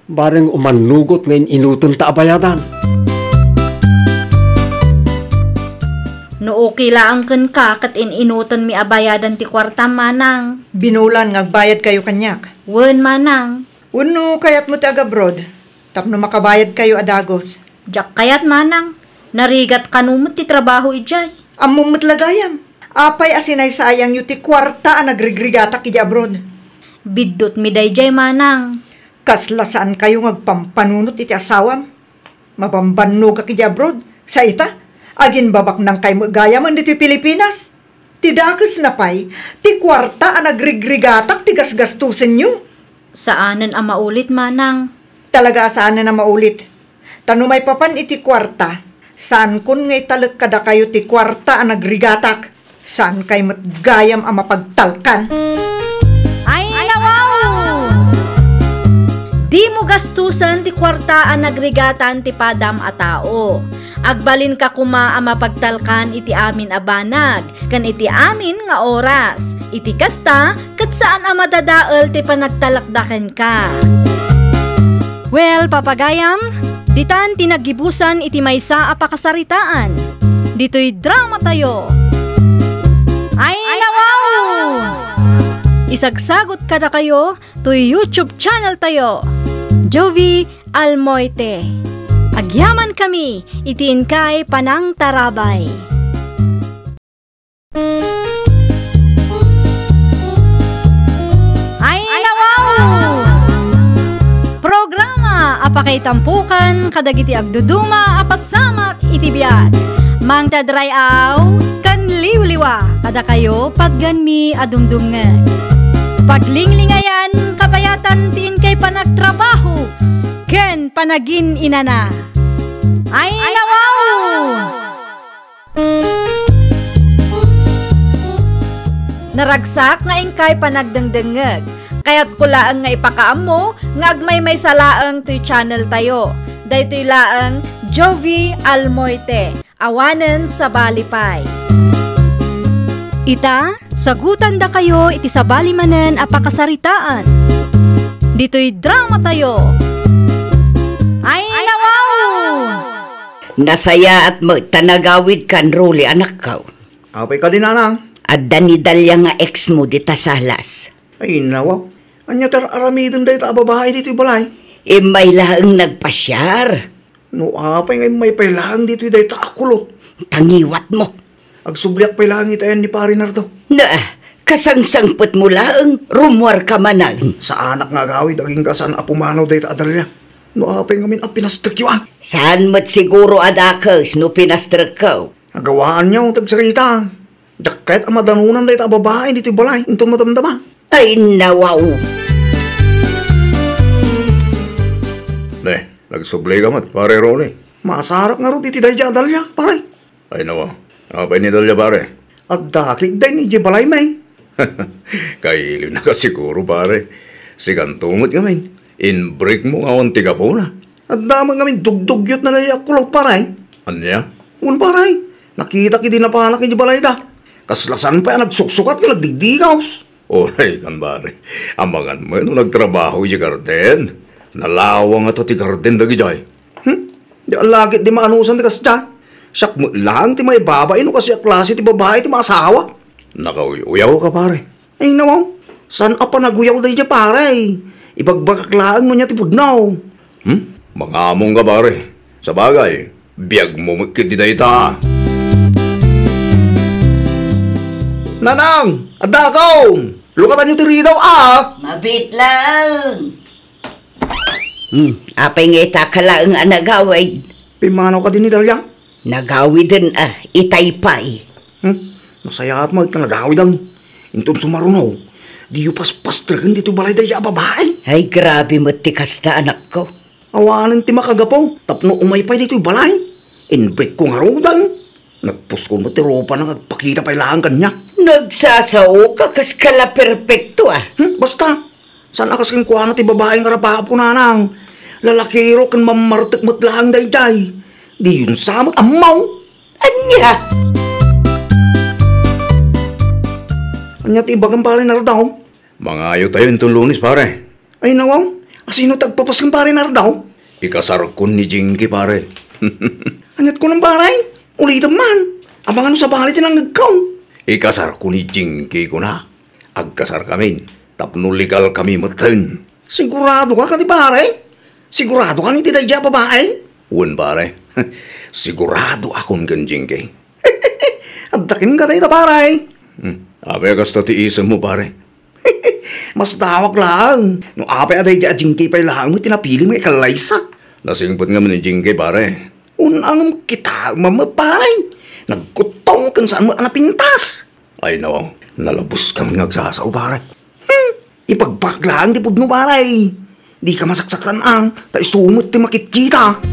Bareng umannugot nga in-inutenta a bayadan. No okay laeng kenka ket in-inutenmi a bayadan ti kuartam, manang. Binulan nga agbayadkayo kaniak. Wen, manang. Wenno kayatmo ti agabroad tapno makabayadkayo a dagus? Diak kayat, manang. Narigat kano met ti trabaho idiay. Ammom met la gayam. Apay a sinaysayangyo ti kuarta a nagrigrigatak idiay abroad? Biddutmi daydiay, manang. Kasla saankayo nga agpampanunot iti asawam? Mabambannogak idiay abroad. Sa ita, aginbabaknangkay met gayamen ditoy Pilipinas. Ti dakesna pay, ti kuarta a nagrigrigatak ti gasgastosenyo. Saanen a maulit, manang. Talaga a saanen a maulit. Ta no maipapan iti kuarta, saankon nga italek kadakayo ti kuarta a nagrigatak. Saankay met gayam a mapagtalkan. Ay, nawaw! Dimo gastusen ti kuarta a nagrigatan ti padam a tao. Agbalinka koma a mapagtalkan iti amin a banag ken iti amin nga oras. Iti kasta, ket saan a madadael ti panagtalekda kenka. Well, papagayam, ditan ti naggibusan iti maysa a pakasaritaan. Ditoy dramatayo. Ay, nawaw! Isagsagot kadakayo toy YouTube channel tayo, Jovie Almoite. Agyamankami iti inkay panangtarabay. Ay, nawaw! Programa a pakaitampokan kadagiti agduduma a pasamak iti biag. Mangted ray-aw ken liwliwa kadakayo, patganmi a dumdumngeg. Paglinglingayan, kabayatan ti inkay panagtrabaho, Nagin-inana. Ay, nawaw! Naragsak nga inkay panagdengdengngeg. Kayatko laeng nga ipakaammo nga agmaymaysa laeng toy channel tayo. Daytoy laeng Jovie Almoite. Awanen sabali pay. Ita, sagutandakayo iti sabali manen a pakasaritaan. Ditoy drama tayo. Ay, nawaw! Nasayaat met ta nagawidkan, Rolly, anakko. Apay kadi, nanang? Adda ni Dalia nga ex mo dita salas. Ay, nawaw. Ania ti ar-aramiden dayta a babai ditoy balay? Immay laeng nagpasiar. No apay nga immay pay laeng ditoy dayta a kulot? Tangiwat mo. Agsubliak pay laeng iti ayan ni Pari Nardo. Na, kasangsangpet mo laeng, rummuarka manen. Saanak nga agawid agingga saan a pumanaw dayta a Dalia. No apay ngamin a pinastrekyo, a? Saan met siguro a dakes no pinastrekko? Agawaanyo ti agsarita. Diak kayat a madanonan dayta a babai ditoy balay inton madamdama. Ay, nawaw! Ne, nagsublika met, Pare Rolly. Masarak ngarud iti daydiay a Dalia, pare. Ay, nawaw. Apay ni Dalia, pare? Adda ketdi idiay balay, may. Kailiwnaka siguro, pare. Sikanto met ngamin, inbreak mo nga awan ti gapuna. Adda met ngamin dugdugyot na daydiay a kulot, pare. Ania? Wen, pare. Nakitak idi napanak idiay balayda. Kasla saan pay a nagsuksukat ken nagdigdigaws. Uray kan, pare. Amangan met no nagtrabaho idiay garden. Nalawang ngata ti garden dagidiay. Hmm? Di alagit di maanusan ti kasdiay. Siak met laeng ti maibabai no kasdiay a klase ti babai ti maasawa. Nakauy-uyawka, pare. Ay, nawaw. Saan a panaguyaw daydiay, pare? Ibagbagak laeng no ania ti pudno. Hmm? Mangamongka, pare. Sabagay, biag mo met ketdi dayta. Nanang, addakaw! Lukatanyo ti ridaw, a! Mabiit laeng. Hmm, apay nga ita ka laeng a nagawid? Pimmanaw kadi ni Dalia? Nagawiden a, itay pay. Hmm? Nasayaat met nga nagawiden. Inton sumaruno, diyo paspastreken ditoy balay daydiay a babai. Ay, grabe met ti kasta, anakko. Awanen ti makagapu tapno umay pay ditoy balay. Inbreak ko ngaruden. Nagpuskol met ti rupana nga agpakita pay laeng kaniak. Nagsasaoka kas kala perpekto, a. Hmm, basta. Saan a kas kenkuana ti babai nga arapaap ko, nanang. Lalakiro ken mammartek met laeng daydiay. Diyon sa met ammo. Ania? Ania ti ibagam, Pare Nardo? Mangayo tayo inton Lunes, pare. Ay, nawaw. Asino ti agpapas ken Pare Nardo? Ikasarkon ni Jinky, pare. Aniat kunam, pare? Ulitem man. Amangan no sabali ti nangngegko. Ikasarko ni Jinky, kuna. Agkasarkamin tapno legalkami metten. Siguradoka kadi, pare? Siguradoka iti daydiay a babai? Wen, pare. Siguradoakon ken Jinky. Adda kenka dayta, pare. Hmm. Apay a kasta ti isemmo, pare? Masdawak laeng no apay a daydiay a Jinky pay laeng ti napilim nga ikallaysa. Nasingpet ngamin ni Jinky, pare. Wen, ngem kitaem met, pare. Nagkuttong ken saan met a napintas. Ay, nawaw. Nalabos kami nga agsasao, pare. Hmm. Ipagbagak laeng ti pudno, pare. Dika masaksaktan, a, ta isu met ti makitkita.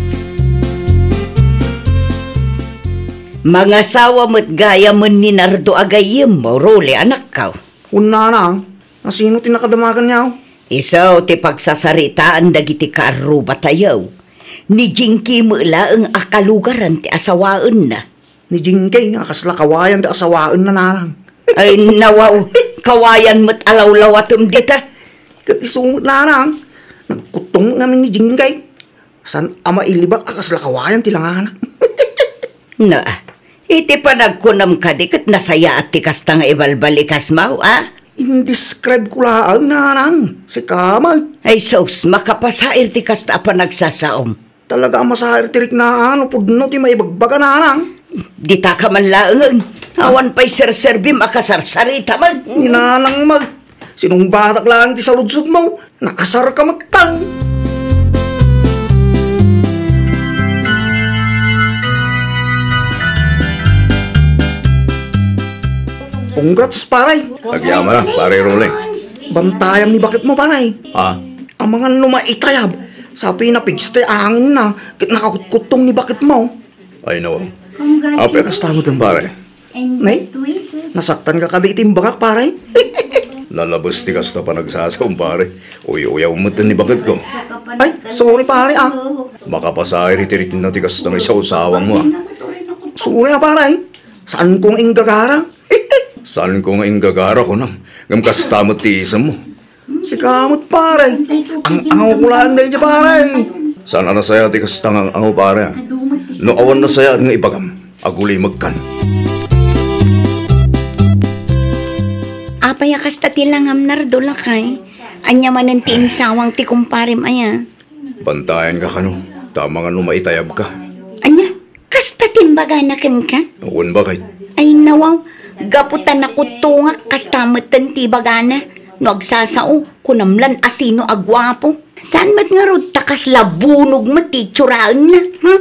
Mangasawa met gayamen ni Nardo a gayyemmo, Rolly, anakko. Wen, nanang, asino ti nakadamaganyo? Isu ti pagsasaritaan dagiti kaarrubatayo. Ni Jinky met laeng a kalugaran ti asawaenna. Ni Jinky nga kasla kawayan ti asawaenna, nanang. Ay, nawaw, kawayan met a lawlawatem dita. Ket isu met, nanang, nagkuttong ngamin ni Jinky. Saan a mailibak a kasla kawayan ti langana. Na, iti panagkunam kadi ket nasayaat ti kasta nga ibalbalikasmo, a? Indescribe ko laeng, nanang. Sika met. Ay, sus, makapasair ti kasta a panagsasaom. Talaga a masair ti riknaan no pudno ti maibagbaga, nanang. Dita ka man laengen. Awan pay serserbim a kasarsarita met. Ni nanang met. Sinungbatak laeng ti saludsodmo. Nakasarka met, tang. Congrats, pare. Agyamanak, pare Rolly. Bantayam ni baketmo, pare. Ha? Amangan no maitayab, Sapay napigsa ti anginna, ket nakakutkuttong ni baketmo. Ay, no. Apay, kasta met, pare. Nay, nasaktan ka kadi iti imbagak, pare? Nalabes ti kasta panagsasaom, pare. Uy-uyaw met ni baketko. Ay, sorry, pare, ah. Makapasair iti rikna ti kasta nga isawsawangmo, ah. Sorry, ah, pare. Saanko nga inggagara? Saanko nga inggagara, kunam. Ngem kasta met ti isemmo. Sika met, pare. Ang-angawko laeng daydiay, pare. Saan a nasayaat ti kasta nga ang-angaw, pare, ah? No awan nasayaat nga ibagam, agulimekkan. Apay a kasta ti langam, Nardo, lakay? Ania manen ti insawang ti kumparem aya? Bantayanka kano, ta amangan no maitayabka. Ania? Kasta ti imbagana kenka? Wen, baket. Ay, nawaw. Gapu ta nakuttongak, kasta metten ti ibagana. No agsasao, kunam lan a sino a guapo. Saan met ngarud ta kasla bunog met ti itsuraenna, ha?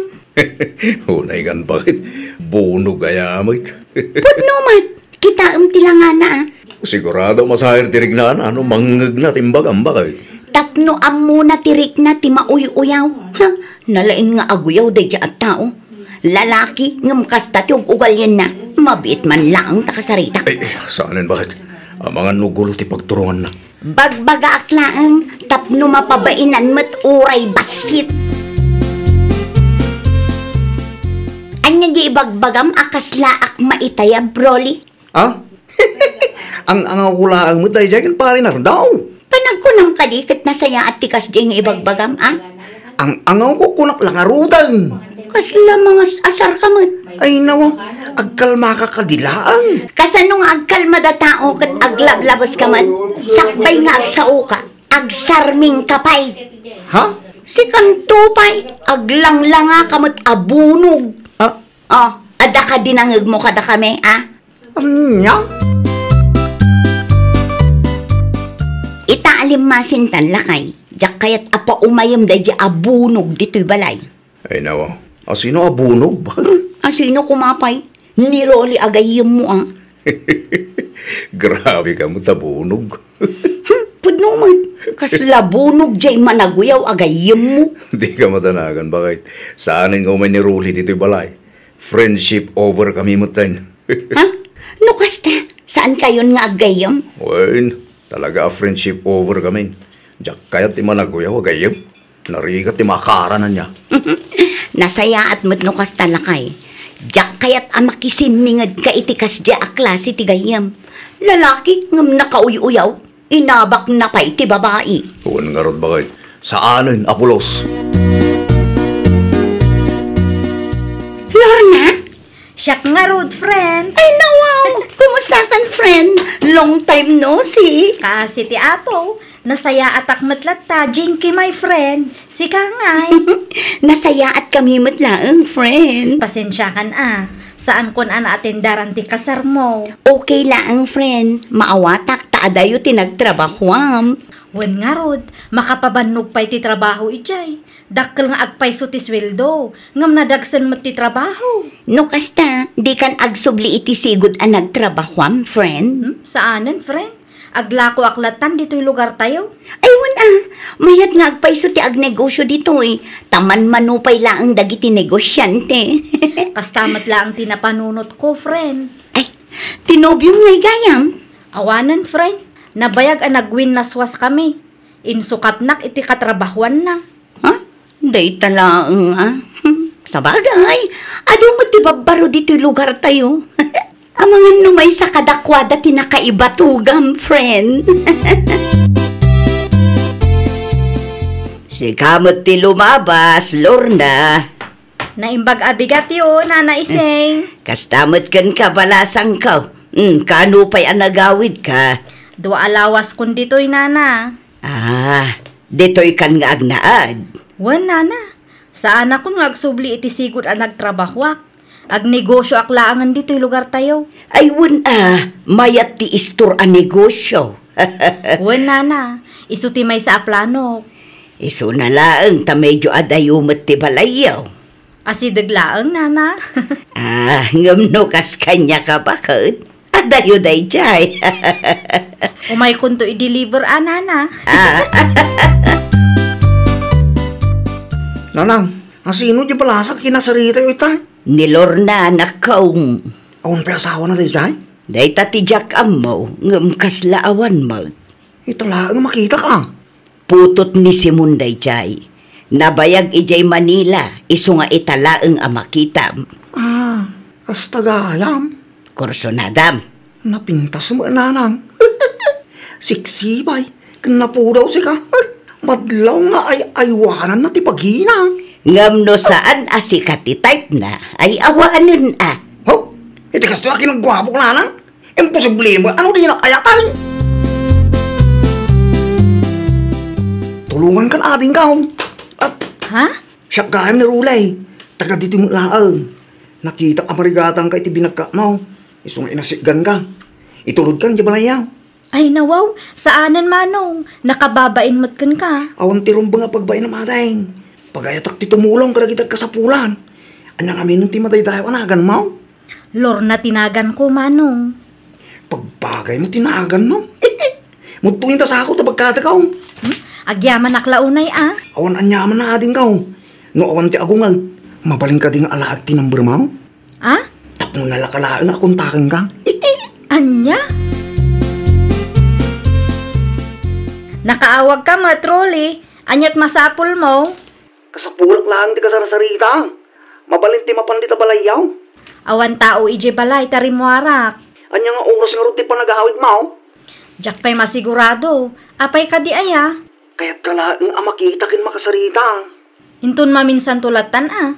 Unay ngan, baket. Bunog aya met. Pudno met. Kitaem ti langana, ah. Sigurado masair ti riknana no mangngegna ti imbagam, baket. Tapno ammona ti rikna ti mauy-uyaw. Ha? Nalaing nga aguyaw daydiay a tao. Lalaki, ngem kasta ti ug-ugalyenna. Mabiit man laeng ta kasaritak. Ay, ay, saanen, baket. Amangan no gulo ti pagturonganna. Bagbagaak laeng, tapno mapabaenan met uray bassit. Ania di ibagbagam a kaslaak maitayab, Rolly? Ah? Ang-angawko laeng met daydiay ken Pare Nardo. Panagkunam kadi ket nasayaat ti kasdiay nga ibagbagam, ah? Ang-angawko, kunak la ngaruden. Kasla mangas-asar ka met. Ay, nawa, agkalmaka kadi laeng. Kasano nga agkalmada tao ket aglablabes ka met? Sakbay nga agsao ka, agsarming ka pay. Ha? Sikanto pay, aglanglanga ka met a bunog. Ah? Oh, adda kadi nangngegmo kadakami, ah? Ania? Ita a limmasintan, lakay, diak kayat a paumayem daydiay a bunog ditoy balay. Ay, nawa. Asino a bunog? Baket? Hmm, asino koma pay? Ni Rolly a gayyemmo, ah. Grabe ka met a bunog. Hmm, pudno met. Kasla bunog diay managuyaw a gayyemmo. Di ka madanagan, baket. Saanen nga umay ni Rolly ditoy balay. Friendship over kami metten. Ha? No kasta, saankayon nga aggayyem? Wen, talaga a friendship over kami. Diak kayat ti managuyaw a gayyem. Narigat ti makaarana niya. Nasayaat met no kasta, lakay. Diak kayat a makisinninged ka iti kasdiay a klase ti gayyem. Lalaki ngem nakauy-uyaw. Inabakna pay ti babai. Wen ngarud, baket. Saanen a pulos. Lorna? Siak ngarud, friend. Ay, nawaw! Kumusta kan, friend? Long time no see. Kaasi ti Apo. Nasayaatak met latta, Jinky, my friend. Sika ngay? Nasayaat kami met laeng, friend. Pasensiakan a. Saankon a naatendaran ti kasarmo. Okay laeng, friend. Maawatak ta adayo ti nagtrabahuam. Wen ngarud, makapabannog pay ti trabaho idiay. Dakkel nga agpayso ti sueldo, ngem nadagsen met ti trabaho. No kasta, dikan agsubli iti sigud a nagtrabahuam, friend? Hmm? Saanen, friend? Aglakoak lattan ditoy lugartayo. Ay, wen a, mayat nga agpayso ti agnegosyo ditoy. Ta manmano pay laeng dagiti negosiante. Kasta met laeng ti napanunotko, friend. Ay, ti nobiom ngay gayam? Awanen, friend. Nabayag a nagwinnaswas kami. Insukatnak iti katrabahuanna. Ha? Dayta laeng, ah. Sabagay, adu met ti babbaro ditoy lugartayo. Amangan no maysa kadakuada ti nakaibatugam, friend. Sika met ti lumabas, Lorna. Naimbag a bigatyo, Nana Ising. Kasta met kenka, balasangko. Hmm, kaano pay a nagawidka? Dua a lawaskon ditoy, Nana. Ah, ditoy kan nga agnaed? Wen, Nana. Saanakon nga agsubli iti sigud a nagtrabahoak. Agnegosioak laengen ditoy lugartayo. Ay, wen a, mayat ti istor a negosio. Wen, Nana. Isu ti maysa a planok. Isuna laeng ta medio adayo met ti balayyo. Asideg laeng, Nana. Ah, ngem no kas kaniaka, baket? Adayo daydiay. Umaykonto i-deliver a, Nana. Ah. Nanang, asino ti balasak kinasaritayo ita? Ni Lorna, nakkaw. Awan pay asawana daydiay? Dayta ti diak ammo, ngem kasla awan met. Ita laeng makitak a. Putot ni Simon daydiay. Nabayag idiay Manila, isu nga ita laeng a makitam. Ah, kasta gayam. Kursunadam. Napintas met, nanang. Siksibay, ken napudaw sika. Madlaw nga ay-aywananna ti pagina. Ngem no saan a sika ti type na, ay awanen a. Ho? Iti kastoy a kinagguapok, nanang? Imposible met, ano dinak ayatan? Tulongan kan adingkaw. Ah, Ha? Siak gayam ni Rulay. Taga ditoy met laeng. Nakitak a marigatangka iti binagkatmo. Isu nga inasitganka. Itulodka idiay balayyo. Ay, nawaw, saanen, Manong. Nakababain met kenka. Awan ti rumbeng a pagbainam, ading. Pagayatak ti tumulong kadagiti agkasapulan. Ania ngamin ti madaydayaw a naganmo? Lorna ti naganko, Manong. Pagbagaymo ti naganmo. Mudto inta sako ta bagkatakaw. Hmm? Agyamanak la unay a. Awan aniaman a adingkaw. No awan ti agungag, mabalin kadi nga alaek ti numbermo? Ah? Tapno nalaka laeng a kontakenka. Ania? Nakaawagka met, Rolly. Aniat masapulmo? Kasapulak laeng ti kasarsarita. Mabalin ti mapan dita balayyo. Awan tao idiay balay ta rimmuarak. Ania nga oras ngarud ti panagawidmo? Diak pay masigurado. Apay kadi aya? Kayatka laeng a makita ken makasarita. Inton maminsanto lattan a.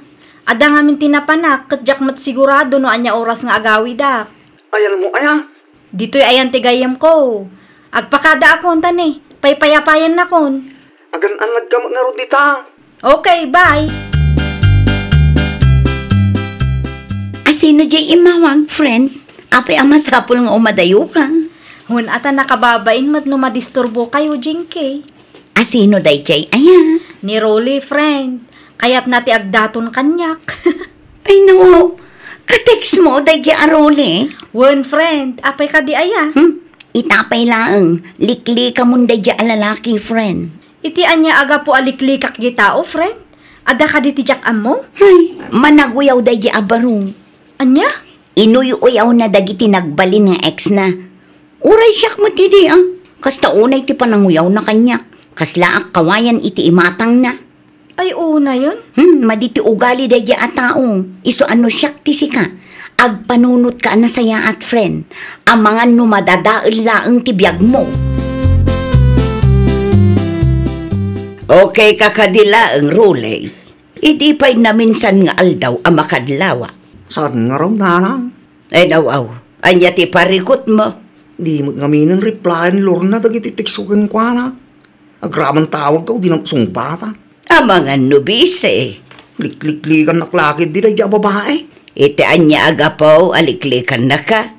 Adda ngamin ti napanak ket diak met sigurado no ania oras nga agawidak. Ayanmo aya? Ditoy ayan ti gayyemko. Agpakadaakon ta ne, paypayapayannakon. Agan-annadka met ngarud dita. Okay, bye. Asino diay immawag, friend? Apay a masapul nga umadayoka? Wen, ata nakababain met no madisturbokayo, Jinky. Asino daydiay aya? Ni Rolly, friend. Kayatna ti agdaton kaniak. Ay, no. Ka-textmo daydiay a Rolly? Wen, friend. Apay kadi aya? Hmm? Ita pay laeng, liklikamon daydiay a lalaki, friend. Iti ania a gapu a liklikak diay tao, friend? Adda kadi ti diak ammo? Ay, managuyaw daydiay a baro. Ania? Inuy-uyawna dagiti nagbalin nga ex-na. Uray siak met idi, ah. Kasta unay ti pananguyawna kaniak. Kaslaak kawayan iti imatangna. Ay, unayen? Hmm, madi ti ugali daydiay a tao. Isu a no siak ti sika, agpanunotka a nasayaat, friend. Amangan no madadael laeng ti biagmo. Okay ka kadi laeng, Rolly. Idi pay naminsan nga aldaw a makadlawa. Saan ngarud, nanang? Ay, nawaw. Ania ti parikutmo? Di met ngaminen replyan ni Lorna dagiti textko kenkuana. Agraman tawagko, di nang sungbata. Amangan no bisi. Likliklikannak la ketdi daydiay a babai. Iti ania a gapu a liklikannaka?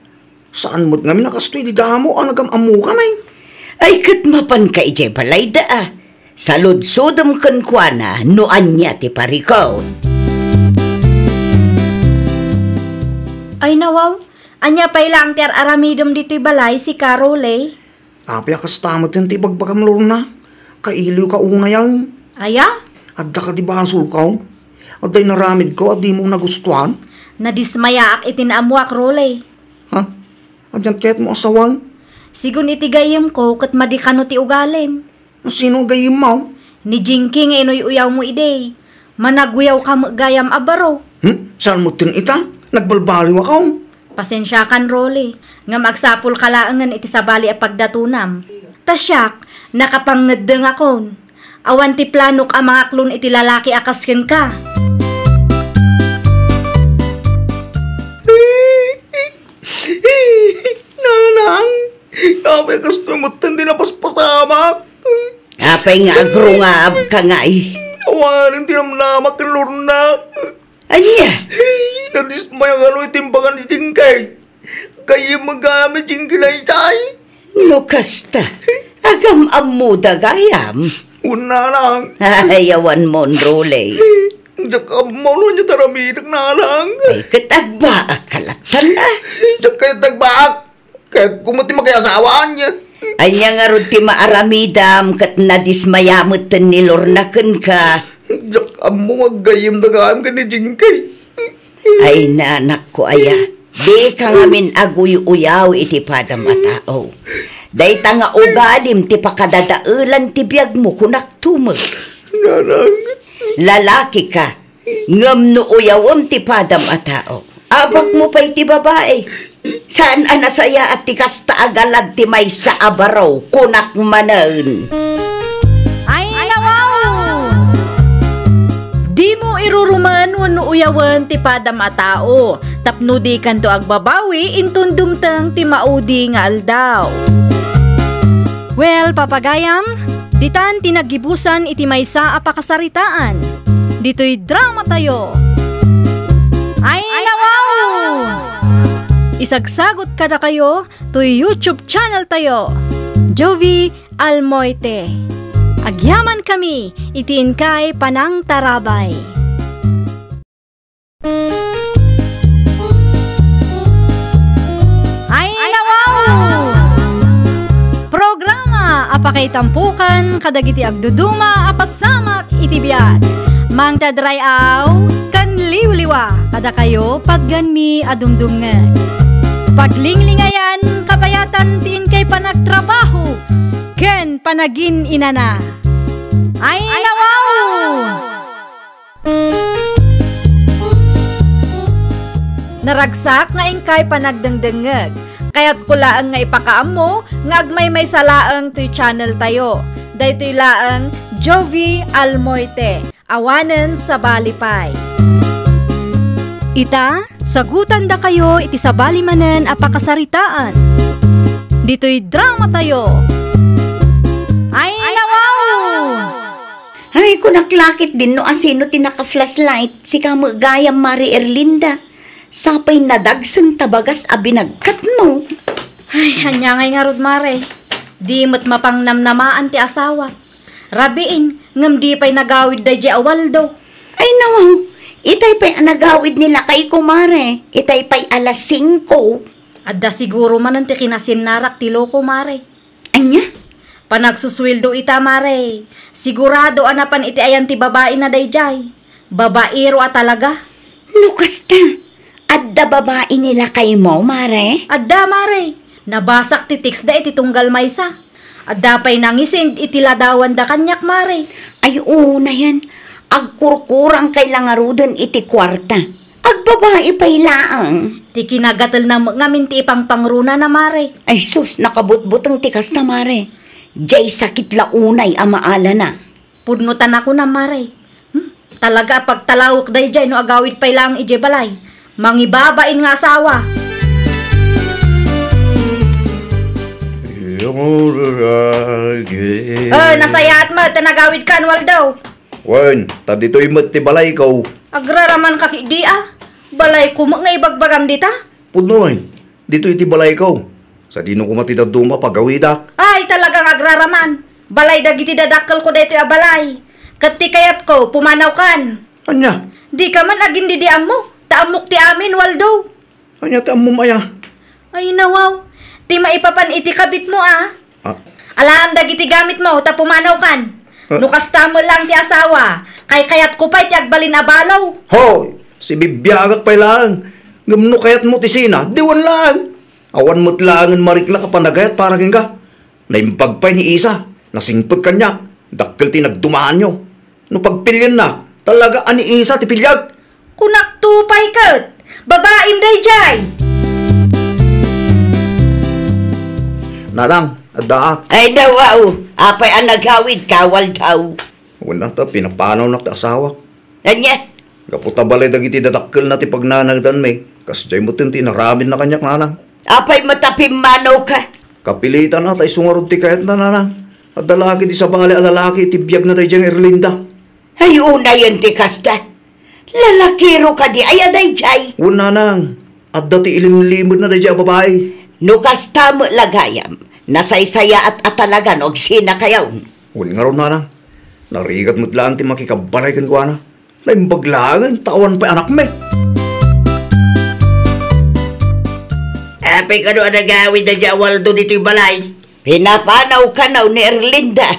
Saan met ngamin a kastoy ti damo a nagam-ammokami? Ay, ket mapanka idiay balayda a. Saludsodem kenkuana no ania ti parikut. Ay, nawaw, ania pay laeng ti ar-aramidem ditoy balay, sika, Rolly? Apay a kasta met ti ibagbagam, Lorna? Kailiwka unayen. Aya? Adda kadi basolko? Adda inaramidko a dimo nagustuan? Nadismayaak iti naammoak, Rolly. Ha? Ania kayatmo a sawen? Sigun iti gayyemko ket madi kano ti ugalim. Sino a gayyemmo? Ni Jinky nga inuy-uyawmo idi. Managuyawka met gayam a baro. Hmm? Saan met ita? Nagbalbaliwakon. Pasensiakan, Rolly, ngem agsapulka laengen iti sabali a pagdatonam. Ta siak, nakapangngeddengakon. Awan ti planok a mangaklon iti lalaki a kas kenka. Nanang, apay kastoy metten ti napaspasamak? Apay nga agrungaabka ngay? Awanen ti namnamak ken Lorna. Ania? Nadismaya kano iti imbaga ni Jinky. Gayyem gayam ni Jinky daydiay. No kasta, agam-ammoda gayam. Wen, nanang. Ay, awan mon, Rolly. Diak ammo no ania ti aramidek, nanang. Ay, ket agbaagka lattan a. Diak kayat agbaag. Kayatko met ti makiasawaan. Ania ngarud ti maaramidam ket nadismaya metten ni Lorna kenka? Diak ammo nga aggayyemda gayam ken ni Jinky. Ay, nanakko aya, dika ngamin aguy-uyaw iti padam a tao. Dayta nga ugalim ti pakadadaelan ti biagmo, kunak tumeng. Nanang. Lalaki ka, ngem no uyawem ti padam a tao, abagmo pay ti babai. Saan a nasayaat ti kasta a galad ti maysa a baro, kunak manen. Ay, nawaw! Dimo irurumen wenno uyawen ti padam a tao, tapno dikanto agbabawi inton dumteng ti maudi nga aldaw. Well, papagayam, ditan ti naggibusan iti maysa a pakasaritaan. Ditoy dramatayo. Ay, nawaw! Isagsagot kadakayo toy YouTube channel tayo, Jovie Almoite. Agyamankami iti inkay panangtarabay. Ay, nawaw! Programa a pakaitampukan kadagiti agduduma a pasamak iti biag. Mangted ray-aw ken liwliwa kadakayo patgenmi a dumdumngeg. Paglinglingayan kabayatan ti inkay panagtrabaho ken panagin-inana. Ay, nawaw! Naragsak nga inkay panagdengdengngeg. Kayatko laeng nga ipakaammo nga agmaymaysa laeng toy channel tayo. Daytoy laeng Jovie Almoite, awanen sabali pay. Ita, sagutandakayo iti sabali manen a pakasaritaan. Ditoy dramatayo. Ay, nawaw! Ay, kunak la ketdin no asino ti naka-flashlight, sika met gayam, Mare Erlinda. Sapay nadagsen ta bagas a binagkatmo. Ay, ania ngay ngarud, Mare? Di met mapangnamnamaan ti asawa. Rabiin, ngem di pay nagawid daydiay a Waldo. Ay, nawaw, itay pay a nagawid ni lakayko, Mare. Itay pay alas singko. Adda siguro manen ti kinasiennarak ti loko, Mare. Ania? Panagsusueldo ita, Mare. Sigurado a napan iti ayan ti babaina daydiay. Babaero a talaga. No kasta, adda babai ni lakaymo, Mare? Adda, Mare. Nabasak ti textda iti tunggal maysa. Adda pay nangisend iti ladawanda kaniak, Mare. Ay, unayen. Agkurkurangkay la ngaruden iti kuarta. Agbabai pay laeng. Ti kinagatelna met ngamin ti ipangpangrunana, Mare. Ay sus, nakabutbuteng ti kasta, Mare. Diay sakit la unay a maalana. Pudno ta nakunam, Mare. Hmm? Talaga a pagtalawek daydiay no agawid pay laeng idiay balay. Mangibabain nga asawa. Eh, nasayaat met ta nagawidkan, Waldo. Wen, ta ditoy met ti balayko. Agraramanka ketdi a. Balayko met nga ibagbagam dita. Pudno wen, ditoy ti balayko. Sadino koma ti dadduma pagawidak? Ay, talaga nga agraraman. Balay dagiti dadakkelko daytoy a balay. Ket ti kayatko, pumanawkan. Ania? Dika man agin-idi-ammo, ta ammok ti amin, Waldo. Ania ti ammom aya? Ay, nawaw. Ti maipapan iti kabitmo a. Ah. Alaam dagiti gamitmo, ta pumanawkan. Ah. No kasta met laeng ti asawa, kaykayatko pay ti agbalin a balo. Hoy! Sibibiagak pay laeng. Ngem no kayatmo ti sina, diwen laeng. Awan met laengen mariklak a panagayat para kenka. Naimbag pay ni Isa, nasingpet kaniak, dakkel ti nagdumaanyo. No pagpiliennak, talaga a ni Isa ti piliak. Kunakto pay ket, babaim daydiay. Nanang, addaak. Ay, nawaw, apay a nagawidka, Waldo? Wen, ta pinapanawnak ti asawak. Ania? Gapu ta balay dagiti dadakkelna ti pagnanaedanmi, kasdiay metten ti inaramidna kaniak, nanang. Apay met a pimmanawka? Kapilitan a, ta isu ngarud ti kayatna, nanang. Adda la ketdi sabali a lalaki iti biagna daydiay nga Erlinda. Ay, unayen ti kasta. Lalakiro kadi aya daydiay? Wen, nanang. Adda ti ilimlimedna daydiay a babai. No kasta met la gayam, nasaysayaat a talaga no agsinakayo. Wen ngarud, nanang. Narigat met laeng ti makikabbalay kenkuana. Naimbag laengen ta awan pay anakmi. Apay kano a nagawid daydiay a Waldo ditoy balay? Pinapanawkano ni Erlinda.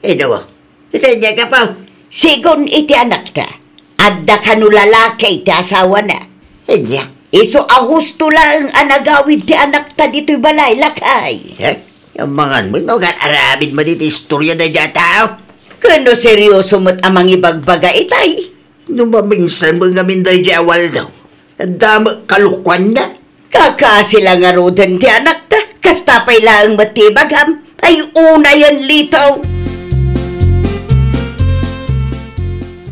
Ay, nawa. Iti diay ka pa. Sigun iti anakta, adda kano lalaki ti asawana. Ania? Isu a husto laeng a nagawid ti anakta ditoy balay, lakay. Eh, amangan met no aramid met iti istorya daydiay a tao. Ken no serioso met a mangibagbaga itay. No maminsan met ngamin daydiay a Waldo, adda met kalokuanna. Kakasi la ngaruden ti anakta, kasta pay laeng met ti ibagam, ay unayen litaw.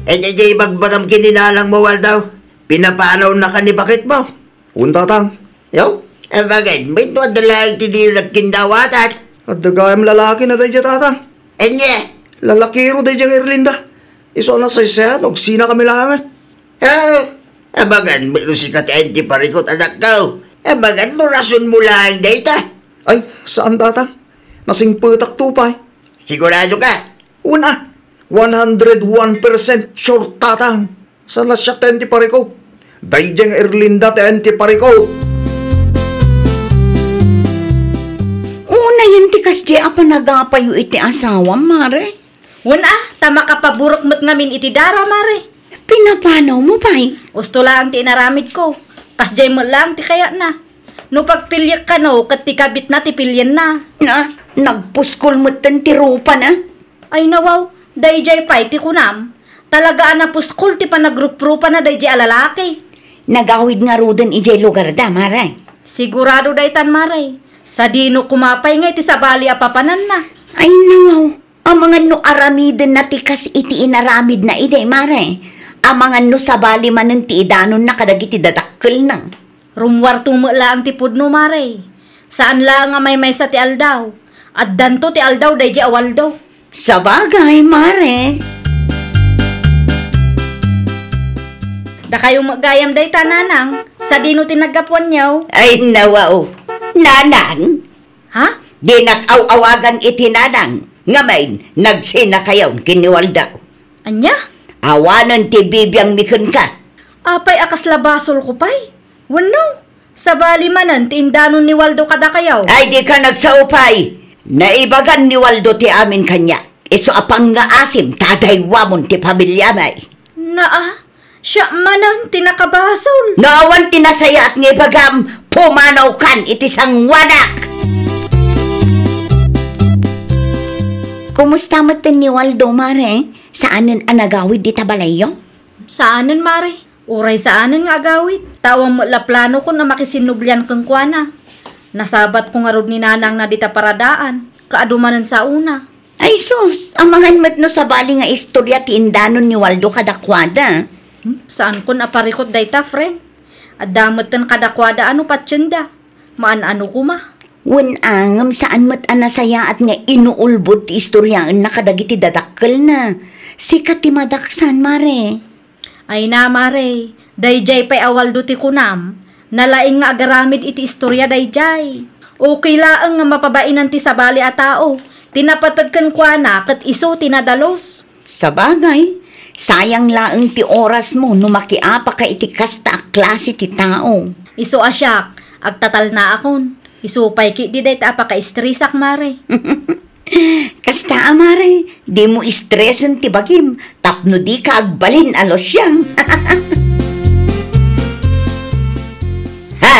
Eh, daydiay ibagbagam ken ni nanangmo, Waldo, pinapanawna kan ni baketmo? Wen, tatang. Yo, abagan, mayto a dalag ti di nagkindawatan. Adda gayam lalaki na daydiay, tatang. Ania? Lalakiro daydiay nga Erlinda. Isu a nasaysayan, agsinakami laengen. Ah, abagan, mayto sika ti ayan ti parikut, anakko. Abagan, no rason mo laeng dayta. Ay, saan, tatang. Nasingpetak to pay. Sigurado ka? Wen a, one hundred one percent sure, tatang. Saan a siak ti ayan ti parikut? Daydiay nga Erlinda ti ayan ti parikut. Unayen ti kasdi a panagapayo iti asawam, mare. Wen a, ta makapaburek met ngamin iti dara, mare. Pinapanawmo pay? Husto laeng ti inaramidko. Kasdiay met laeng ti kayatna. No pagpiliek kano ket ti kabitna ti pilienna. Na, nagpuskol metten ti rupana. Ay nawaw, daydiay pay ti kunam. Talaga a napuskol ti panagruprupana daydiay a lalaki. Nagawid ngaruden idiay lugarda, mare. Sigurado daytan, mare. Sadino koma pay nga iti sabali a papananna. Ay nawaw, amangan no aramidenna ti kas iti inaramidna idi, mare. Amangan no sabali manen ti idanonna kadagiti dadakkelna. Rummuarto met laeng ti pudno, mare. Saan laeng a maymaysa ti aldaw. Addanto ti aldaw daydiay a Waldo. Sabagay, mare. Dakayo met gayam dayta, nanang. Sadino ti naggapuanyo? Ay, nawaw. Nanang? Ha? Dinak aw-awagan iti nanang. Ngamin, nagsinakayon ken ni Waldo. Ania? Awanen ti bibiangmi kenka. Apay a kasla basolko pay? Wenno, sabali manen ti indanon ni Waldo kadakayo? Ay, dika nagsao pay. Naibagan ni Waldo ti amin kaniak. Isu a pangngaasim ta adaywamon ti pamiliami. Naa, siak manen ti nakabasol. No awan ti nasayaat nga ibagam, pumanawkan iti sanguanak. Kumusta metten ni Waldo, mare? Saanen a nagawid dita balayyo? Saanen, mare. Uray saanen nga agawid. Ta awan met la planokon a makisinnublian kenkuana. Nasabatko ngarud ni nanangna dita paradaan. Kaadu manen saona. Ay sus, amangan met no sabali nga istorya ti indanon ni Waldo kadakuada. Hmm, saankon a parikut dayta, friend. Adda metten kadakuada a no patienda. Maan-ano koma. Wen a, ngem saan met a nasayaat nga inuulbod ti istoryaenna kadagiti dadakkelna. Sika ti madaksan, mare. Ay na, mare, daydiay pay a Waldo ti kunam. Nalaing nga agaramid iti istorya daydiay. Okay laeng nga mapabainan ti sabali a tao. Ti napateg kenkuana ket isu ti nadalus. Sabagay, sayang laeng ti orasmo no makiapaka iti kasta a klase ti tao. Isu a siak, agtatalnaakon. Isu pay ketdi dayta a pakaistresak, mare. Kasta a, mare, dimo istresen ti bagim tapno dika agbalin a lusiang. Ha!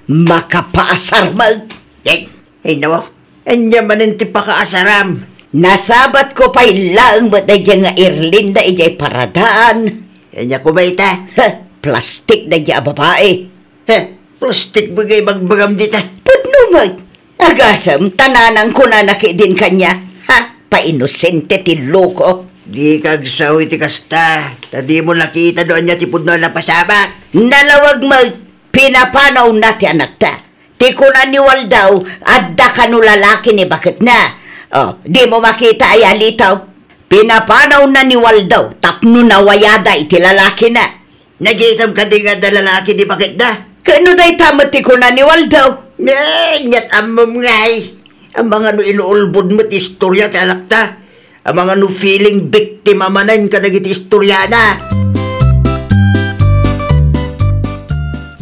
Makapaasar met. Eh, ay, nawa. Ania manen ti pakaasaram? Nasabatko pay laeng met daydiay nga Erlinda idiay paradaan. Ania koma ita? Heh, plastik daydiay a babai. Heh, plastik met nga ibagbagam dita. Pudno met. Agasem, ta nanang kunana ketdin kaniak. Ha? Painosente ti loko. Dika agsao iti kasta, ta dimo nakita no ania ti pudno a napasamak. Nalawag met, pinapanawna ti anakta. Ti kuna ni Waldo, adda kano lalaki ni baketna. Oh, dimo makita aya, Lito? Pinapanawna ni Waldo tapno nawayada iti lalakina. Nagitam kadi nga adda lalaki ni baketna? Ket no dayta met ti kuna ni Waldo? Eh, aniat ammom ngay. Amangan no inuulbod met ti istorya ti anakta. Amangan no feeling victim a manen kadagiti istoriana.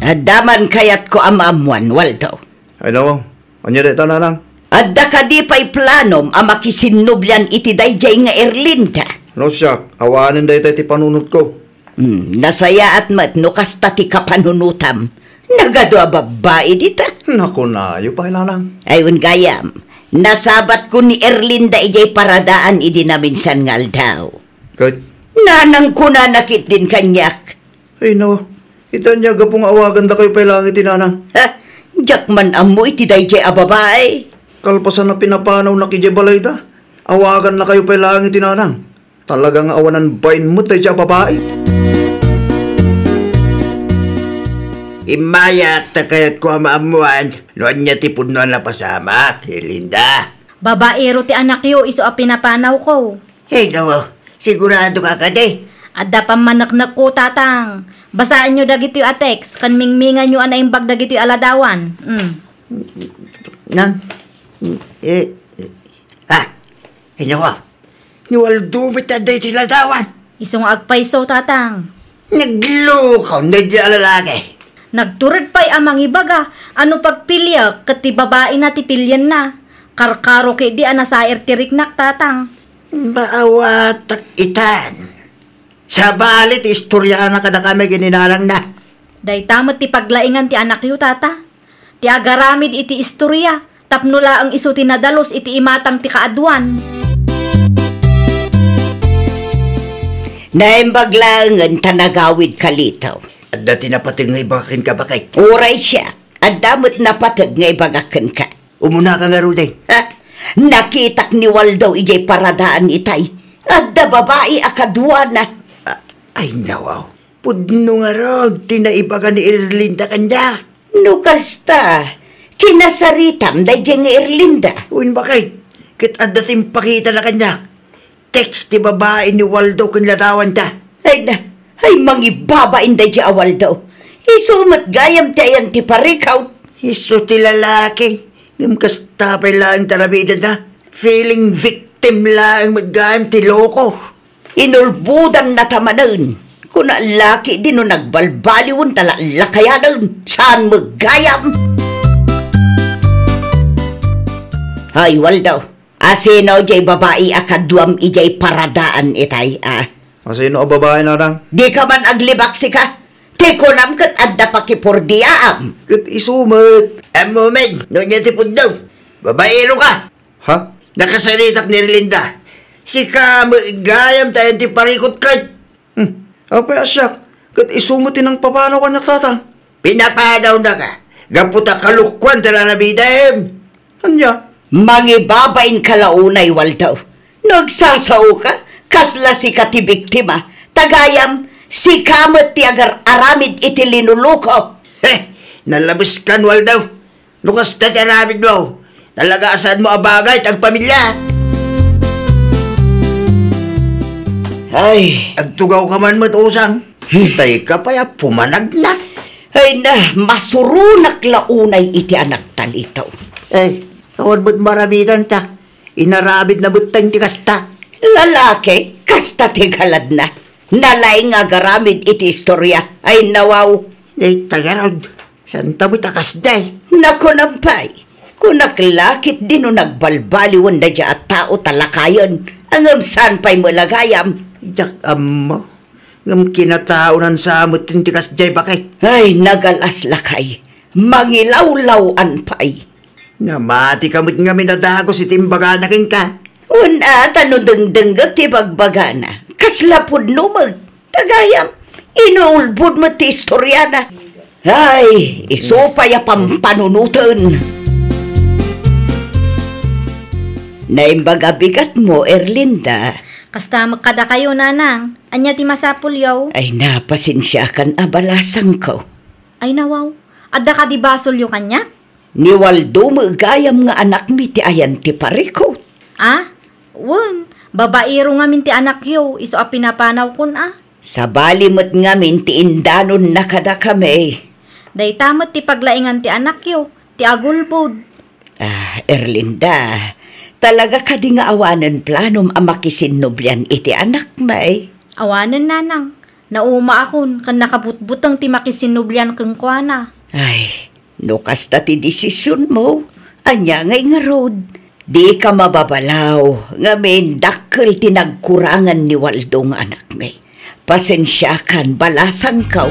Adda man kayatko a maammuan, Waldo. Ay, nawa. Ania dayta, nanang? Adda kadi pay planom a makisinnublian iti daydiay nga Erlinda? No siak, awanen dayta ti panunotko. Hmm, nasayaat met no kasta ti kapanunotam. Nagadu a babbai dita. Nakunayo pay, Nanang. Ay, wen gayam. Nasabatko ni Erlinda idiay paradaan idi naminsan nga aldaw. Ket? Nanang, kunana ketdin kaniak. Ay, no. Ita ania gapu nga awagandakayo pay laeng iti Nanang? Ha? Diak man ammo iti daydiay a babai. Kalpasan a pinapanawnak idiay balayda, awagannakayo pay laeng iti Nanang. Talaga nga awanan bain met daydiay a babai. Immayat ta kayatko a maammuan no ania ti pudno a napasamak, Erlinda. Babaero ti anakyo isu a pinapanawko. Hey, no, sigurado ka kadi? Adda pammaneknekko, Tatang. Basaenyo dagitoy a text, ken mingminganyo a naimbag dagitoy a ladawan. Mm. Nan? Eh, eh, ah, Ay, nawa, ni Waldo met adda iti ladawan. Isu nga agpayso, Tatang. Naglukaw na di a lalaki. Nagtured pay a mangibaga, ano pagpiliek ket ti babaina ti pilienna. Karkaro ketdi a nasair ti riknak, Tatang. Maawatak itan. Sabali ti istoriana kadakami ken ni Nanangna. Dayta met ti paglaingan ti anakyo, Tata. Ti agaramid iti istoria, tapno laeng isu ti nadalus iti imatang ti kaaduan. Naimbag laengen ta nagawid kalitaw. Adda ti napateg nga ibaga kenka, baket? Uray siak, adda met napateg nga ibaga kenka. Umuna ka ngaruden. Ha? Nakitak ni Waldo idiay paradaan itay. Adda babai a kaduana. A-, ay, nawaw. Pudno ngarud ti naibaga ni Erlinda kaniak. No kasta, kinasaritam daydiay nga Erlinda. Wen, baket, ket adda ti impakitana kaniak. Text ti babai ni Waldo ken ladawanta. Ay na, ay, mangibabain daydiay a Waldo. Isu met gayam ti ayan ti parikut. Isu ti lalaki. Ngem kasta pay laeng ti aramidenda. Feeling victim laeng met gayam ti loko. Inulbodanna ta manen. Kuna la ketdi no nagbalbaliwen ta lakayanen. Saan met gayam? Hay, Waldo. Asino diay babai a kaduam idiay paradaan itay, a? Asino a babai, Nanang? Dika man aglibak sika. Ti kunam ket adda pakipurdiaam. Ket isu met. Ammomin, no ania ti pudno. Babaero ka. Ha? Nakasaritak ni Erlinda. Sika met gayam ti ayan ti parikut ket. Hmm. Apay a siak, ket isu met ti nangpapanaw kaniak, Tatang. Pinapanawnaka gapu ta kalokuan ti aramidem. Ania? Mangibabainka la unay, Waldo. No agsasaoka, kasla sika ti biktima. Ta gayam, sika met ti agar-aramid iti linuluko. He, nalabeskan, Waldo. No kasta ti aramidmo, talaga a saanmo a bagay ti agpamilia. Ay. Agtugawka man met, usang. Hmm. Tay ka pay a pumanagna. Ay na, masuronak la unay iti anak talitaw. Ay, awan met maramidanta. Inaramidna met ti kasta. Lalaki, kasta ti galadna. Nalaing nga agaramid iti istoria. Ay, nawaw. Ay, tagarod. Santa met a kasdiay. Nakunam pay. Kunak la ketdi no nagbalbaliwen daydiay a tao ta lakayen. Ngem saan pay met la gayam? Diak ammo. Ngem kinataonan sa met ti kasdiay, baket. Ay, nagalas lakay. Mangilawlaw-an pay. Namatika met ngamin a dagus iti imbagana kenka. Wen a, ta no dengdengngeg ti bagbagana, kasla pudno met. Ta gayam, inuulbod met ti istoriana. Ay, isu pay a pampanunoten. Naimbag a bigatmo, Erlinda. Kasta met kadakayo, Nanang. Ania ti masapulyo? Ay, napasensiakan a balasangko. Ay, nawaw. Adda kadi basolyo kaniak? Ni Waldo met gayam nga anakmi ti ayan ti parikut. Ah? Wen, babaero ngamin ti anakyo, isu a pinapanawkon, a. Sabali met ngamin ti indanonna kadakami. Dayta met ti paglaingan ti anakyo, ti agulbod. Ah, Erlinda, talaga kadi nga awanen planom a makisinnublian iti anakmi? Awanen, Nanang. Naumaakon ken nakabutbuteng ti makisinnublian kenkuana. Ay, no kasta ti desisionmo, ania ngay ngarud? Dika mababalaw, ngamin dakkel ti nagkurangan ni Waldo nga anakmi. Pasensiakan, balasangko.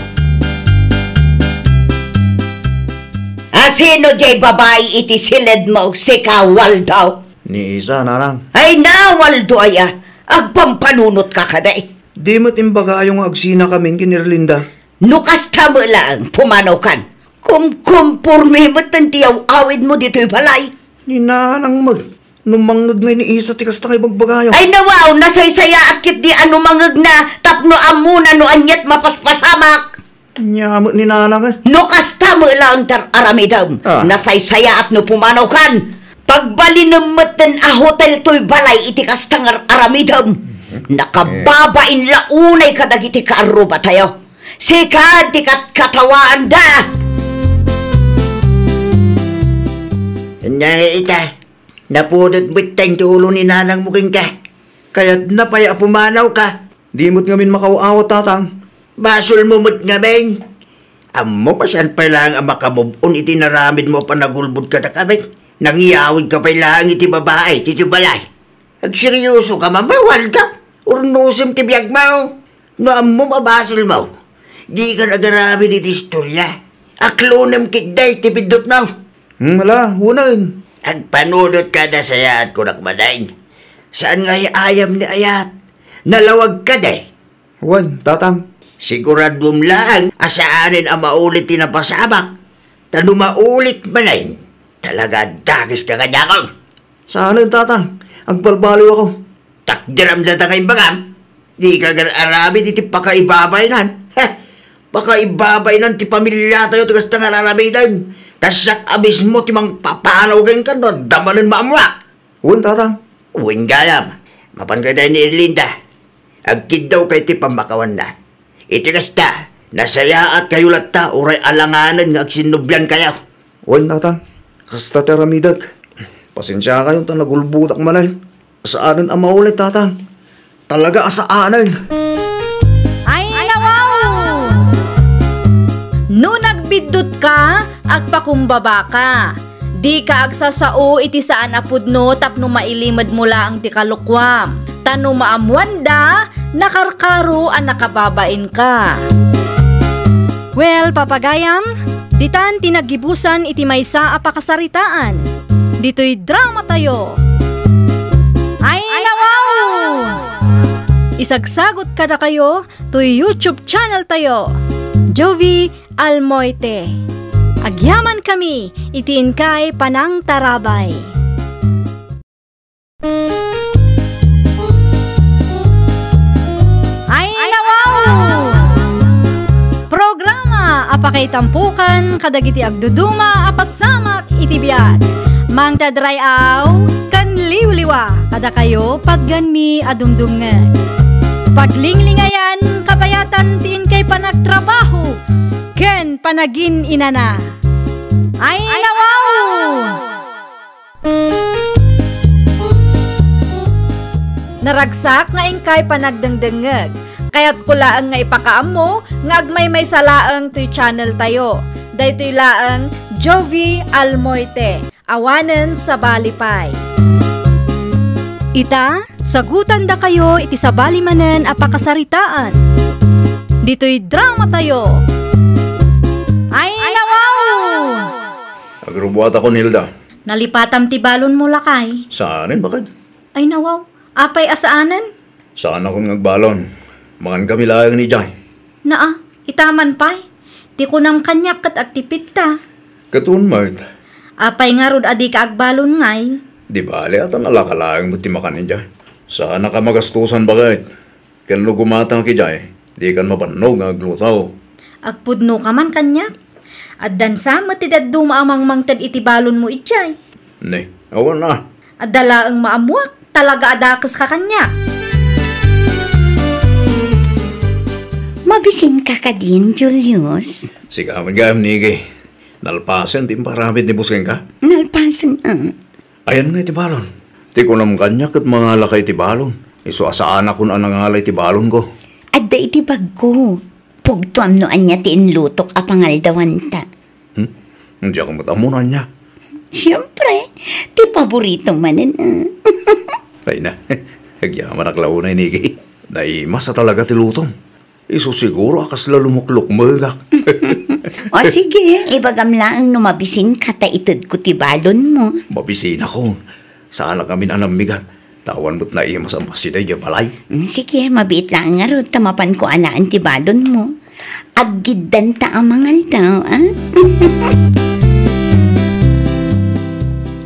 A, sino diay babai iti siledmo, sika, Waldo? Ni Isa, nanang. Ay na, Waldo aya, agpampanunotka kadi. Di met imbagayo nga agsinakamin ken Erlinda. No kasta met laeng, pumanawkan. Kumkumporme metten ti yaw-awidmo ditoy balay. Ni nanang met, no mangngeg ngay ni Isa ti kasta nga ibagbagayo. Ay, nawaw, nasaysayaat ketdi a no mangngegna tapno ammona no aniat mapaspasamak. Ania met ni nanang, eh. No kasta met laeng ti ar-aramidem, ah, nasaysayaat no pumanawkan. Pagbalinem metten a hotel toy balay iti kasta nga ar-aramidem. Mhm. Nakababain la unay kadagiti kaarrubatayo. Sika ti katkatawaanda. Ania nga ita, napudot metten ti ulo ni nanangmo kenka. Kayatna pay a pumanawka. Di met ngamin makaaw-awat, tatang. Basolmo met ngamin. Ammom a saan pay laeng a makamove-on iti inaramidmo a panagulbod kadakami. Nangyawidka pay laeng iti babai, iti balay. Agseryosoka, mama, Waldo? Urnosem ti biagmo. No ammom a basolmo, dika nagaramid iti istoria. Aklonem ketdi ti biddutmo. Hmm, ala, unaen. Agpanunotka a nasayaat kunak manen. Saan nga ay-ayam ni ayat. Nalawag kadi. Wen, tatang. Siguraduem laeng a saanen a maulit ti napasamak. Ta no maulit manen, talaga a dakeska kaniak. Saanen, tatang. Agbalbaliwko. Takderam dayta nga imbagam. Dika aramid iti pakaibabainan. Heh! Pakaibabainan ti pamiliatayo ti kasta nga ar-aramidem. Ta siak a mismo ti mangpapanaw kenka no adda manen maammoak. Wen, tatang. Wen gayam. Mapan kadi ni Erlinda. Agkiddawka iti pammakawanna. Iti kasta, nasayaatkayo latta uray alanganen nga agsinnobiankayo. Wen, tatang. Kasta ti aramidek. Pasensiakayo ta nagulbodak manen. Saanen a maulit, tatang. Talaga a saanen. Ay, nawaw! No nagbiddutka, agpakumbabaka. Dika agsasao iti saan a pudno tapno mailimedmo laeng ti kalokuam. Ta no maammoanda, nakarkaro a nakababainka. Well, papagayam, ditan ti naggibusan iti maysa a pakasaritaan. Ditoy dramatayo. Ay, nawaw! Isagsagot kadakayo toy YouTube channel tayo, Jovie Almoite. Agyamankami iti inkay panangtarabay. Ay, nawaw! Programa a pakaitampokan kadagiti agduduma a pasamak iti biag. Mangted ray-aw ken liwliwa kadakayo patgenmi a dumdumngeg. Paglinglingayan kabayatan ti inkay panagtrabaho ken panagin-inana. Ay, nawaw! Naragsak nga inkay panagdengdengngeg. Kayatko laeng nga ipakaammo nga agmaymaysa laeng toy channel tayo. Daytoy laeng Jovie Almoite, awanen sabali pay. Ita, sagutandakayo iti sabali manen a pakasaritaan. Ditoy dramatayo. Ay, nawaw! Agrubuatakon, Hilda. Nalipatam ti balonmo, lakay. Saanen, baket? Ay, nawaw. Apay a saanen? Saanakon nga agbalon. Mangankami laeng idiay. Naa, itaman pay. Ti kunam kaniak ket agtipitta. Ket wen met. Apay ngarud a dika agbalon ngay? Di bale, a ta nalaka laeng met ti makan idiay. Saanaka magastosan, baket. Ken no gumatangak idiay, dikan mabannog nga agluto. Agpudnoka man kaniak? Addan sa met ti dadduma a mangmangted iti balonmo idiay. Ne, awan a. Adda laeng maammoak, talaga a dakeska kaniak. Mabisinka kadin, Julius? Sika met gayam, Niki. Nalpasen ti imparamid ni Boss kenka? Nalpasen, ah. Ayanna iti balon? Ti kunam kaniak ket mangalaka iti balon. Isu a saanakon a nangala iti balonko. Adda iti bagko. Pugtoam no ania ti inlutok a pangaldawanta. Hmm? Diak met ammo no ania. Siempre, ti paborito manen, ah. Ay na, agyamanak la unay, Niki. Naimas a talaga ti lutom. Isu siguro a kasla lumuklukmegak. O sige, ibagam laeng no mabisinka ta itedko ti balonmo. Mabisinakon. Saanak ngamin a nammigat. Ta awan met naimas a masi daydiay balay. Mm, sige, mabiit laeng ngarud ta mapanko alaen ti balonmo. Aggiddanta a mangaldaw, ah?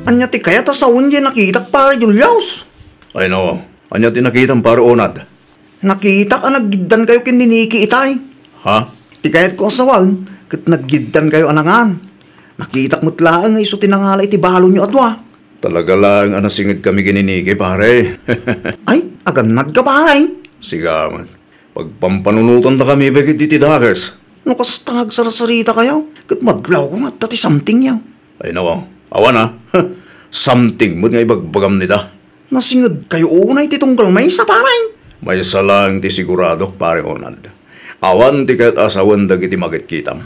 Ania ti kayat a sawen diay nakitak, Pare Julius? Ay, no. Ania ti nakitam, Pare Onad? Nakitak a naggiddankayo ken ni Niki itay. Ha? Ti kayatko a sawen, ket naggiddankayo a nangan. Nakitak met laeng nga isu ti nangala iti balonyo a dua. Talaga laeng a nasingedkami ken ni Niki, pare. Ay, agannadka, pare. Siga met. Pagpampanunotantakami pay ketdi ti dakes. No kasta nga agsarsaritakayo, ket madlawko nga adda ti somethingyo. Ay, nawaw. Awan, a. Something met nga ibagbagam dita. Nasingedkayo unay ti tunggal maysa, pare? Maysa laeng ti siguradok, Pare Onad. Awan ti kayat a sawen dagiti makitkitam.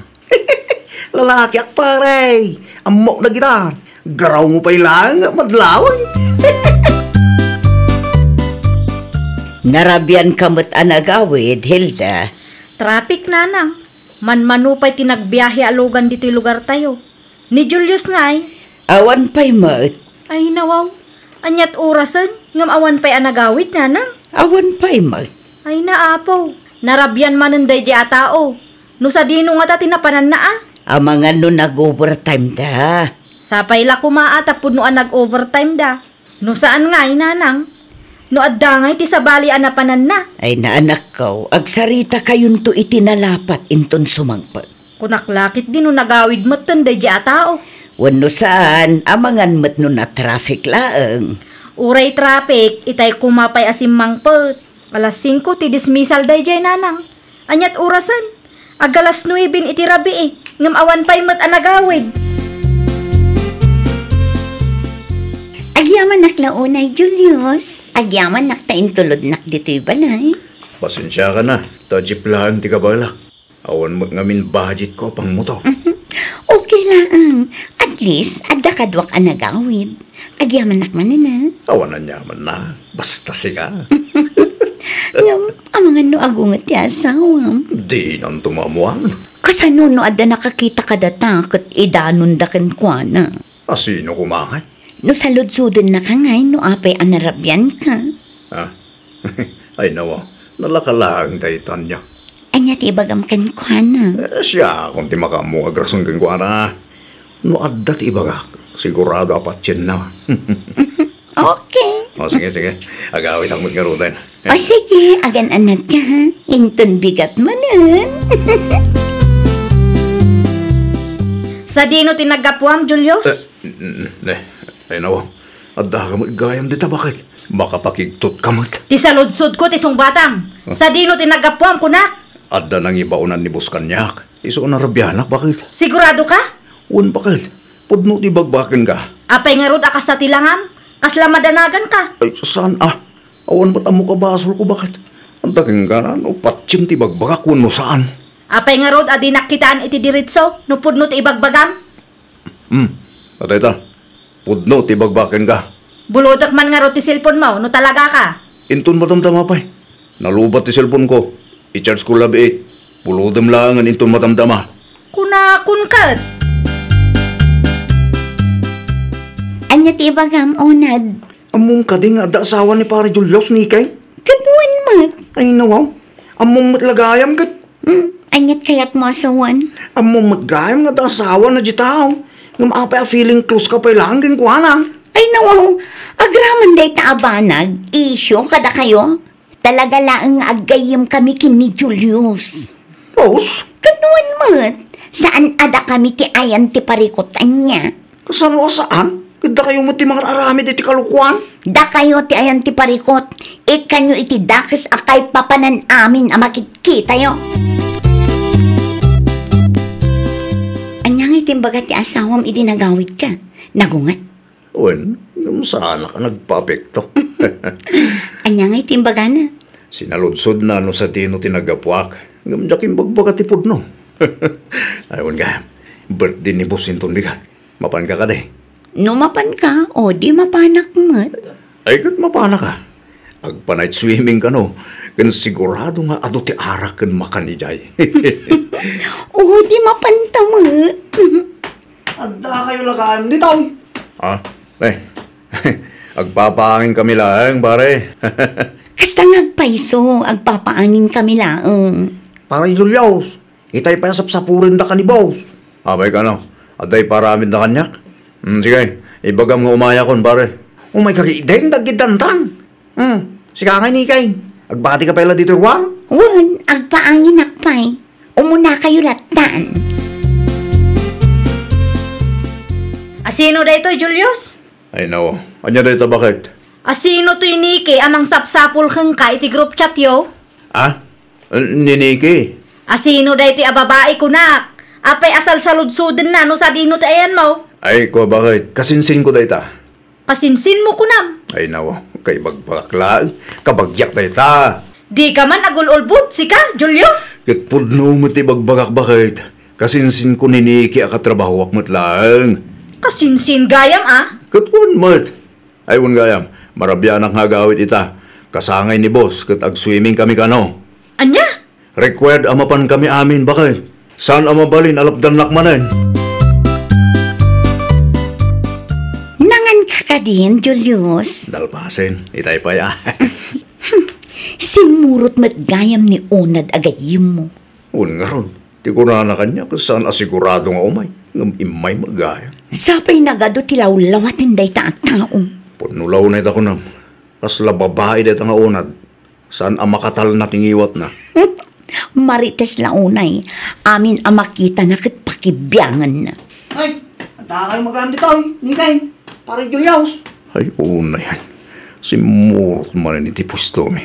Lalakiak, pare. Ammok dagita. Garawmo pay laeng nga madlaw. Narabianka met a nagawid, Hilda. Traffic, nanang. Manmano pay ti nagbiahe a lugan ditoy lugartayo. Ni Julius ngay? Awan pay met. Ay, nawaw. Aniat orasen, ngem awan pay a nagawid, nanang? Awan pay met. Ay, naapo. Narabian manen daydiay a tao. No sadino ngata ti napananna, a? Amangan no nag-overtime da. Sapay la koma a ta pudno a nag-overtime da. No saan ngay, nanang? No adda ngay ti sabali a napananna? Ay, naanakko, agsaritakayon iti nalapat inton sumangpet. Kunak la ketdi no nagawid metten daydiay a tao. Wenno saan, amangan met no na-traffic laeng. Uray traffic, itay koma pay a simmangpet. Alas singko ti dismissal daydiay, nanang. Aniat orasen? Aggalas nueben iti rabii, ngem awan pay met a nagawid. Agyamanak la unay, Julius. Agyamanak ta intulodnak ditoy balay. Pasensiaka na, ta jeep laeng ti kabalak. Awan met ngamin budgetko a pangmotor. Okay laeng. At least, adda kaduak a nagawid. Agyamanak manen, a? Awan aniamanna. Basta sika. Ngem, amangan no agunget ti asawam. Dinanto maammuan. Kasano no adda nakakita kadata ket idanonda kenkuana? A sino koma ngay? No saludsodennaka ngay no apay a narabianka. Ah? Ay, nawa, nalaka laeng dayta ania. Ania ti ibagam kenkuana? Eh, siakon ti makaammo nga agrason kenkuana. No adda ti ibagak, sigurado a patienna. Okay. O, sige, sige. Agawidak met ngaruden. O, sige, agan-anadka, ha? Inton bigat manen. Sadino ti naggapuam, Julius? Eh, n-, n-, ne, ay, nawa. Adda ka met gayam dita, baket? Makapakigtotka met. Ti saludsodko ti sungbatam. Ah. Sadino ti naggapuam, kunak? Adda nangibaonan ni Boss kaniak. Isu a narabianak, baket? Sigurado ka? Wen, baket. Pudno ti ibagbagak kenka. Apay ngarud a kasta ti langam? Kasla madanaganka? Ay, saan, a? Awan met ammok a basolko, baket? Adda kenka, no patiem ti ibagbagak wenno saan. Apay ngarud a dinak kitaan iti diretso no pudno ti ibagbagam? Hmm. Dayta. Pudno ti ibagbagak kenka. Bulodek man ngarud ti cellphone mo no talaga ka. Inton madamdama pay. Nalubat ti cellphone ko. I-charge ko labi. Bulodem laengen inton madamdama. Kunakon ket. Ania ti ibagam, Onad? Ammom kadi nga adda asawa ni Pare Julius, Nikay? Ket wen met. Ay, nawaw. Ammom met la gayam ket. Hmm, aniat kayatmo a sawen? Ammom met gayam nga adda asawa na di tao. Ngem apay a feeling close ka pay laeng kenkuana? Ay, nawaw. Agraman dayta a banag, issue kadakayo. Talaga laeng nga aggayyemkami ken ni Julius. Rose? Ket wen met, saan a dakami ti ayan ti parikut, ania? Kasano a saan? Ket dakayo met ti mangar-aramid iti kalokoan? Dakayo ti ayan ti parikut. Ikkanyo iti dakes a kaipapanan amin a makitkitayo. Ania ngay ti imbaga ti asawam idi nagawidka? Nagunget? Wen, ngem saanak a nagpaapekto. Ania ngay ti imbagana? Sinaludsodna no sadino ti naggapuak, ngem diak imbagbaga ti pudno. Ay, wen ka, birthday ni Boss inton bigat. Mapanka kadi? No mapanka, o di mapanak met. Ay, ket mapanaka. Agpa-night swimming kano, ken sigurado nga adu ti arak ken makan idiay. O, di mapanta met. Adda kayo lagayan ditoy. Ah, eh. Agpapaangin kami laeng, pare. Kasta nga agpayso, agpapaangin kami laeng. Pare Julius, itay pay a sapsapulenda ka ni boss. Apay kano, adda iparamidda kaniak? Hmm, sige, ibagam nga umayakon, pare. Umay ka dayta dagiti dantang. Hmm, sika ngay ni kay, agbati ka pay la ditoy ruar? Wen, agpaanginak pay. Umuna kayo lattan. Asino daytoy, Julius? Ay, nao. Ania dayta, baket? Asino toy Niki a mangsapsapul kenka iti group chat yo? Ah? Ni Niki? Asino daytoy a babai kunak? Apay a salsaludsodenna no sadino ti ayanmo? Ay, kua, baket? Kasinsinko dayta. Kasinsinmo kunam? Ay, nao. Kaibagbagak laeng. Kabagiak dayta. Dika man agul-ulbod, sika, Julius? Ket pudno met ti ibagbagak, baket. Kasinsinko ni Niki a katrabahoak met laeng. Kasinsin gayam, a? Ket wen met. Ay, wen gayam, marabianak nga agawid ita. Kasangay ni boss ket agswimming kami kano. Ania? Required a mapan kami amin, baket. Saan a mabalin a lapdannak manen? Nangan ka kadin, Julius? Dalpasen, itay pay a. Simmurot met gayam ni Onad a gayyemmo. Wen ngarud, ti kunana kaniak, saan a sigurado nga umay, ngem immay met gayam. Sapay nagadu ti lawlawaten dayta a tao. Pudno la unay ta kunam, kasla babai dayta nga Onad. Saan a makatalna ti ngiwatna. Marites la unay, amin a makitana ket pakibianganna. Ay, adda kayo magayam ditoy, Nikay, pare Julius. Ay, unayan. Simmurot manen iti puestomi.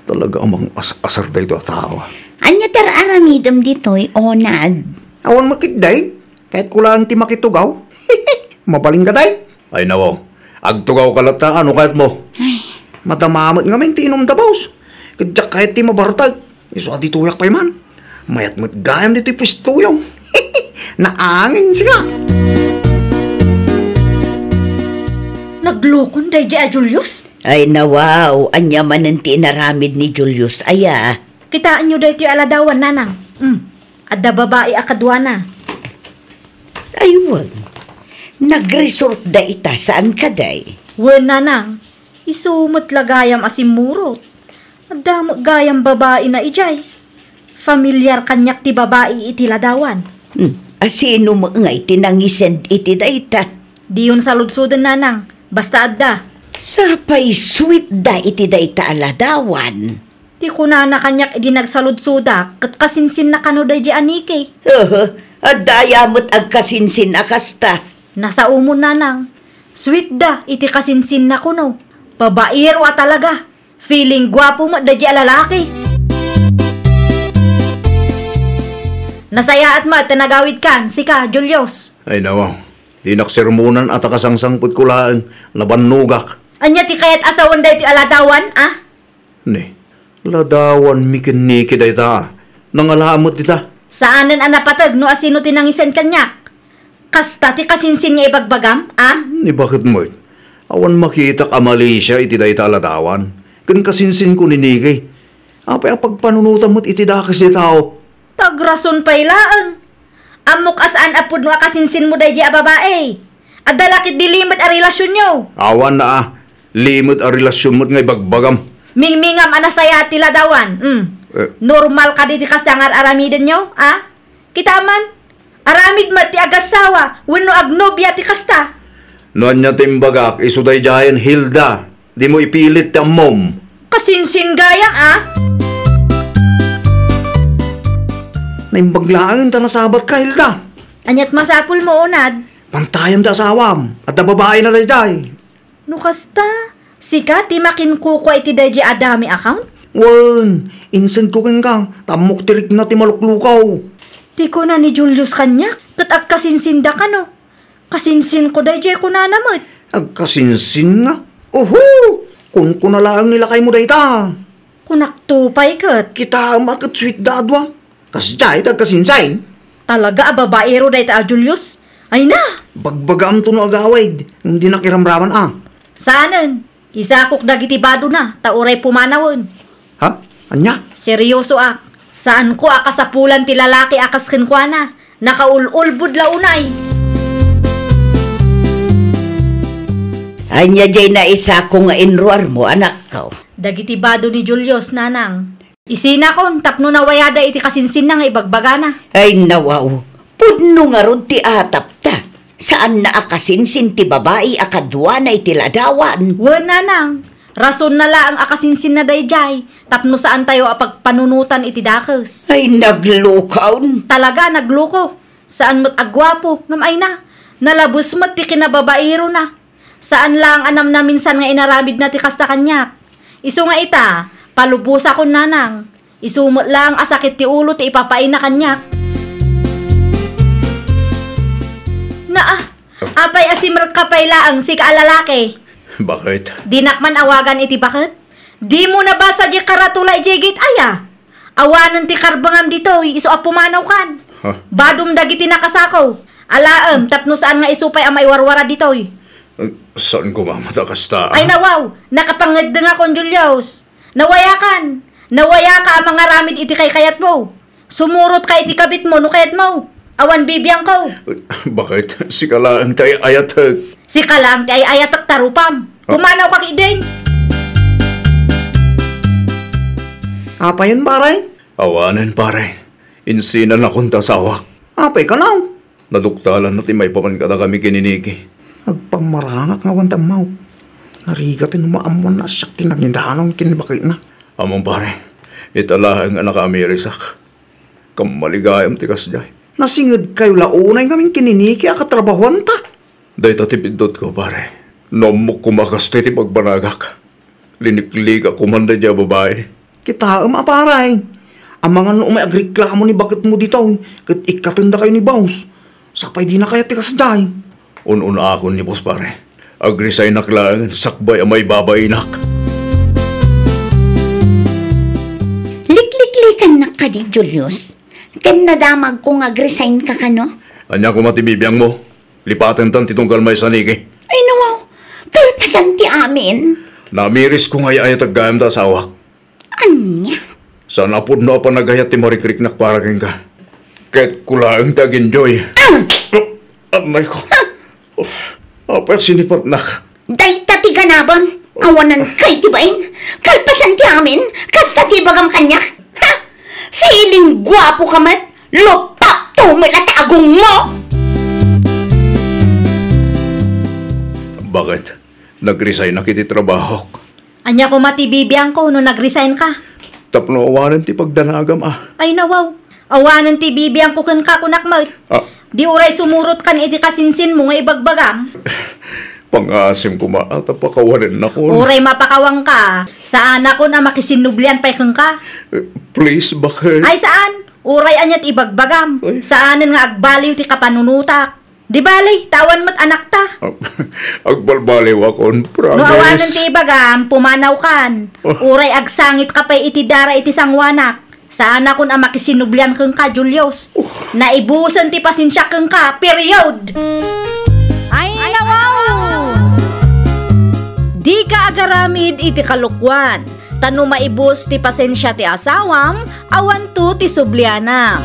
Talaga a mangas-asar daytoy a tao. Ania ti ar-aramidem ditoy, Onad? Awan makitday. Kayatko laeng ti makitugaw. Mabalin ka, day? Ay, nao. Agtugawka latta, no kayatmo? Ay. Madama met ngamin ti inumda, boss. Ket diak kayat ti mabartek. Isu a ditoyak pay man. Mayat met gayam ditoy puestoyo. Naangin, sika. Naglukon daydi a Julius? Ay, nawaw. Ania manen ti inaramid ni Julius, aya? Kitaenyo daytoy a ladawan, nanang. Hmm. Adda babai a kaduana. Ay, wen. Nagresort dayta, saan kadi? Wen, nanang. Isu met la gayam a simmurot. Adda met gayam babaina idiay. Familiar kaniak ti babai iti ladawan. Hmm. Asino met ngay ti nangisend iti dayta? Diyon saludsoden, nanang. Basta adda. Sapay sweet da iti dayta a ladawan. Ti kunana kaniak idi nagsaludsodak, ket kasinsinna kano daydi a Niki. Aha, adda aya met agkasinsin a kasta? Nasaomon, nanang. Sweet da iti kasinsinna kuno. Babaero a talaga. Feeling guapo met daydi a lalaki. Nasayaat met ta nagawidkan, sika, Julius. Ay, nawaw. Dinak sermonan a ta kasangsangpetko laeng, nabannogak. Ania ti kayat a sawen daytoy a ladawan, a? Ni, ladawanmi ken Niki dayta. Nangala met dita. Saanen a napateg no asino ti nangisend kaniak. Kasta ti kasinsin nga ibagbagam, a? Ni, baket met? Awan makitak a malisia iti dayta a ladawan. Ken kasinsinko ni Niki. Apay a pagpanunotam met iti dakes ti tao? Tagrason pay laeng. Ammok a saan a pudno a kasinsinmo daydi a babai. Adda la ketdi limed a relasionyo. Awan na, a. Limed a relasion met nga ibagbagam. Mingmingam a nasayaat ti ladawan. Mm. Eh. Normal kadi ti kasta nga ar-aramidenyo, a? Kita man, aramid met ti agassawa wenno agnobia ti kasta. No ania ti imbagak, isu daydiayen, Hilda. Dimo ipilit ti ammom. Kasinsin gayam, a? Naimbag laeng ta nasabatka, Hilda. Aniat masapulmo, Onad? Pantayam ti asawam. Adda babaina daydiay. No kasta, sika ti makinkukua iti daydiay a dummy account? Wen, insendko kenka, ta ammok ti rikna ti maluklukaw. Ti kuna ni Julius kaniak, ket agkasinsinda kano. Kasinsinko daydiay kunana met. Agkasinsin nga? Uhu! Kunkuna laeng ni lakaymo dayta. Kunakto pay ket. Kitaem a ket sweet da a dua. Kasdiay ti agkasinsin. Talaga a babaero dayta a Julius. Ay na! Bagbagaamto no agawid, ngem dinak iramraman a. Saanen, isakok dagiti badona, ta uray pumanawen. Ha? Ania? Seryosoak. Saanko a kasapulan ti lalaki a kas kenkuana. Nakaul-ulbod la unay. Ania diay naisako nga inruarmo, anakko? Dagiti bado ni Julius, nanang. Isinakon tapno nawayada iti kasinsinna nga ibagbagana. Ay, nawaw. Pudno ngarud ti atapta. Saanna a kasinsin ti babai a kaduana iti ladawan. Wen, nanang. Rasonna laeng a kasinsinna daydiay tapno saantayo a pagpanunotan iti dakes. Ay, naglukaon. Talaga, nagluko. Saan met a guapo, ngem ay na, nalabes met ti kinababairona. Saan laeng a namnaminsan nga inaramidna ti kasta kaniak. Isu nga ita, palubosakon, nanang. Isu met laeng a sakit ti ulo ti ipapaina kaniak. Naa, apay a simrekka pay laeng, sika a lalaki? Baket? Dinak man awagan iti baket? Dimo nabasa diay karatula idiay gate aya? Awanen ti karbengam ditoy, isu a pumanawkan. Ha? Badom dagiti nakasako. Alaem, tapno saan nga isu pay a maiwarwara ditoy. Eh, saan koma met a kasta? Ay, nawaw, nakapangeddengakon, Julius. Nawayakan. Nawayaka a mangaramid iti kaykayatmo. Sumurotka iti kabitmo no kayatmo. Awan bibiangko. Baket? Sika laeng ti ay-ayatek. Sika laeng ti ay-ayatek ta rupam. Ah. Pumanawka ketdin. Apayen, pare? Awanen, pare. Insinanakon ti asawak. Apay kano? Naduktalanna ti maipapan kadakami ken ni Niki. Agpammarangak nga awan ti ammok. Narigat no maammoanna a siak ti nangidanon ken ni baketna. Ammom, pare, ita laeng a nakaamirisak. Kammaligayam ti kasdiay. Nasingedkayo la unay ngamin ken ni Niki a katrabahuanta? Dayta ti piddutko, pare. No ammok koma a kastoy ti pagbanagak, liniklikak koman daydiay a babai. Kitaem a, pare. Amangan no umay agreklamo ni baketmo ditoy ket ikkatendakayo ni boss. Sapay dina kayat ti kasdiay. Un-unakon ni boss, pare. Agresignak laeng sakbay a maibabainak. Likliklikannak kadi, Julius? Ken nadamagko nga agresign ka kano? Ania koma ti bibiangmo? Lipatentan ti tunggal maysa, Niki. Ay, nawaw. Kalpasan ti amin. Namirisko nga ay-ayatek gayam ta asawak. Ania? Saan a pudno a panagayat ti marikriknak para kenka. Kayatko laeng ti ag-enjoy. Ah! Anay ko. Ah! Oh, apay a sinipatnak? Dayta ti ganabem. Awanan kay ti bain. Kalpasan ti amin. Kasta ti ibagam kaniak. Ha? Feeling guapo ka met. Lupapto met la ti agongmo. Baket? Nagresignak iti trabahok. Ania koma ti bibiangko no nagresign ka? Tapno awanen ti pagdanagam a. Ay, nawaw. Awanen ti bibiangko kenka, kunak met. Ah. Di uray sumurotkan iti kasinsinmo nga ibagbagam. Pangaasim koma a ta pakawanennakon. Uray mapakawanka, saanakon a makisinnublian pay kenka. Eh, please, baket? Ay, saan. Uray aniat ibagbagam. Ay. Saanen nga agbaliw ti kapanunotak. Di bali, ta awan met anakta. Agbalbaliwakon, promise. No awanen ti ibagam, pumanawkan. Oh. Uray agsangitka pay iti dara iti sangoanak. Saanakon a makisinnublian kenka, Julius. Oh. Naibusen ti pasensiak kenka, period. Ay, nawaw! Dika agaramid iti kalokuan. Ta no maibus ti pasensia ti asawam, awanto ti sublianam.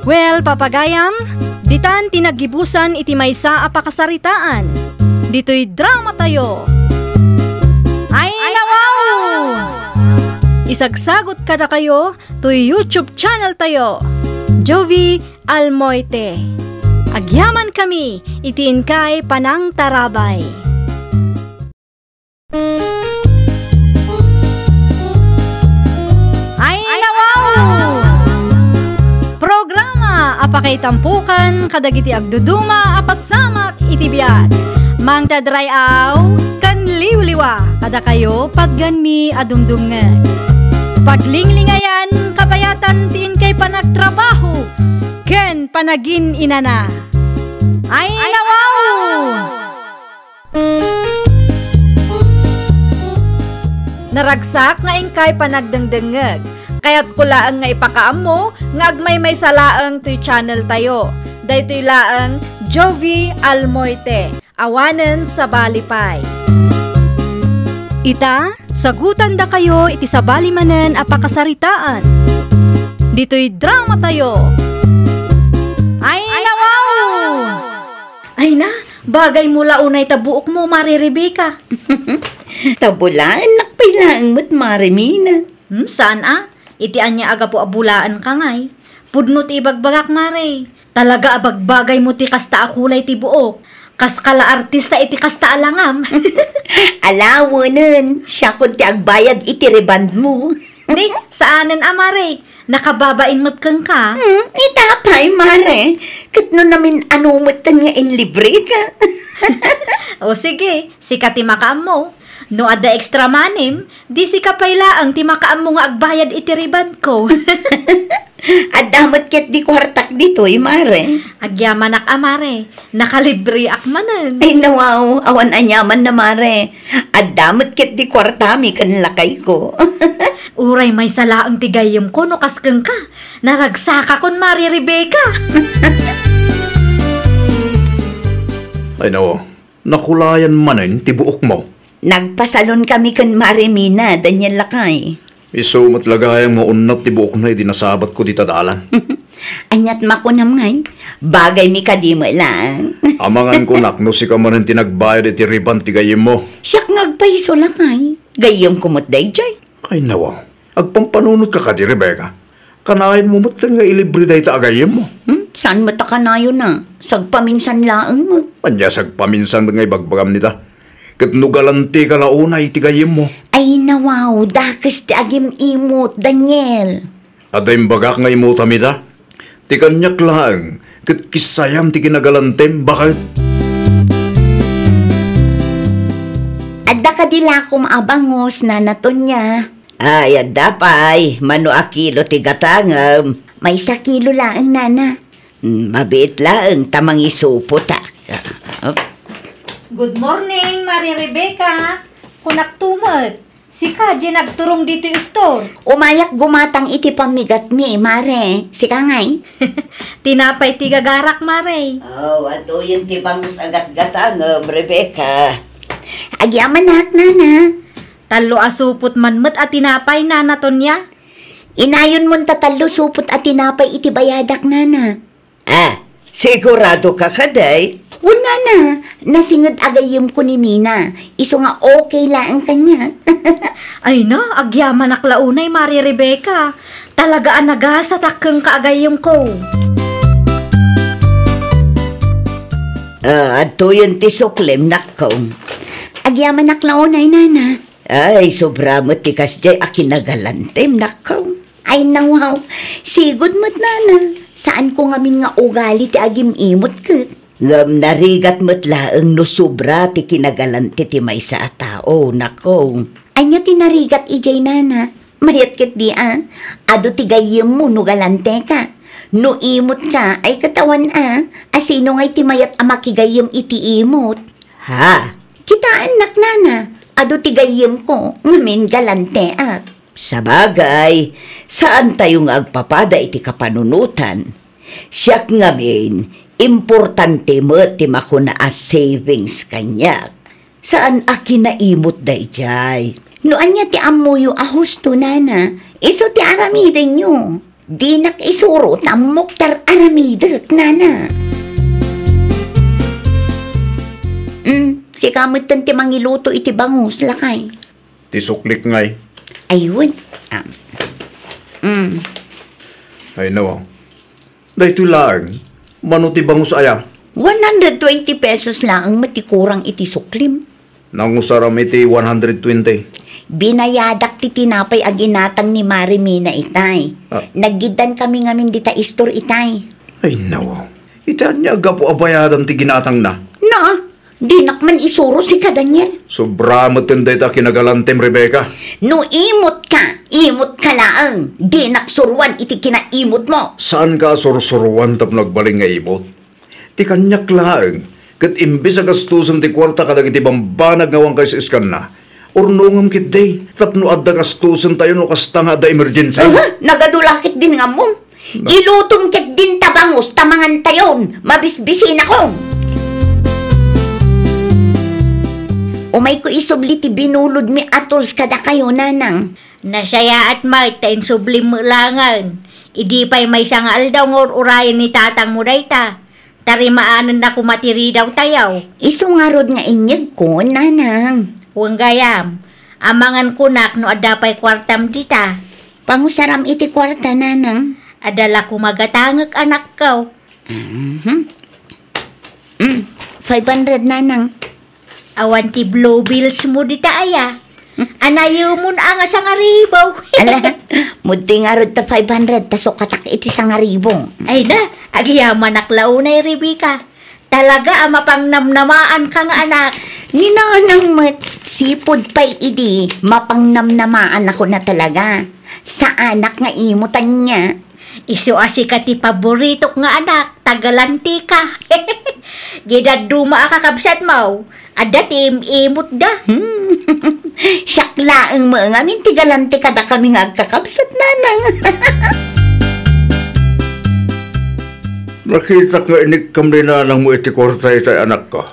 Well, papagayam, ditan ti naggibusan iti maysa a pakasaritaan. Ditoy dramatayo. Ay, nawaw! Isagsagot kadakayo toy YouTube channel tayo, Jovi Almoite. Agyamankami iti inkay panangtarabay. Ay, nawaw! Programa a pakaitampokan kadagiti agduduma a pasamak iti biag. Mangted ray-aw ken liwliwa kadakayo patgenmi a dumdumngeg. Paglinglingayan kabayatan ti inkay panagtrabaho ken panagin-inana. Ay, nawaw! Naragsak nga inkay panagdengdengngeg. Kayatko laeng nga ipakaammo nga agmaymaysa laeng toy channel tayo. Daytoy laeng Jovi Almoite, awanen sabali pay. Ita, sagutandakayo iti sabali manen a pakasaritaan. Ditoy dramatayo. Ay, nawaw! Ay na, bagay mo la unay ta buokmo, Mari Rebecca. Ta bulaennak pay laeng met, Mari Mina. Hmm, saan a? Iti ania a gapu a bulaenka ngay? Pudno ti ibagbagak, Mare. Talaga a bagbagay mo ti kasta a kulay ti buok. Kas ka la artista iti kasta a langam. Alawenen, siakon ti agbayad iti rebond mo. Ni, saanen a, Mare. Nakababain met kenka. Hmm, ita pay, Mare. Ket no namin-ano metten nga inlibre ka. O sige, sika ti makaammo. No adda extra money-m, di sika pay laeng ti makaammo nga agbayad iti rebond ko. Adda met ket di kuartak ditoy, Mare. Agyamanak a, Mare. Nakalibreak manen. Ay, nawaw, awan aniaman na, Mare. Adda met ket di kuartami ken lakayko. Uray maysa laeng ti gayyemko no kas kenka. Naragsakakon, Mari Rebecca. Ay, nawaw. Nakulayan manen ti buokmo. Nagpasalonkami ken Mari Mina, Daniel lakay. Isu met la gayam nga unnat ti buokna idi nasabatko dita dalan. Aniat makunam ngay, bagaymi kadi met laeng. Amangan kunak no sika manen ti nagbayad iti rebond ti gayyemmo. Siak nga agpayso lakay. Gayyemko met daydiay. Ay, nawaw. Agpampanunotka kadi, Rebecca? Kanayon mo met nga ilibre dayta a gayyemmo. Hmm? Saan met a kanayon a? Sagpaminsan laeng met. Ania sagpaminsan met nga ibagbagam nita? Ket no galantika la unay iti gayyemmo. Ay, nawaw, dakes ti agim-imot, Daniel. Adda imbagak nga imutam ita? Ti kaniak laeng, ket kissayam ti kinagalantem, baket. Adda kadi lakom a bangus, Nana Tonia? Ay, adda pay, mano a kilo ti gatangem? Maysa kilo laeng, Nana. Mm, mabiit laeng ta mangisupotak. Good morning, Mari Rebecca. Kunak tumet. Sika, diay nagturong ditoy istor. Umayak gumatang iti pammigatmi, Mare. Sika ngay? Tinapay ti gagarak, Mare. Oh, atoyen ti bangus a gatgatangem, Rebecca. Agyamanak, Nana. Tallo a supot man met a tinapay, Nana Tonia. Inayonmon ta tallo supot a tinapay iti bayadak, Nana. Ah, sigurado ka kadi? Wen, Nana, nasinged a gayyemko ni Mina. Isu nga okay laeng kaniak. Ay na, agyamanak la unay, Mari Rebecca. Talaga a nagasatak kenka a gayyemko. Ah, adtoyen ti suklem, nakko. Agyamanak la unay, Nana. Ay, sobra met ti kasdiay a kinagalantem, nakko. Ay, nawaw. Sigud met, Nana. Saanko ngamin nga ugali ti agim-imot ket. Ngem narigat met laeng no sobra ti kinagalante ti maysa a tao, nakko. Ania ti narigat idiay, Nana? Mayat ketdi a, adu ti gayyemmo no galanteka. No imotka, ay ket awan a, a sino ngay ti mayat a makigayyem iti imot? Ha? Kitaennak, Nana, adu ti gayyemko, ngamin galanteak. Sabagay, saantayo nga agpapada iti kapanunotan. Siak ngamin, importante met ti makuna a savings kaniak. Saan a kinaimot daydiay. No ania ti ammoyo a husto, Nana, isu ti aramidenyo. Dinak isuro ta ammok ti ar-aramidek, Nana. Mm, sika metten ti mangiluto iti bangus, lakay. Ti suklik ngay. Ay, wen. Ah. Mm. Ay, nawaw. Daytoy laeng, mano ti bangus aya? One hundred twenty pesos laeng met ti kurang iti suklim. Nangusaram iti one hundred twenty? Binayadak ti tinapay a ginatang ni Mari Mina itay. Ah. Naggiddakami ngamin dita istor itay. Ay, nawaw. Iti ania a gapu a bayadam ti ginatangna? Na, dinak man isuro sika, Daniel. Sobra metten dayta a kinagalantem, Rebecca. No imotka, imotka laeng. Dinak suruan iti kinaimotmo. Saanka a sursuruan tapno agbalin nga imot? Ti kaniak laeng, ket imbes a gastusen ti kuarta kadagiti bambanag nga awan kaisu-iskanna, urnongem ketdi tapno adda gastosentayo no kasta nga adda emergency. Aha, nagadu la ketdin nga ammom. Ilutom ketdin ta bangus ta mangantayon, mabisbisinakon. Umayko isubli ti binulodmi a tools kadakayo, Nanang. Nasayaat met ta insublim met laengen. Idi pay maysa nga aldaw nga ur-urayen ni tatangmo dayta, tarimaanenna koma ti ridawtayo. Isu ngarud nga inyegko, Nanang. Wen gayam, amangan kunak no adda pay kuartam dita. Pangusaram iti kuarta, Nanang. Adda la koma gatangek, anakko. Mhm. Mm, five hundred, Nanang. Awan ti blue bills mo dita aya. Anayemon a nga sangaribu. Ala, muddi ngarud ta five hundred ta sukatak iti sangaribu. Ay na, agyamanak la unay, Rebecca. Talaga a mapangnamnamaanka nga anak. Ni Nanang met, sipud pay idi, mapangnamnamaanakon a talaga. Saanak nga imotanna. Isu a sika ti paboritok nga anak, ta galantika. Diay dadduma a kakabsatmo, adda ti im-imotda. Hmm. Siak laeng met ngamin ti galanti kadakami nga agkakabsat, Nanang. Nakitak nga inikkam ni nanangmo iti kuarta itay, anakko.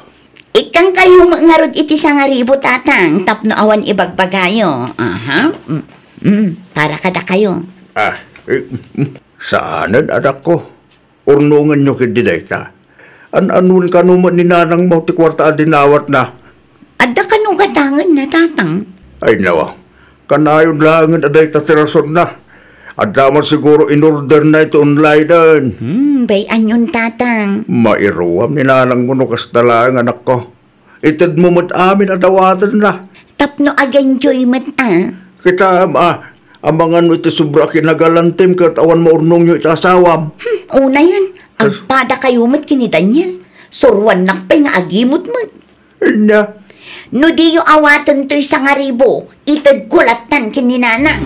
Ikkankayo met ngarud iti sangaribu, Tatang, tapno awan ibagbagayo. Aha. Mm, mm, para kadakayo. Ah, eh, mm, saanen, anakko. Urnongenyo ketdi dayta. An-anuan kano met ni nanangmo ti kuarta a dinawatna? Adda kano gatangenna, Tatang? Ay, nawa. Kanayon laengen a dayta ti rasonna. Adda man siguro inorderna iti online-en. Hmm, bay-anyon, Tatang. Mairuam ni nanangmo no kasta laeng, anakko. Itedmo met amin a dawatenna. Tapno ag-enjoy met a. Kitaem a, amangan no iti sobra a kinagalantim ket awan maurnongyo iti asawam. Hmm, unayen, agpadakayo met ken ni Daniel. Suruannak pay nga agimot met. Ania? No diyo awaten toy sangaribu, itedko lattan ken ni Nanang.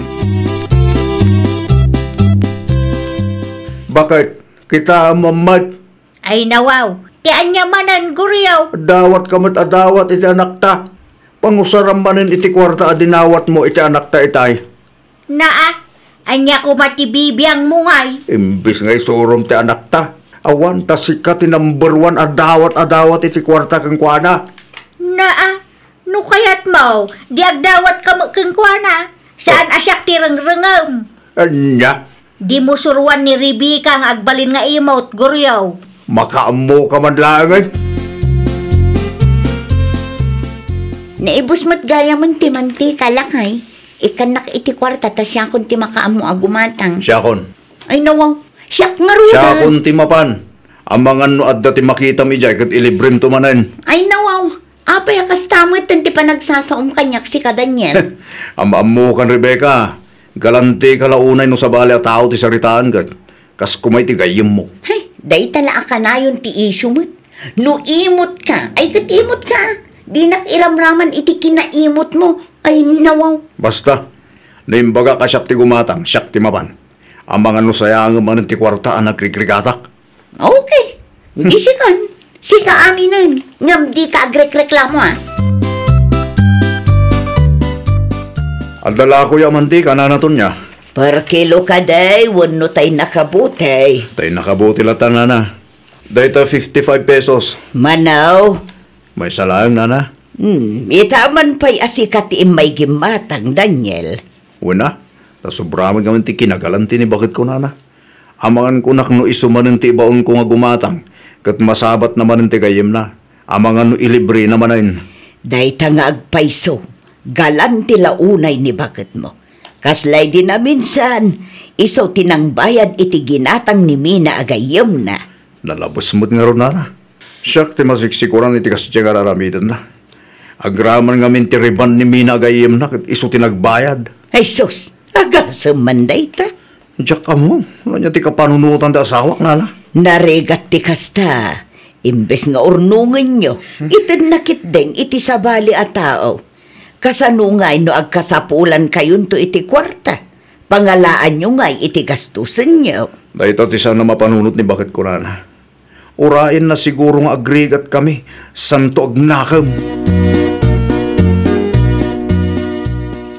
Baket? Kitaem met. Ay nawaw, ti ania manen, Goryo? Dawatka met a dawat iti anakta. Pangusaram manen iti kuarta a dinawatmo iti anakta itay. Naa, ania koma ti bibiangmo ngay? Imbes nga isurom ti anakta, awan ta sika ti number one a dawat a dawat iti kuarta kenkuana. Naa, no kayatmo, di agdawatka met kenkuana. Saan a siak ti rengrengem. Ania? Dimo suroan ni Rebecca nga agbalin nga imot, Goryo. Makaammoka man laengen. Naibus met gayamen ti mantika, lakay. Ikkannak iti kuarta ta siakon ti makaammo a gumatang. Siakon. Ay, nawaw. Siak ngaruden. Siakon ti mapan. Amangan no adda ti makitam idiay ket ilibremto manen. Ay, nawaw. Apay a kasta met ti panagsasaom kaniak, sika, Daniel? Am-ammokan, Rebecca. Galantika la unay no sabali a tao ti saritaan ket kas koma iti gayyemmo. Hay, dayta la a kanayon ti isyu met. No imotka, ay ket imotka. Dinak iramraman iti kinaimotmo. Ay, nawaw. Basta, no imbagak a siak ti gumatang, siak ti mapan. Amangan no sayangem manen ti kuarta a nagrigrigatak. Okay. Di sikan. Sika aminen. Ngem dika agrekreklamo, a. Adda la kuya mantika, Nana Tonia. Per kilo kadi wenno tay nakabuti? Tay nakabuti latta, Nana. Dayta fifty-five pesos. Manaw? Maysa laeng, Nana. Hmm, ita man pay a sika ti immay gimmatang, Daniel. Wen a, ta sobra met ngamin ti kinagalanti ni baketko, Nana. Amangan kunak no isu manen ti ibaonko nga gumatang, ket masabatna manen ti gayyemna. Amangan no ilibrena manen. Dayta nga agpayso, galanti la unay ni baketmo. Kasla idi naminsan, isu ti nangbayad iti ginatang ni Mina a gayyemna. Nalabes met ngarud, Nana. Siak ti masiksikuran iti kasdiay nga ar-aramidenna. Agraman ngamin ti riban ni Mina a gayyemna ket isu ti nagbayad. Ay sus, agasem man dayta. Diak ammo, no ania ti kapanunotan ti asawak, Nana? Narigat ti kasta. Imbes nga urnongenyo, hmm, itedna ketdin iti sabali a tao. Kasano ngay no agkasapulan kayonto iti kuarta? Pangalaanyo ngay iti gastusenyo. Dayta ti saan a mapanunot ni baketko, Nana. Urayenna siguro nga agrigatkami, santo agnakem.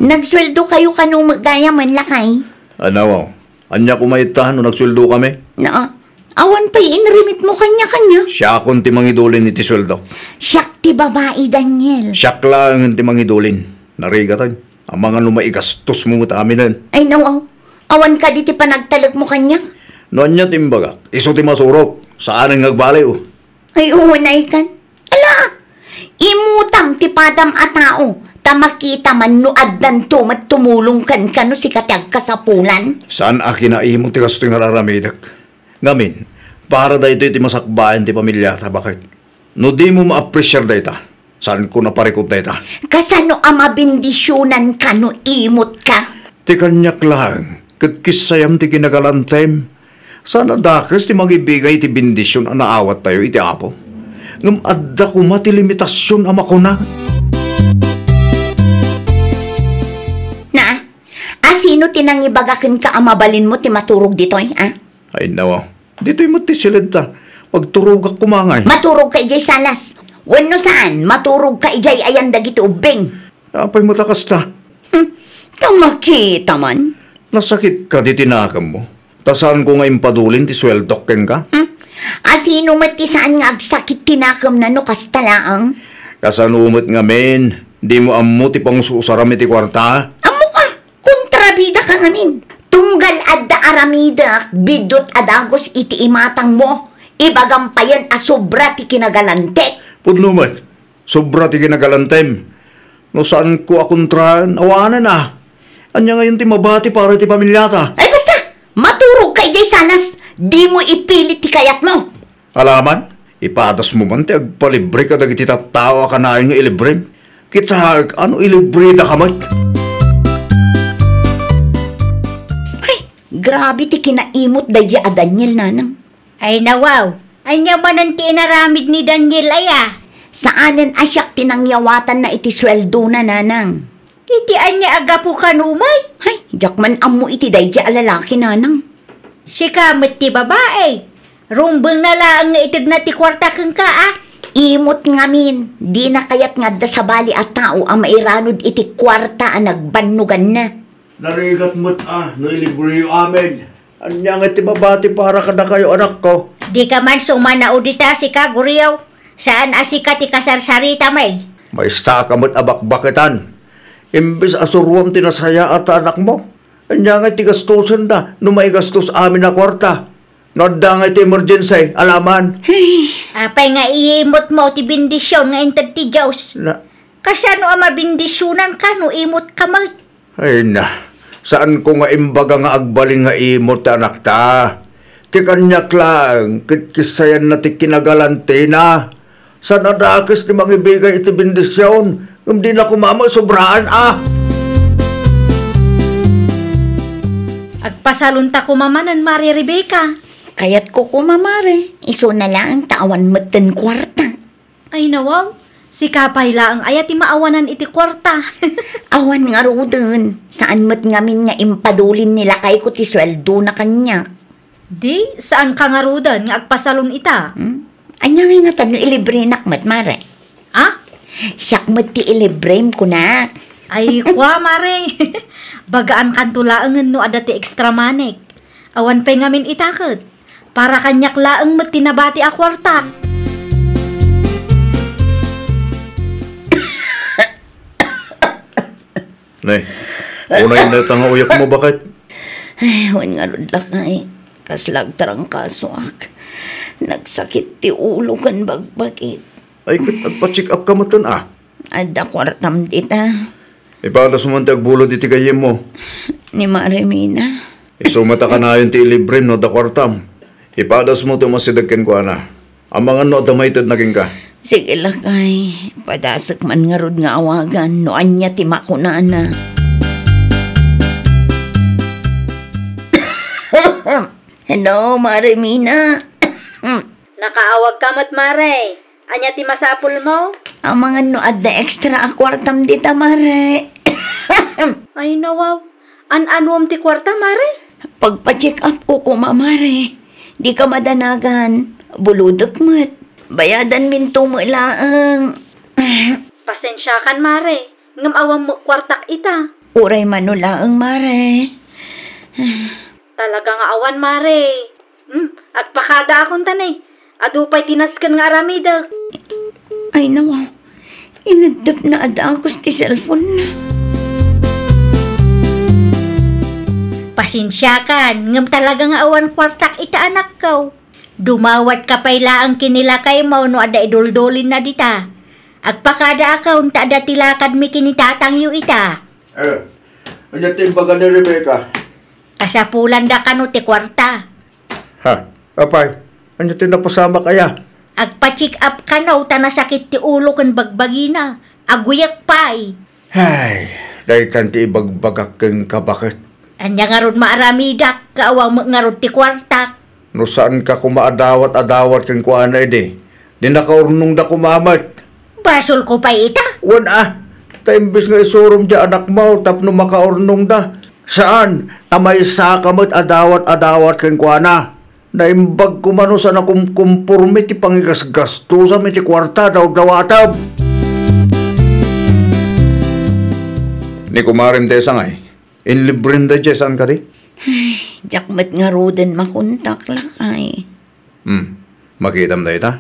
Nagsueldo kayo kano met gayamen, lakay? Anaw, Ania koma ita no nagsueldo kami? Naa, awan pay inrimit mo kaniak, ania? Siakon ti mangidulin iti sueldo. Siak ti babai, Daniel. Siak laengen ti mangidulin. Narigat, ay. Amangan no maigastos mo met aminen. Ay, nawaw. Awan kadi ti panagtalek mo kaniak? No ania ti imbagak, isu ti masurot. Saanen nga agbaliw. Ay, unay kan. Ala, imutam ti padam a tao, ta makita man no addanto met tumulong kenka no sika ti agkasapulan. Saan a kinaimut ti kastoy nga ar-aramidek. Ngamin, para daytoy ti masakbayan ti pamiliata, baket. No dimo ma-appreciar dayta, saanko naparikut dayta. Kasano a mabendisionanka no imutka? Ti kaniak laeng, ket kissayam ti kinagalantem. Saan a dakes ti mangibigay iti bendision a naawattayo iti Apo. Ngem adda koma ti limitasion a makuna. Na, asino ti nangibaga kenka a mabalinmo ti maturog ditoy, a? Ay, nawa. Ditoy met ti siledta. Pagturogak koma ngay. Maturogka idiay salas. Wenno saan, maturogka idiay ayan dagiti ubbing. Apay met a kasta? Hmm, ta makita man. Nasakitka diti nakemmo. Ta saanko nga impadulin ti sueldok kenka? Hmm? Asino met ti saan nga agsakit ti nakemna no kasta laeng? Kasano met ngamin, dimo ammo ti pangususaram iti kuarta? Ammok a, kontrabidaka ngamin. Tunggal adda aramidek, biddut a dagus iti imatangmo, ibagam payen a sobra ti kinagalantek. Pudno met. Sobra ti kinagalantem. No saanko a kontraen, awanen a. Ania ngayon ti mabati para iti pamiliata? Ay, basta! Maturogka idiay salas, dimo ipilit ti kayatmo. Alaman, ipadasmo man ti agpalibre kadagiti tattao a kanayon nga ilibrem. Kitaek a no ilibredaka met. Ay, grabe ti kinaimut daydi a Daniel, nanang. Ay, nawaw, ania manen ti inaramid ni Daniel aya? Saanen a siak ti nangyawatanna iti sueldona, nanang. Iti ania a gapu kano met? Hay, diak man ammo iti daydi a lalaki, nanang. Sika met ti babai. Rumbengna laeng nga itedna ti kuarta kenka, a? Imot ngamin, dina kayat nga adda sabali a tao a mairanud iti kuarta a nagbannoganna. Narigat met a no ilibreyo amin. Ania nga ti mabati para kadakayo, anakko? Dika man sumanao dita, sika, Guriaw. Saan a sika ti kasarsarita, may. Maistaka met a bakbaketan. Imbes a suruam ti nasayaat a anakmo. Ania nga ti gastosenda no maigastos amin a kuarta? No adda nga iti emergency, alaman. Apay nga iimotmo ti bendision nga inted ti Dios? Na- Kasano a mabendisionanka no imotka met? Ay na, saanko nga imbaga nga agbalin nga imot ti anakta. Ti kaniak laeng, ket kissayanna ti kinagalantina. Saan a dakes ti mangibigay iti bendision, ngem dina koma met sobraan a. Agpasalonta koma manen, Mare Rebecca. Kayatko koma, Mare. Isuna laeng ta awan metten kuarta. Ay, nawaw, sika pay laeng aya ti maawanan iti kuarta. Awan ngaruden, saan met ngamin nga impadulin ni lakayko ti sueldona kaniak. Di, saanka ngaruden nga agpasalon ita? Hmm? Ania ngay ngata no ilibrenak met, Mare? Ah? Siak met ti ilibrem, kunak. Ay, kua, Mare. Bagaankanto laengen no adda ti extra manek. Awan pay ngamin ita ket. Para kaniak laeng met ti nabati a kuarta. Ne, unay neta nga uyakmo, baket? Ay, wen ngarud lakay. Kasla agtarangkasoak. Nagsakit ti ulo ken bagbagik. Ay, ket agpa-check up ka metten, a? Adda kuartam dita. Ipadasmo man ti agbulod iti gayyemmo. Ni Mare Mina. Isu met a kanayon ti ilibrem no adda kuartam. Ipadasmo ti umasideg kenkuana. Amangan no adda maitedna kenka. Sige, lakay. Padasek man ngarud nga awagan no ania ti makunana. Hello, Mare Mina. Nakaawagka met, Mare. Ania ti masapulmo? Amangan no adda extra a kuartam dita, Mare. Ay, nawaw. An-anuam ti kuarta, Mare? Pagpa-check up ko koma, Mare. Dika madanagan. Bulodek met. Bayadanminto met laeng. Pasensiakan, Mare. Ngem awan met kuartak ita. Uray mano laeng, Mare. Talaga nga awan, Mare. Hmm, agpakadaakon ta ne. Adu pay ti nasken nga aramidek. Ay, nawaw. Inaddep na a dakes ti cellphone na. Pasensiakan, ngem talaga nga awan kuartak ita, anakko. Dumawatka pay laeng ken ni lakaymo no adda iduldulinna dita. Agpakadaakon ta adda ti lakadmi ken ni tatangyo ita. Eh, ania ti imbaga ni Rebecca? Kasapulanda kano ti kuarta. Ha? Apay, ania ti napasamak aya? Agpa-check up kano ta nasakit ti ulo ken bagbagina. Aguyek pay. Ay, daytan ti ibagbagak kenka, baket. Ania ngarud maaramidak, ket awan met ngarud ti kuartak. No saanka koma a dawat a dawat kenkuana idi, di nakaurnongda koma met. Basolko pay ita? Wen a, ta imbes nga isurom diay anakmo tapno makaurnongda, saan, ta maysaka met a dawat a dawat kenkuana. Naimbag koma no saan a kumkumporme ti pangigasgastusam iti kuarta a dawdawatem. Ni kumarem ti sangay, inlibrem daydiay, saan kadi? Ay, diak met ngaruden makontak, lakay. Hmm, makitam dayta?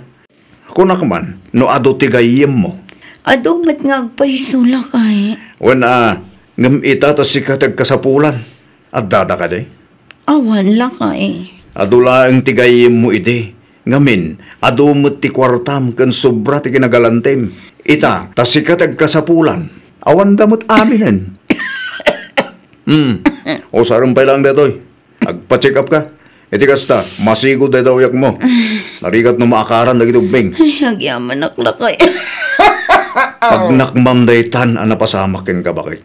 Kunak man, no adu ti gayyemmo. Adu met nga agpayso, lakay. Wen a, ngem ita ta sika ti agkasapulan. Addada kadi? Awan, lakay. Adu laeng ti gayyemmo idi. Ngamin, adu met ti kuartam ken sobra ti kinagalantim. Ita, ta sika ti agkasapulan. Awanda met aminen. Hmm. Usarem pay laeng daytoy. Agpa-check up ka. Iti kasta, masigud dayta uyakmo. Narigat no maakaran dagiti ubbing. Ay, agyamanak, lakay. Pagnakmam daytan a napasamak kenka, baket.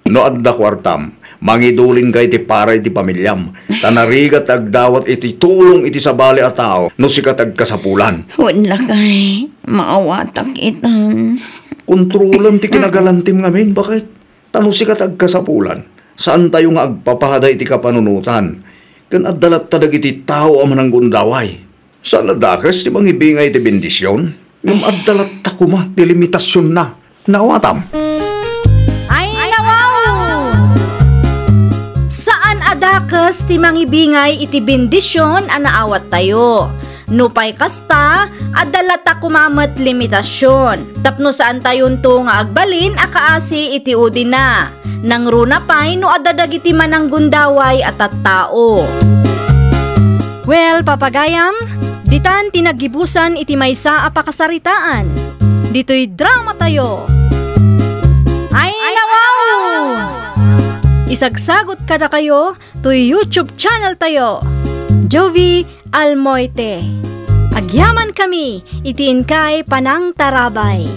No adda kuartam, mangidulinka iti para iti pamiliam. Ta narigat ti agdawat iti tulong iti sabali a tao no sika ti agkasapulan. Wen, lakay, maawatak itan. Kontrolem ti kinagalantim ngamin, baket. Ta no sika ti agkasapulan, saantayo nga agpapada iti kapanunotan, ken adda latta dagiti tao a mananggundaway. Saan a dakes ti mangibingay iti bendision, ngem adda latta koma ti limitasionna. Naawatam? Ay, nawaw! Saan a dakes ti mangibingay iti bendision a naawattayo. Nupay kasta, adda latta koma met limitasion. Tapno saantayonto nga agbalin a kaasi iti udina. Nangruna pay no adda dagiti mananggundaway a tattao. Well, papagayam, ditan ti naggibusan iti maysa a pakasaritaan. Ditoy dramatayo. Ay, nawaw! Isagsagot kadakayo toy YouTube channel tayo, Jovie Almoite. Agyamankami iti inkay panangtarabay.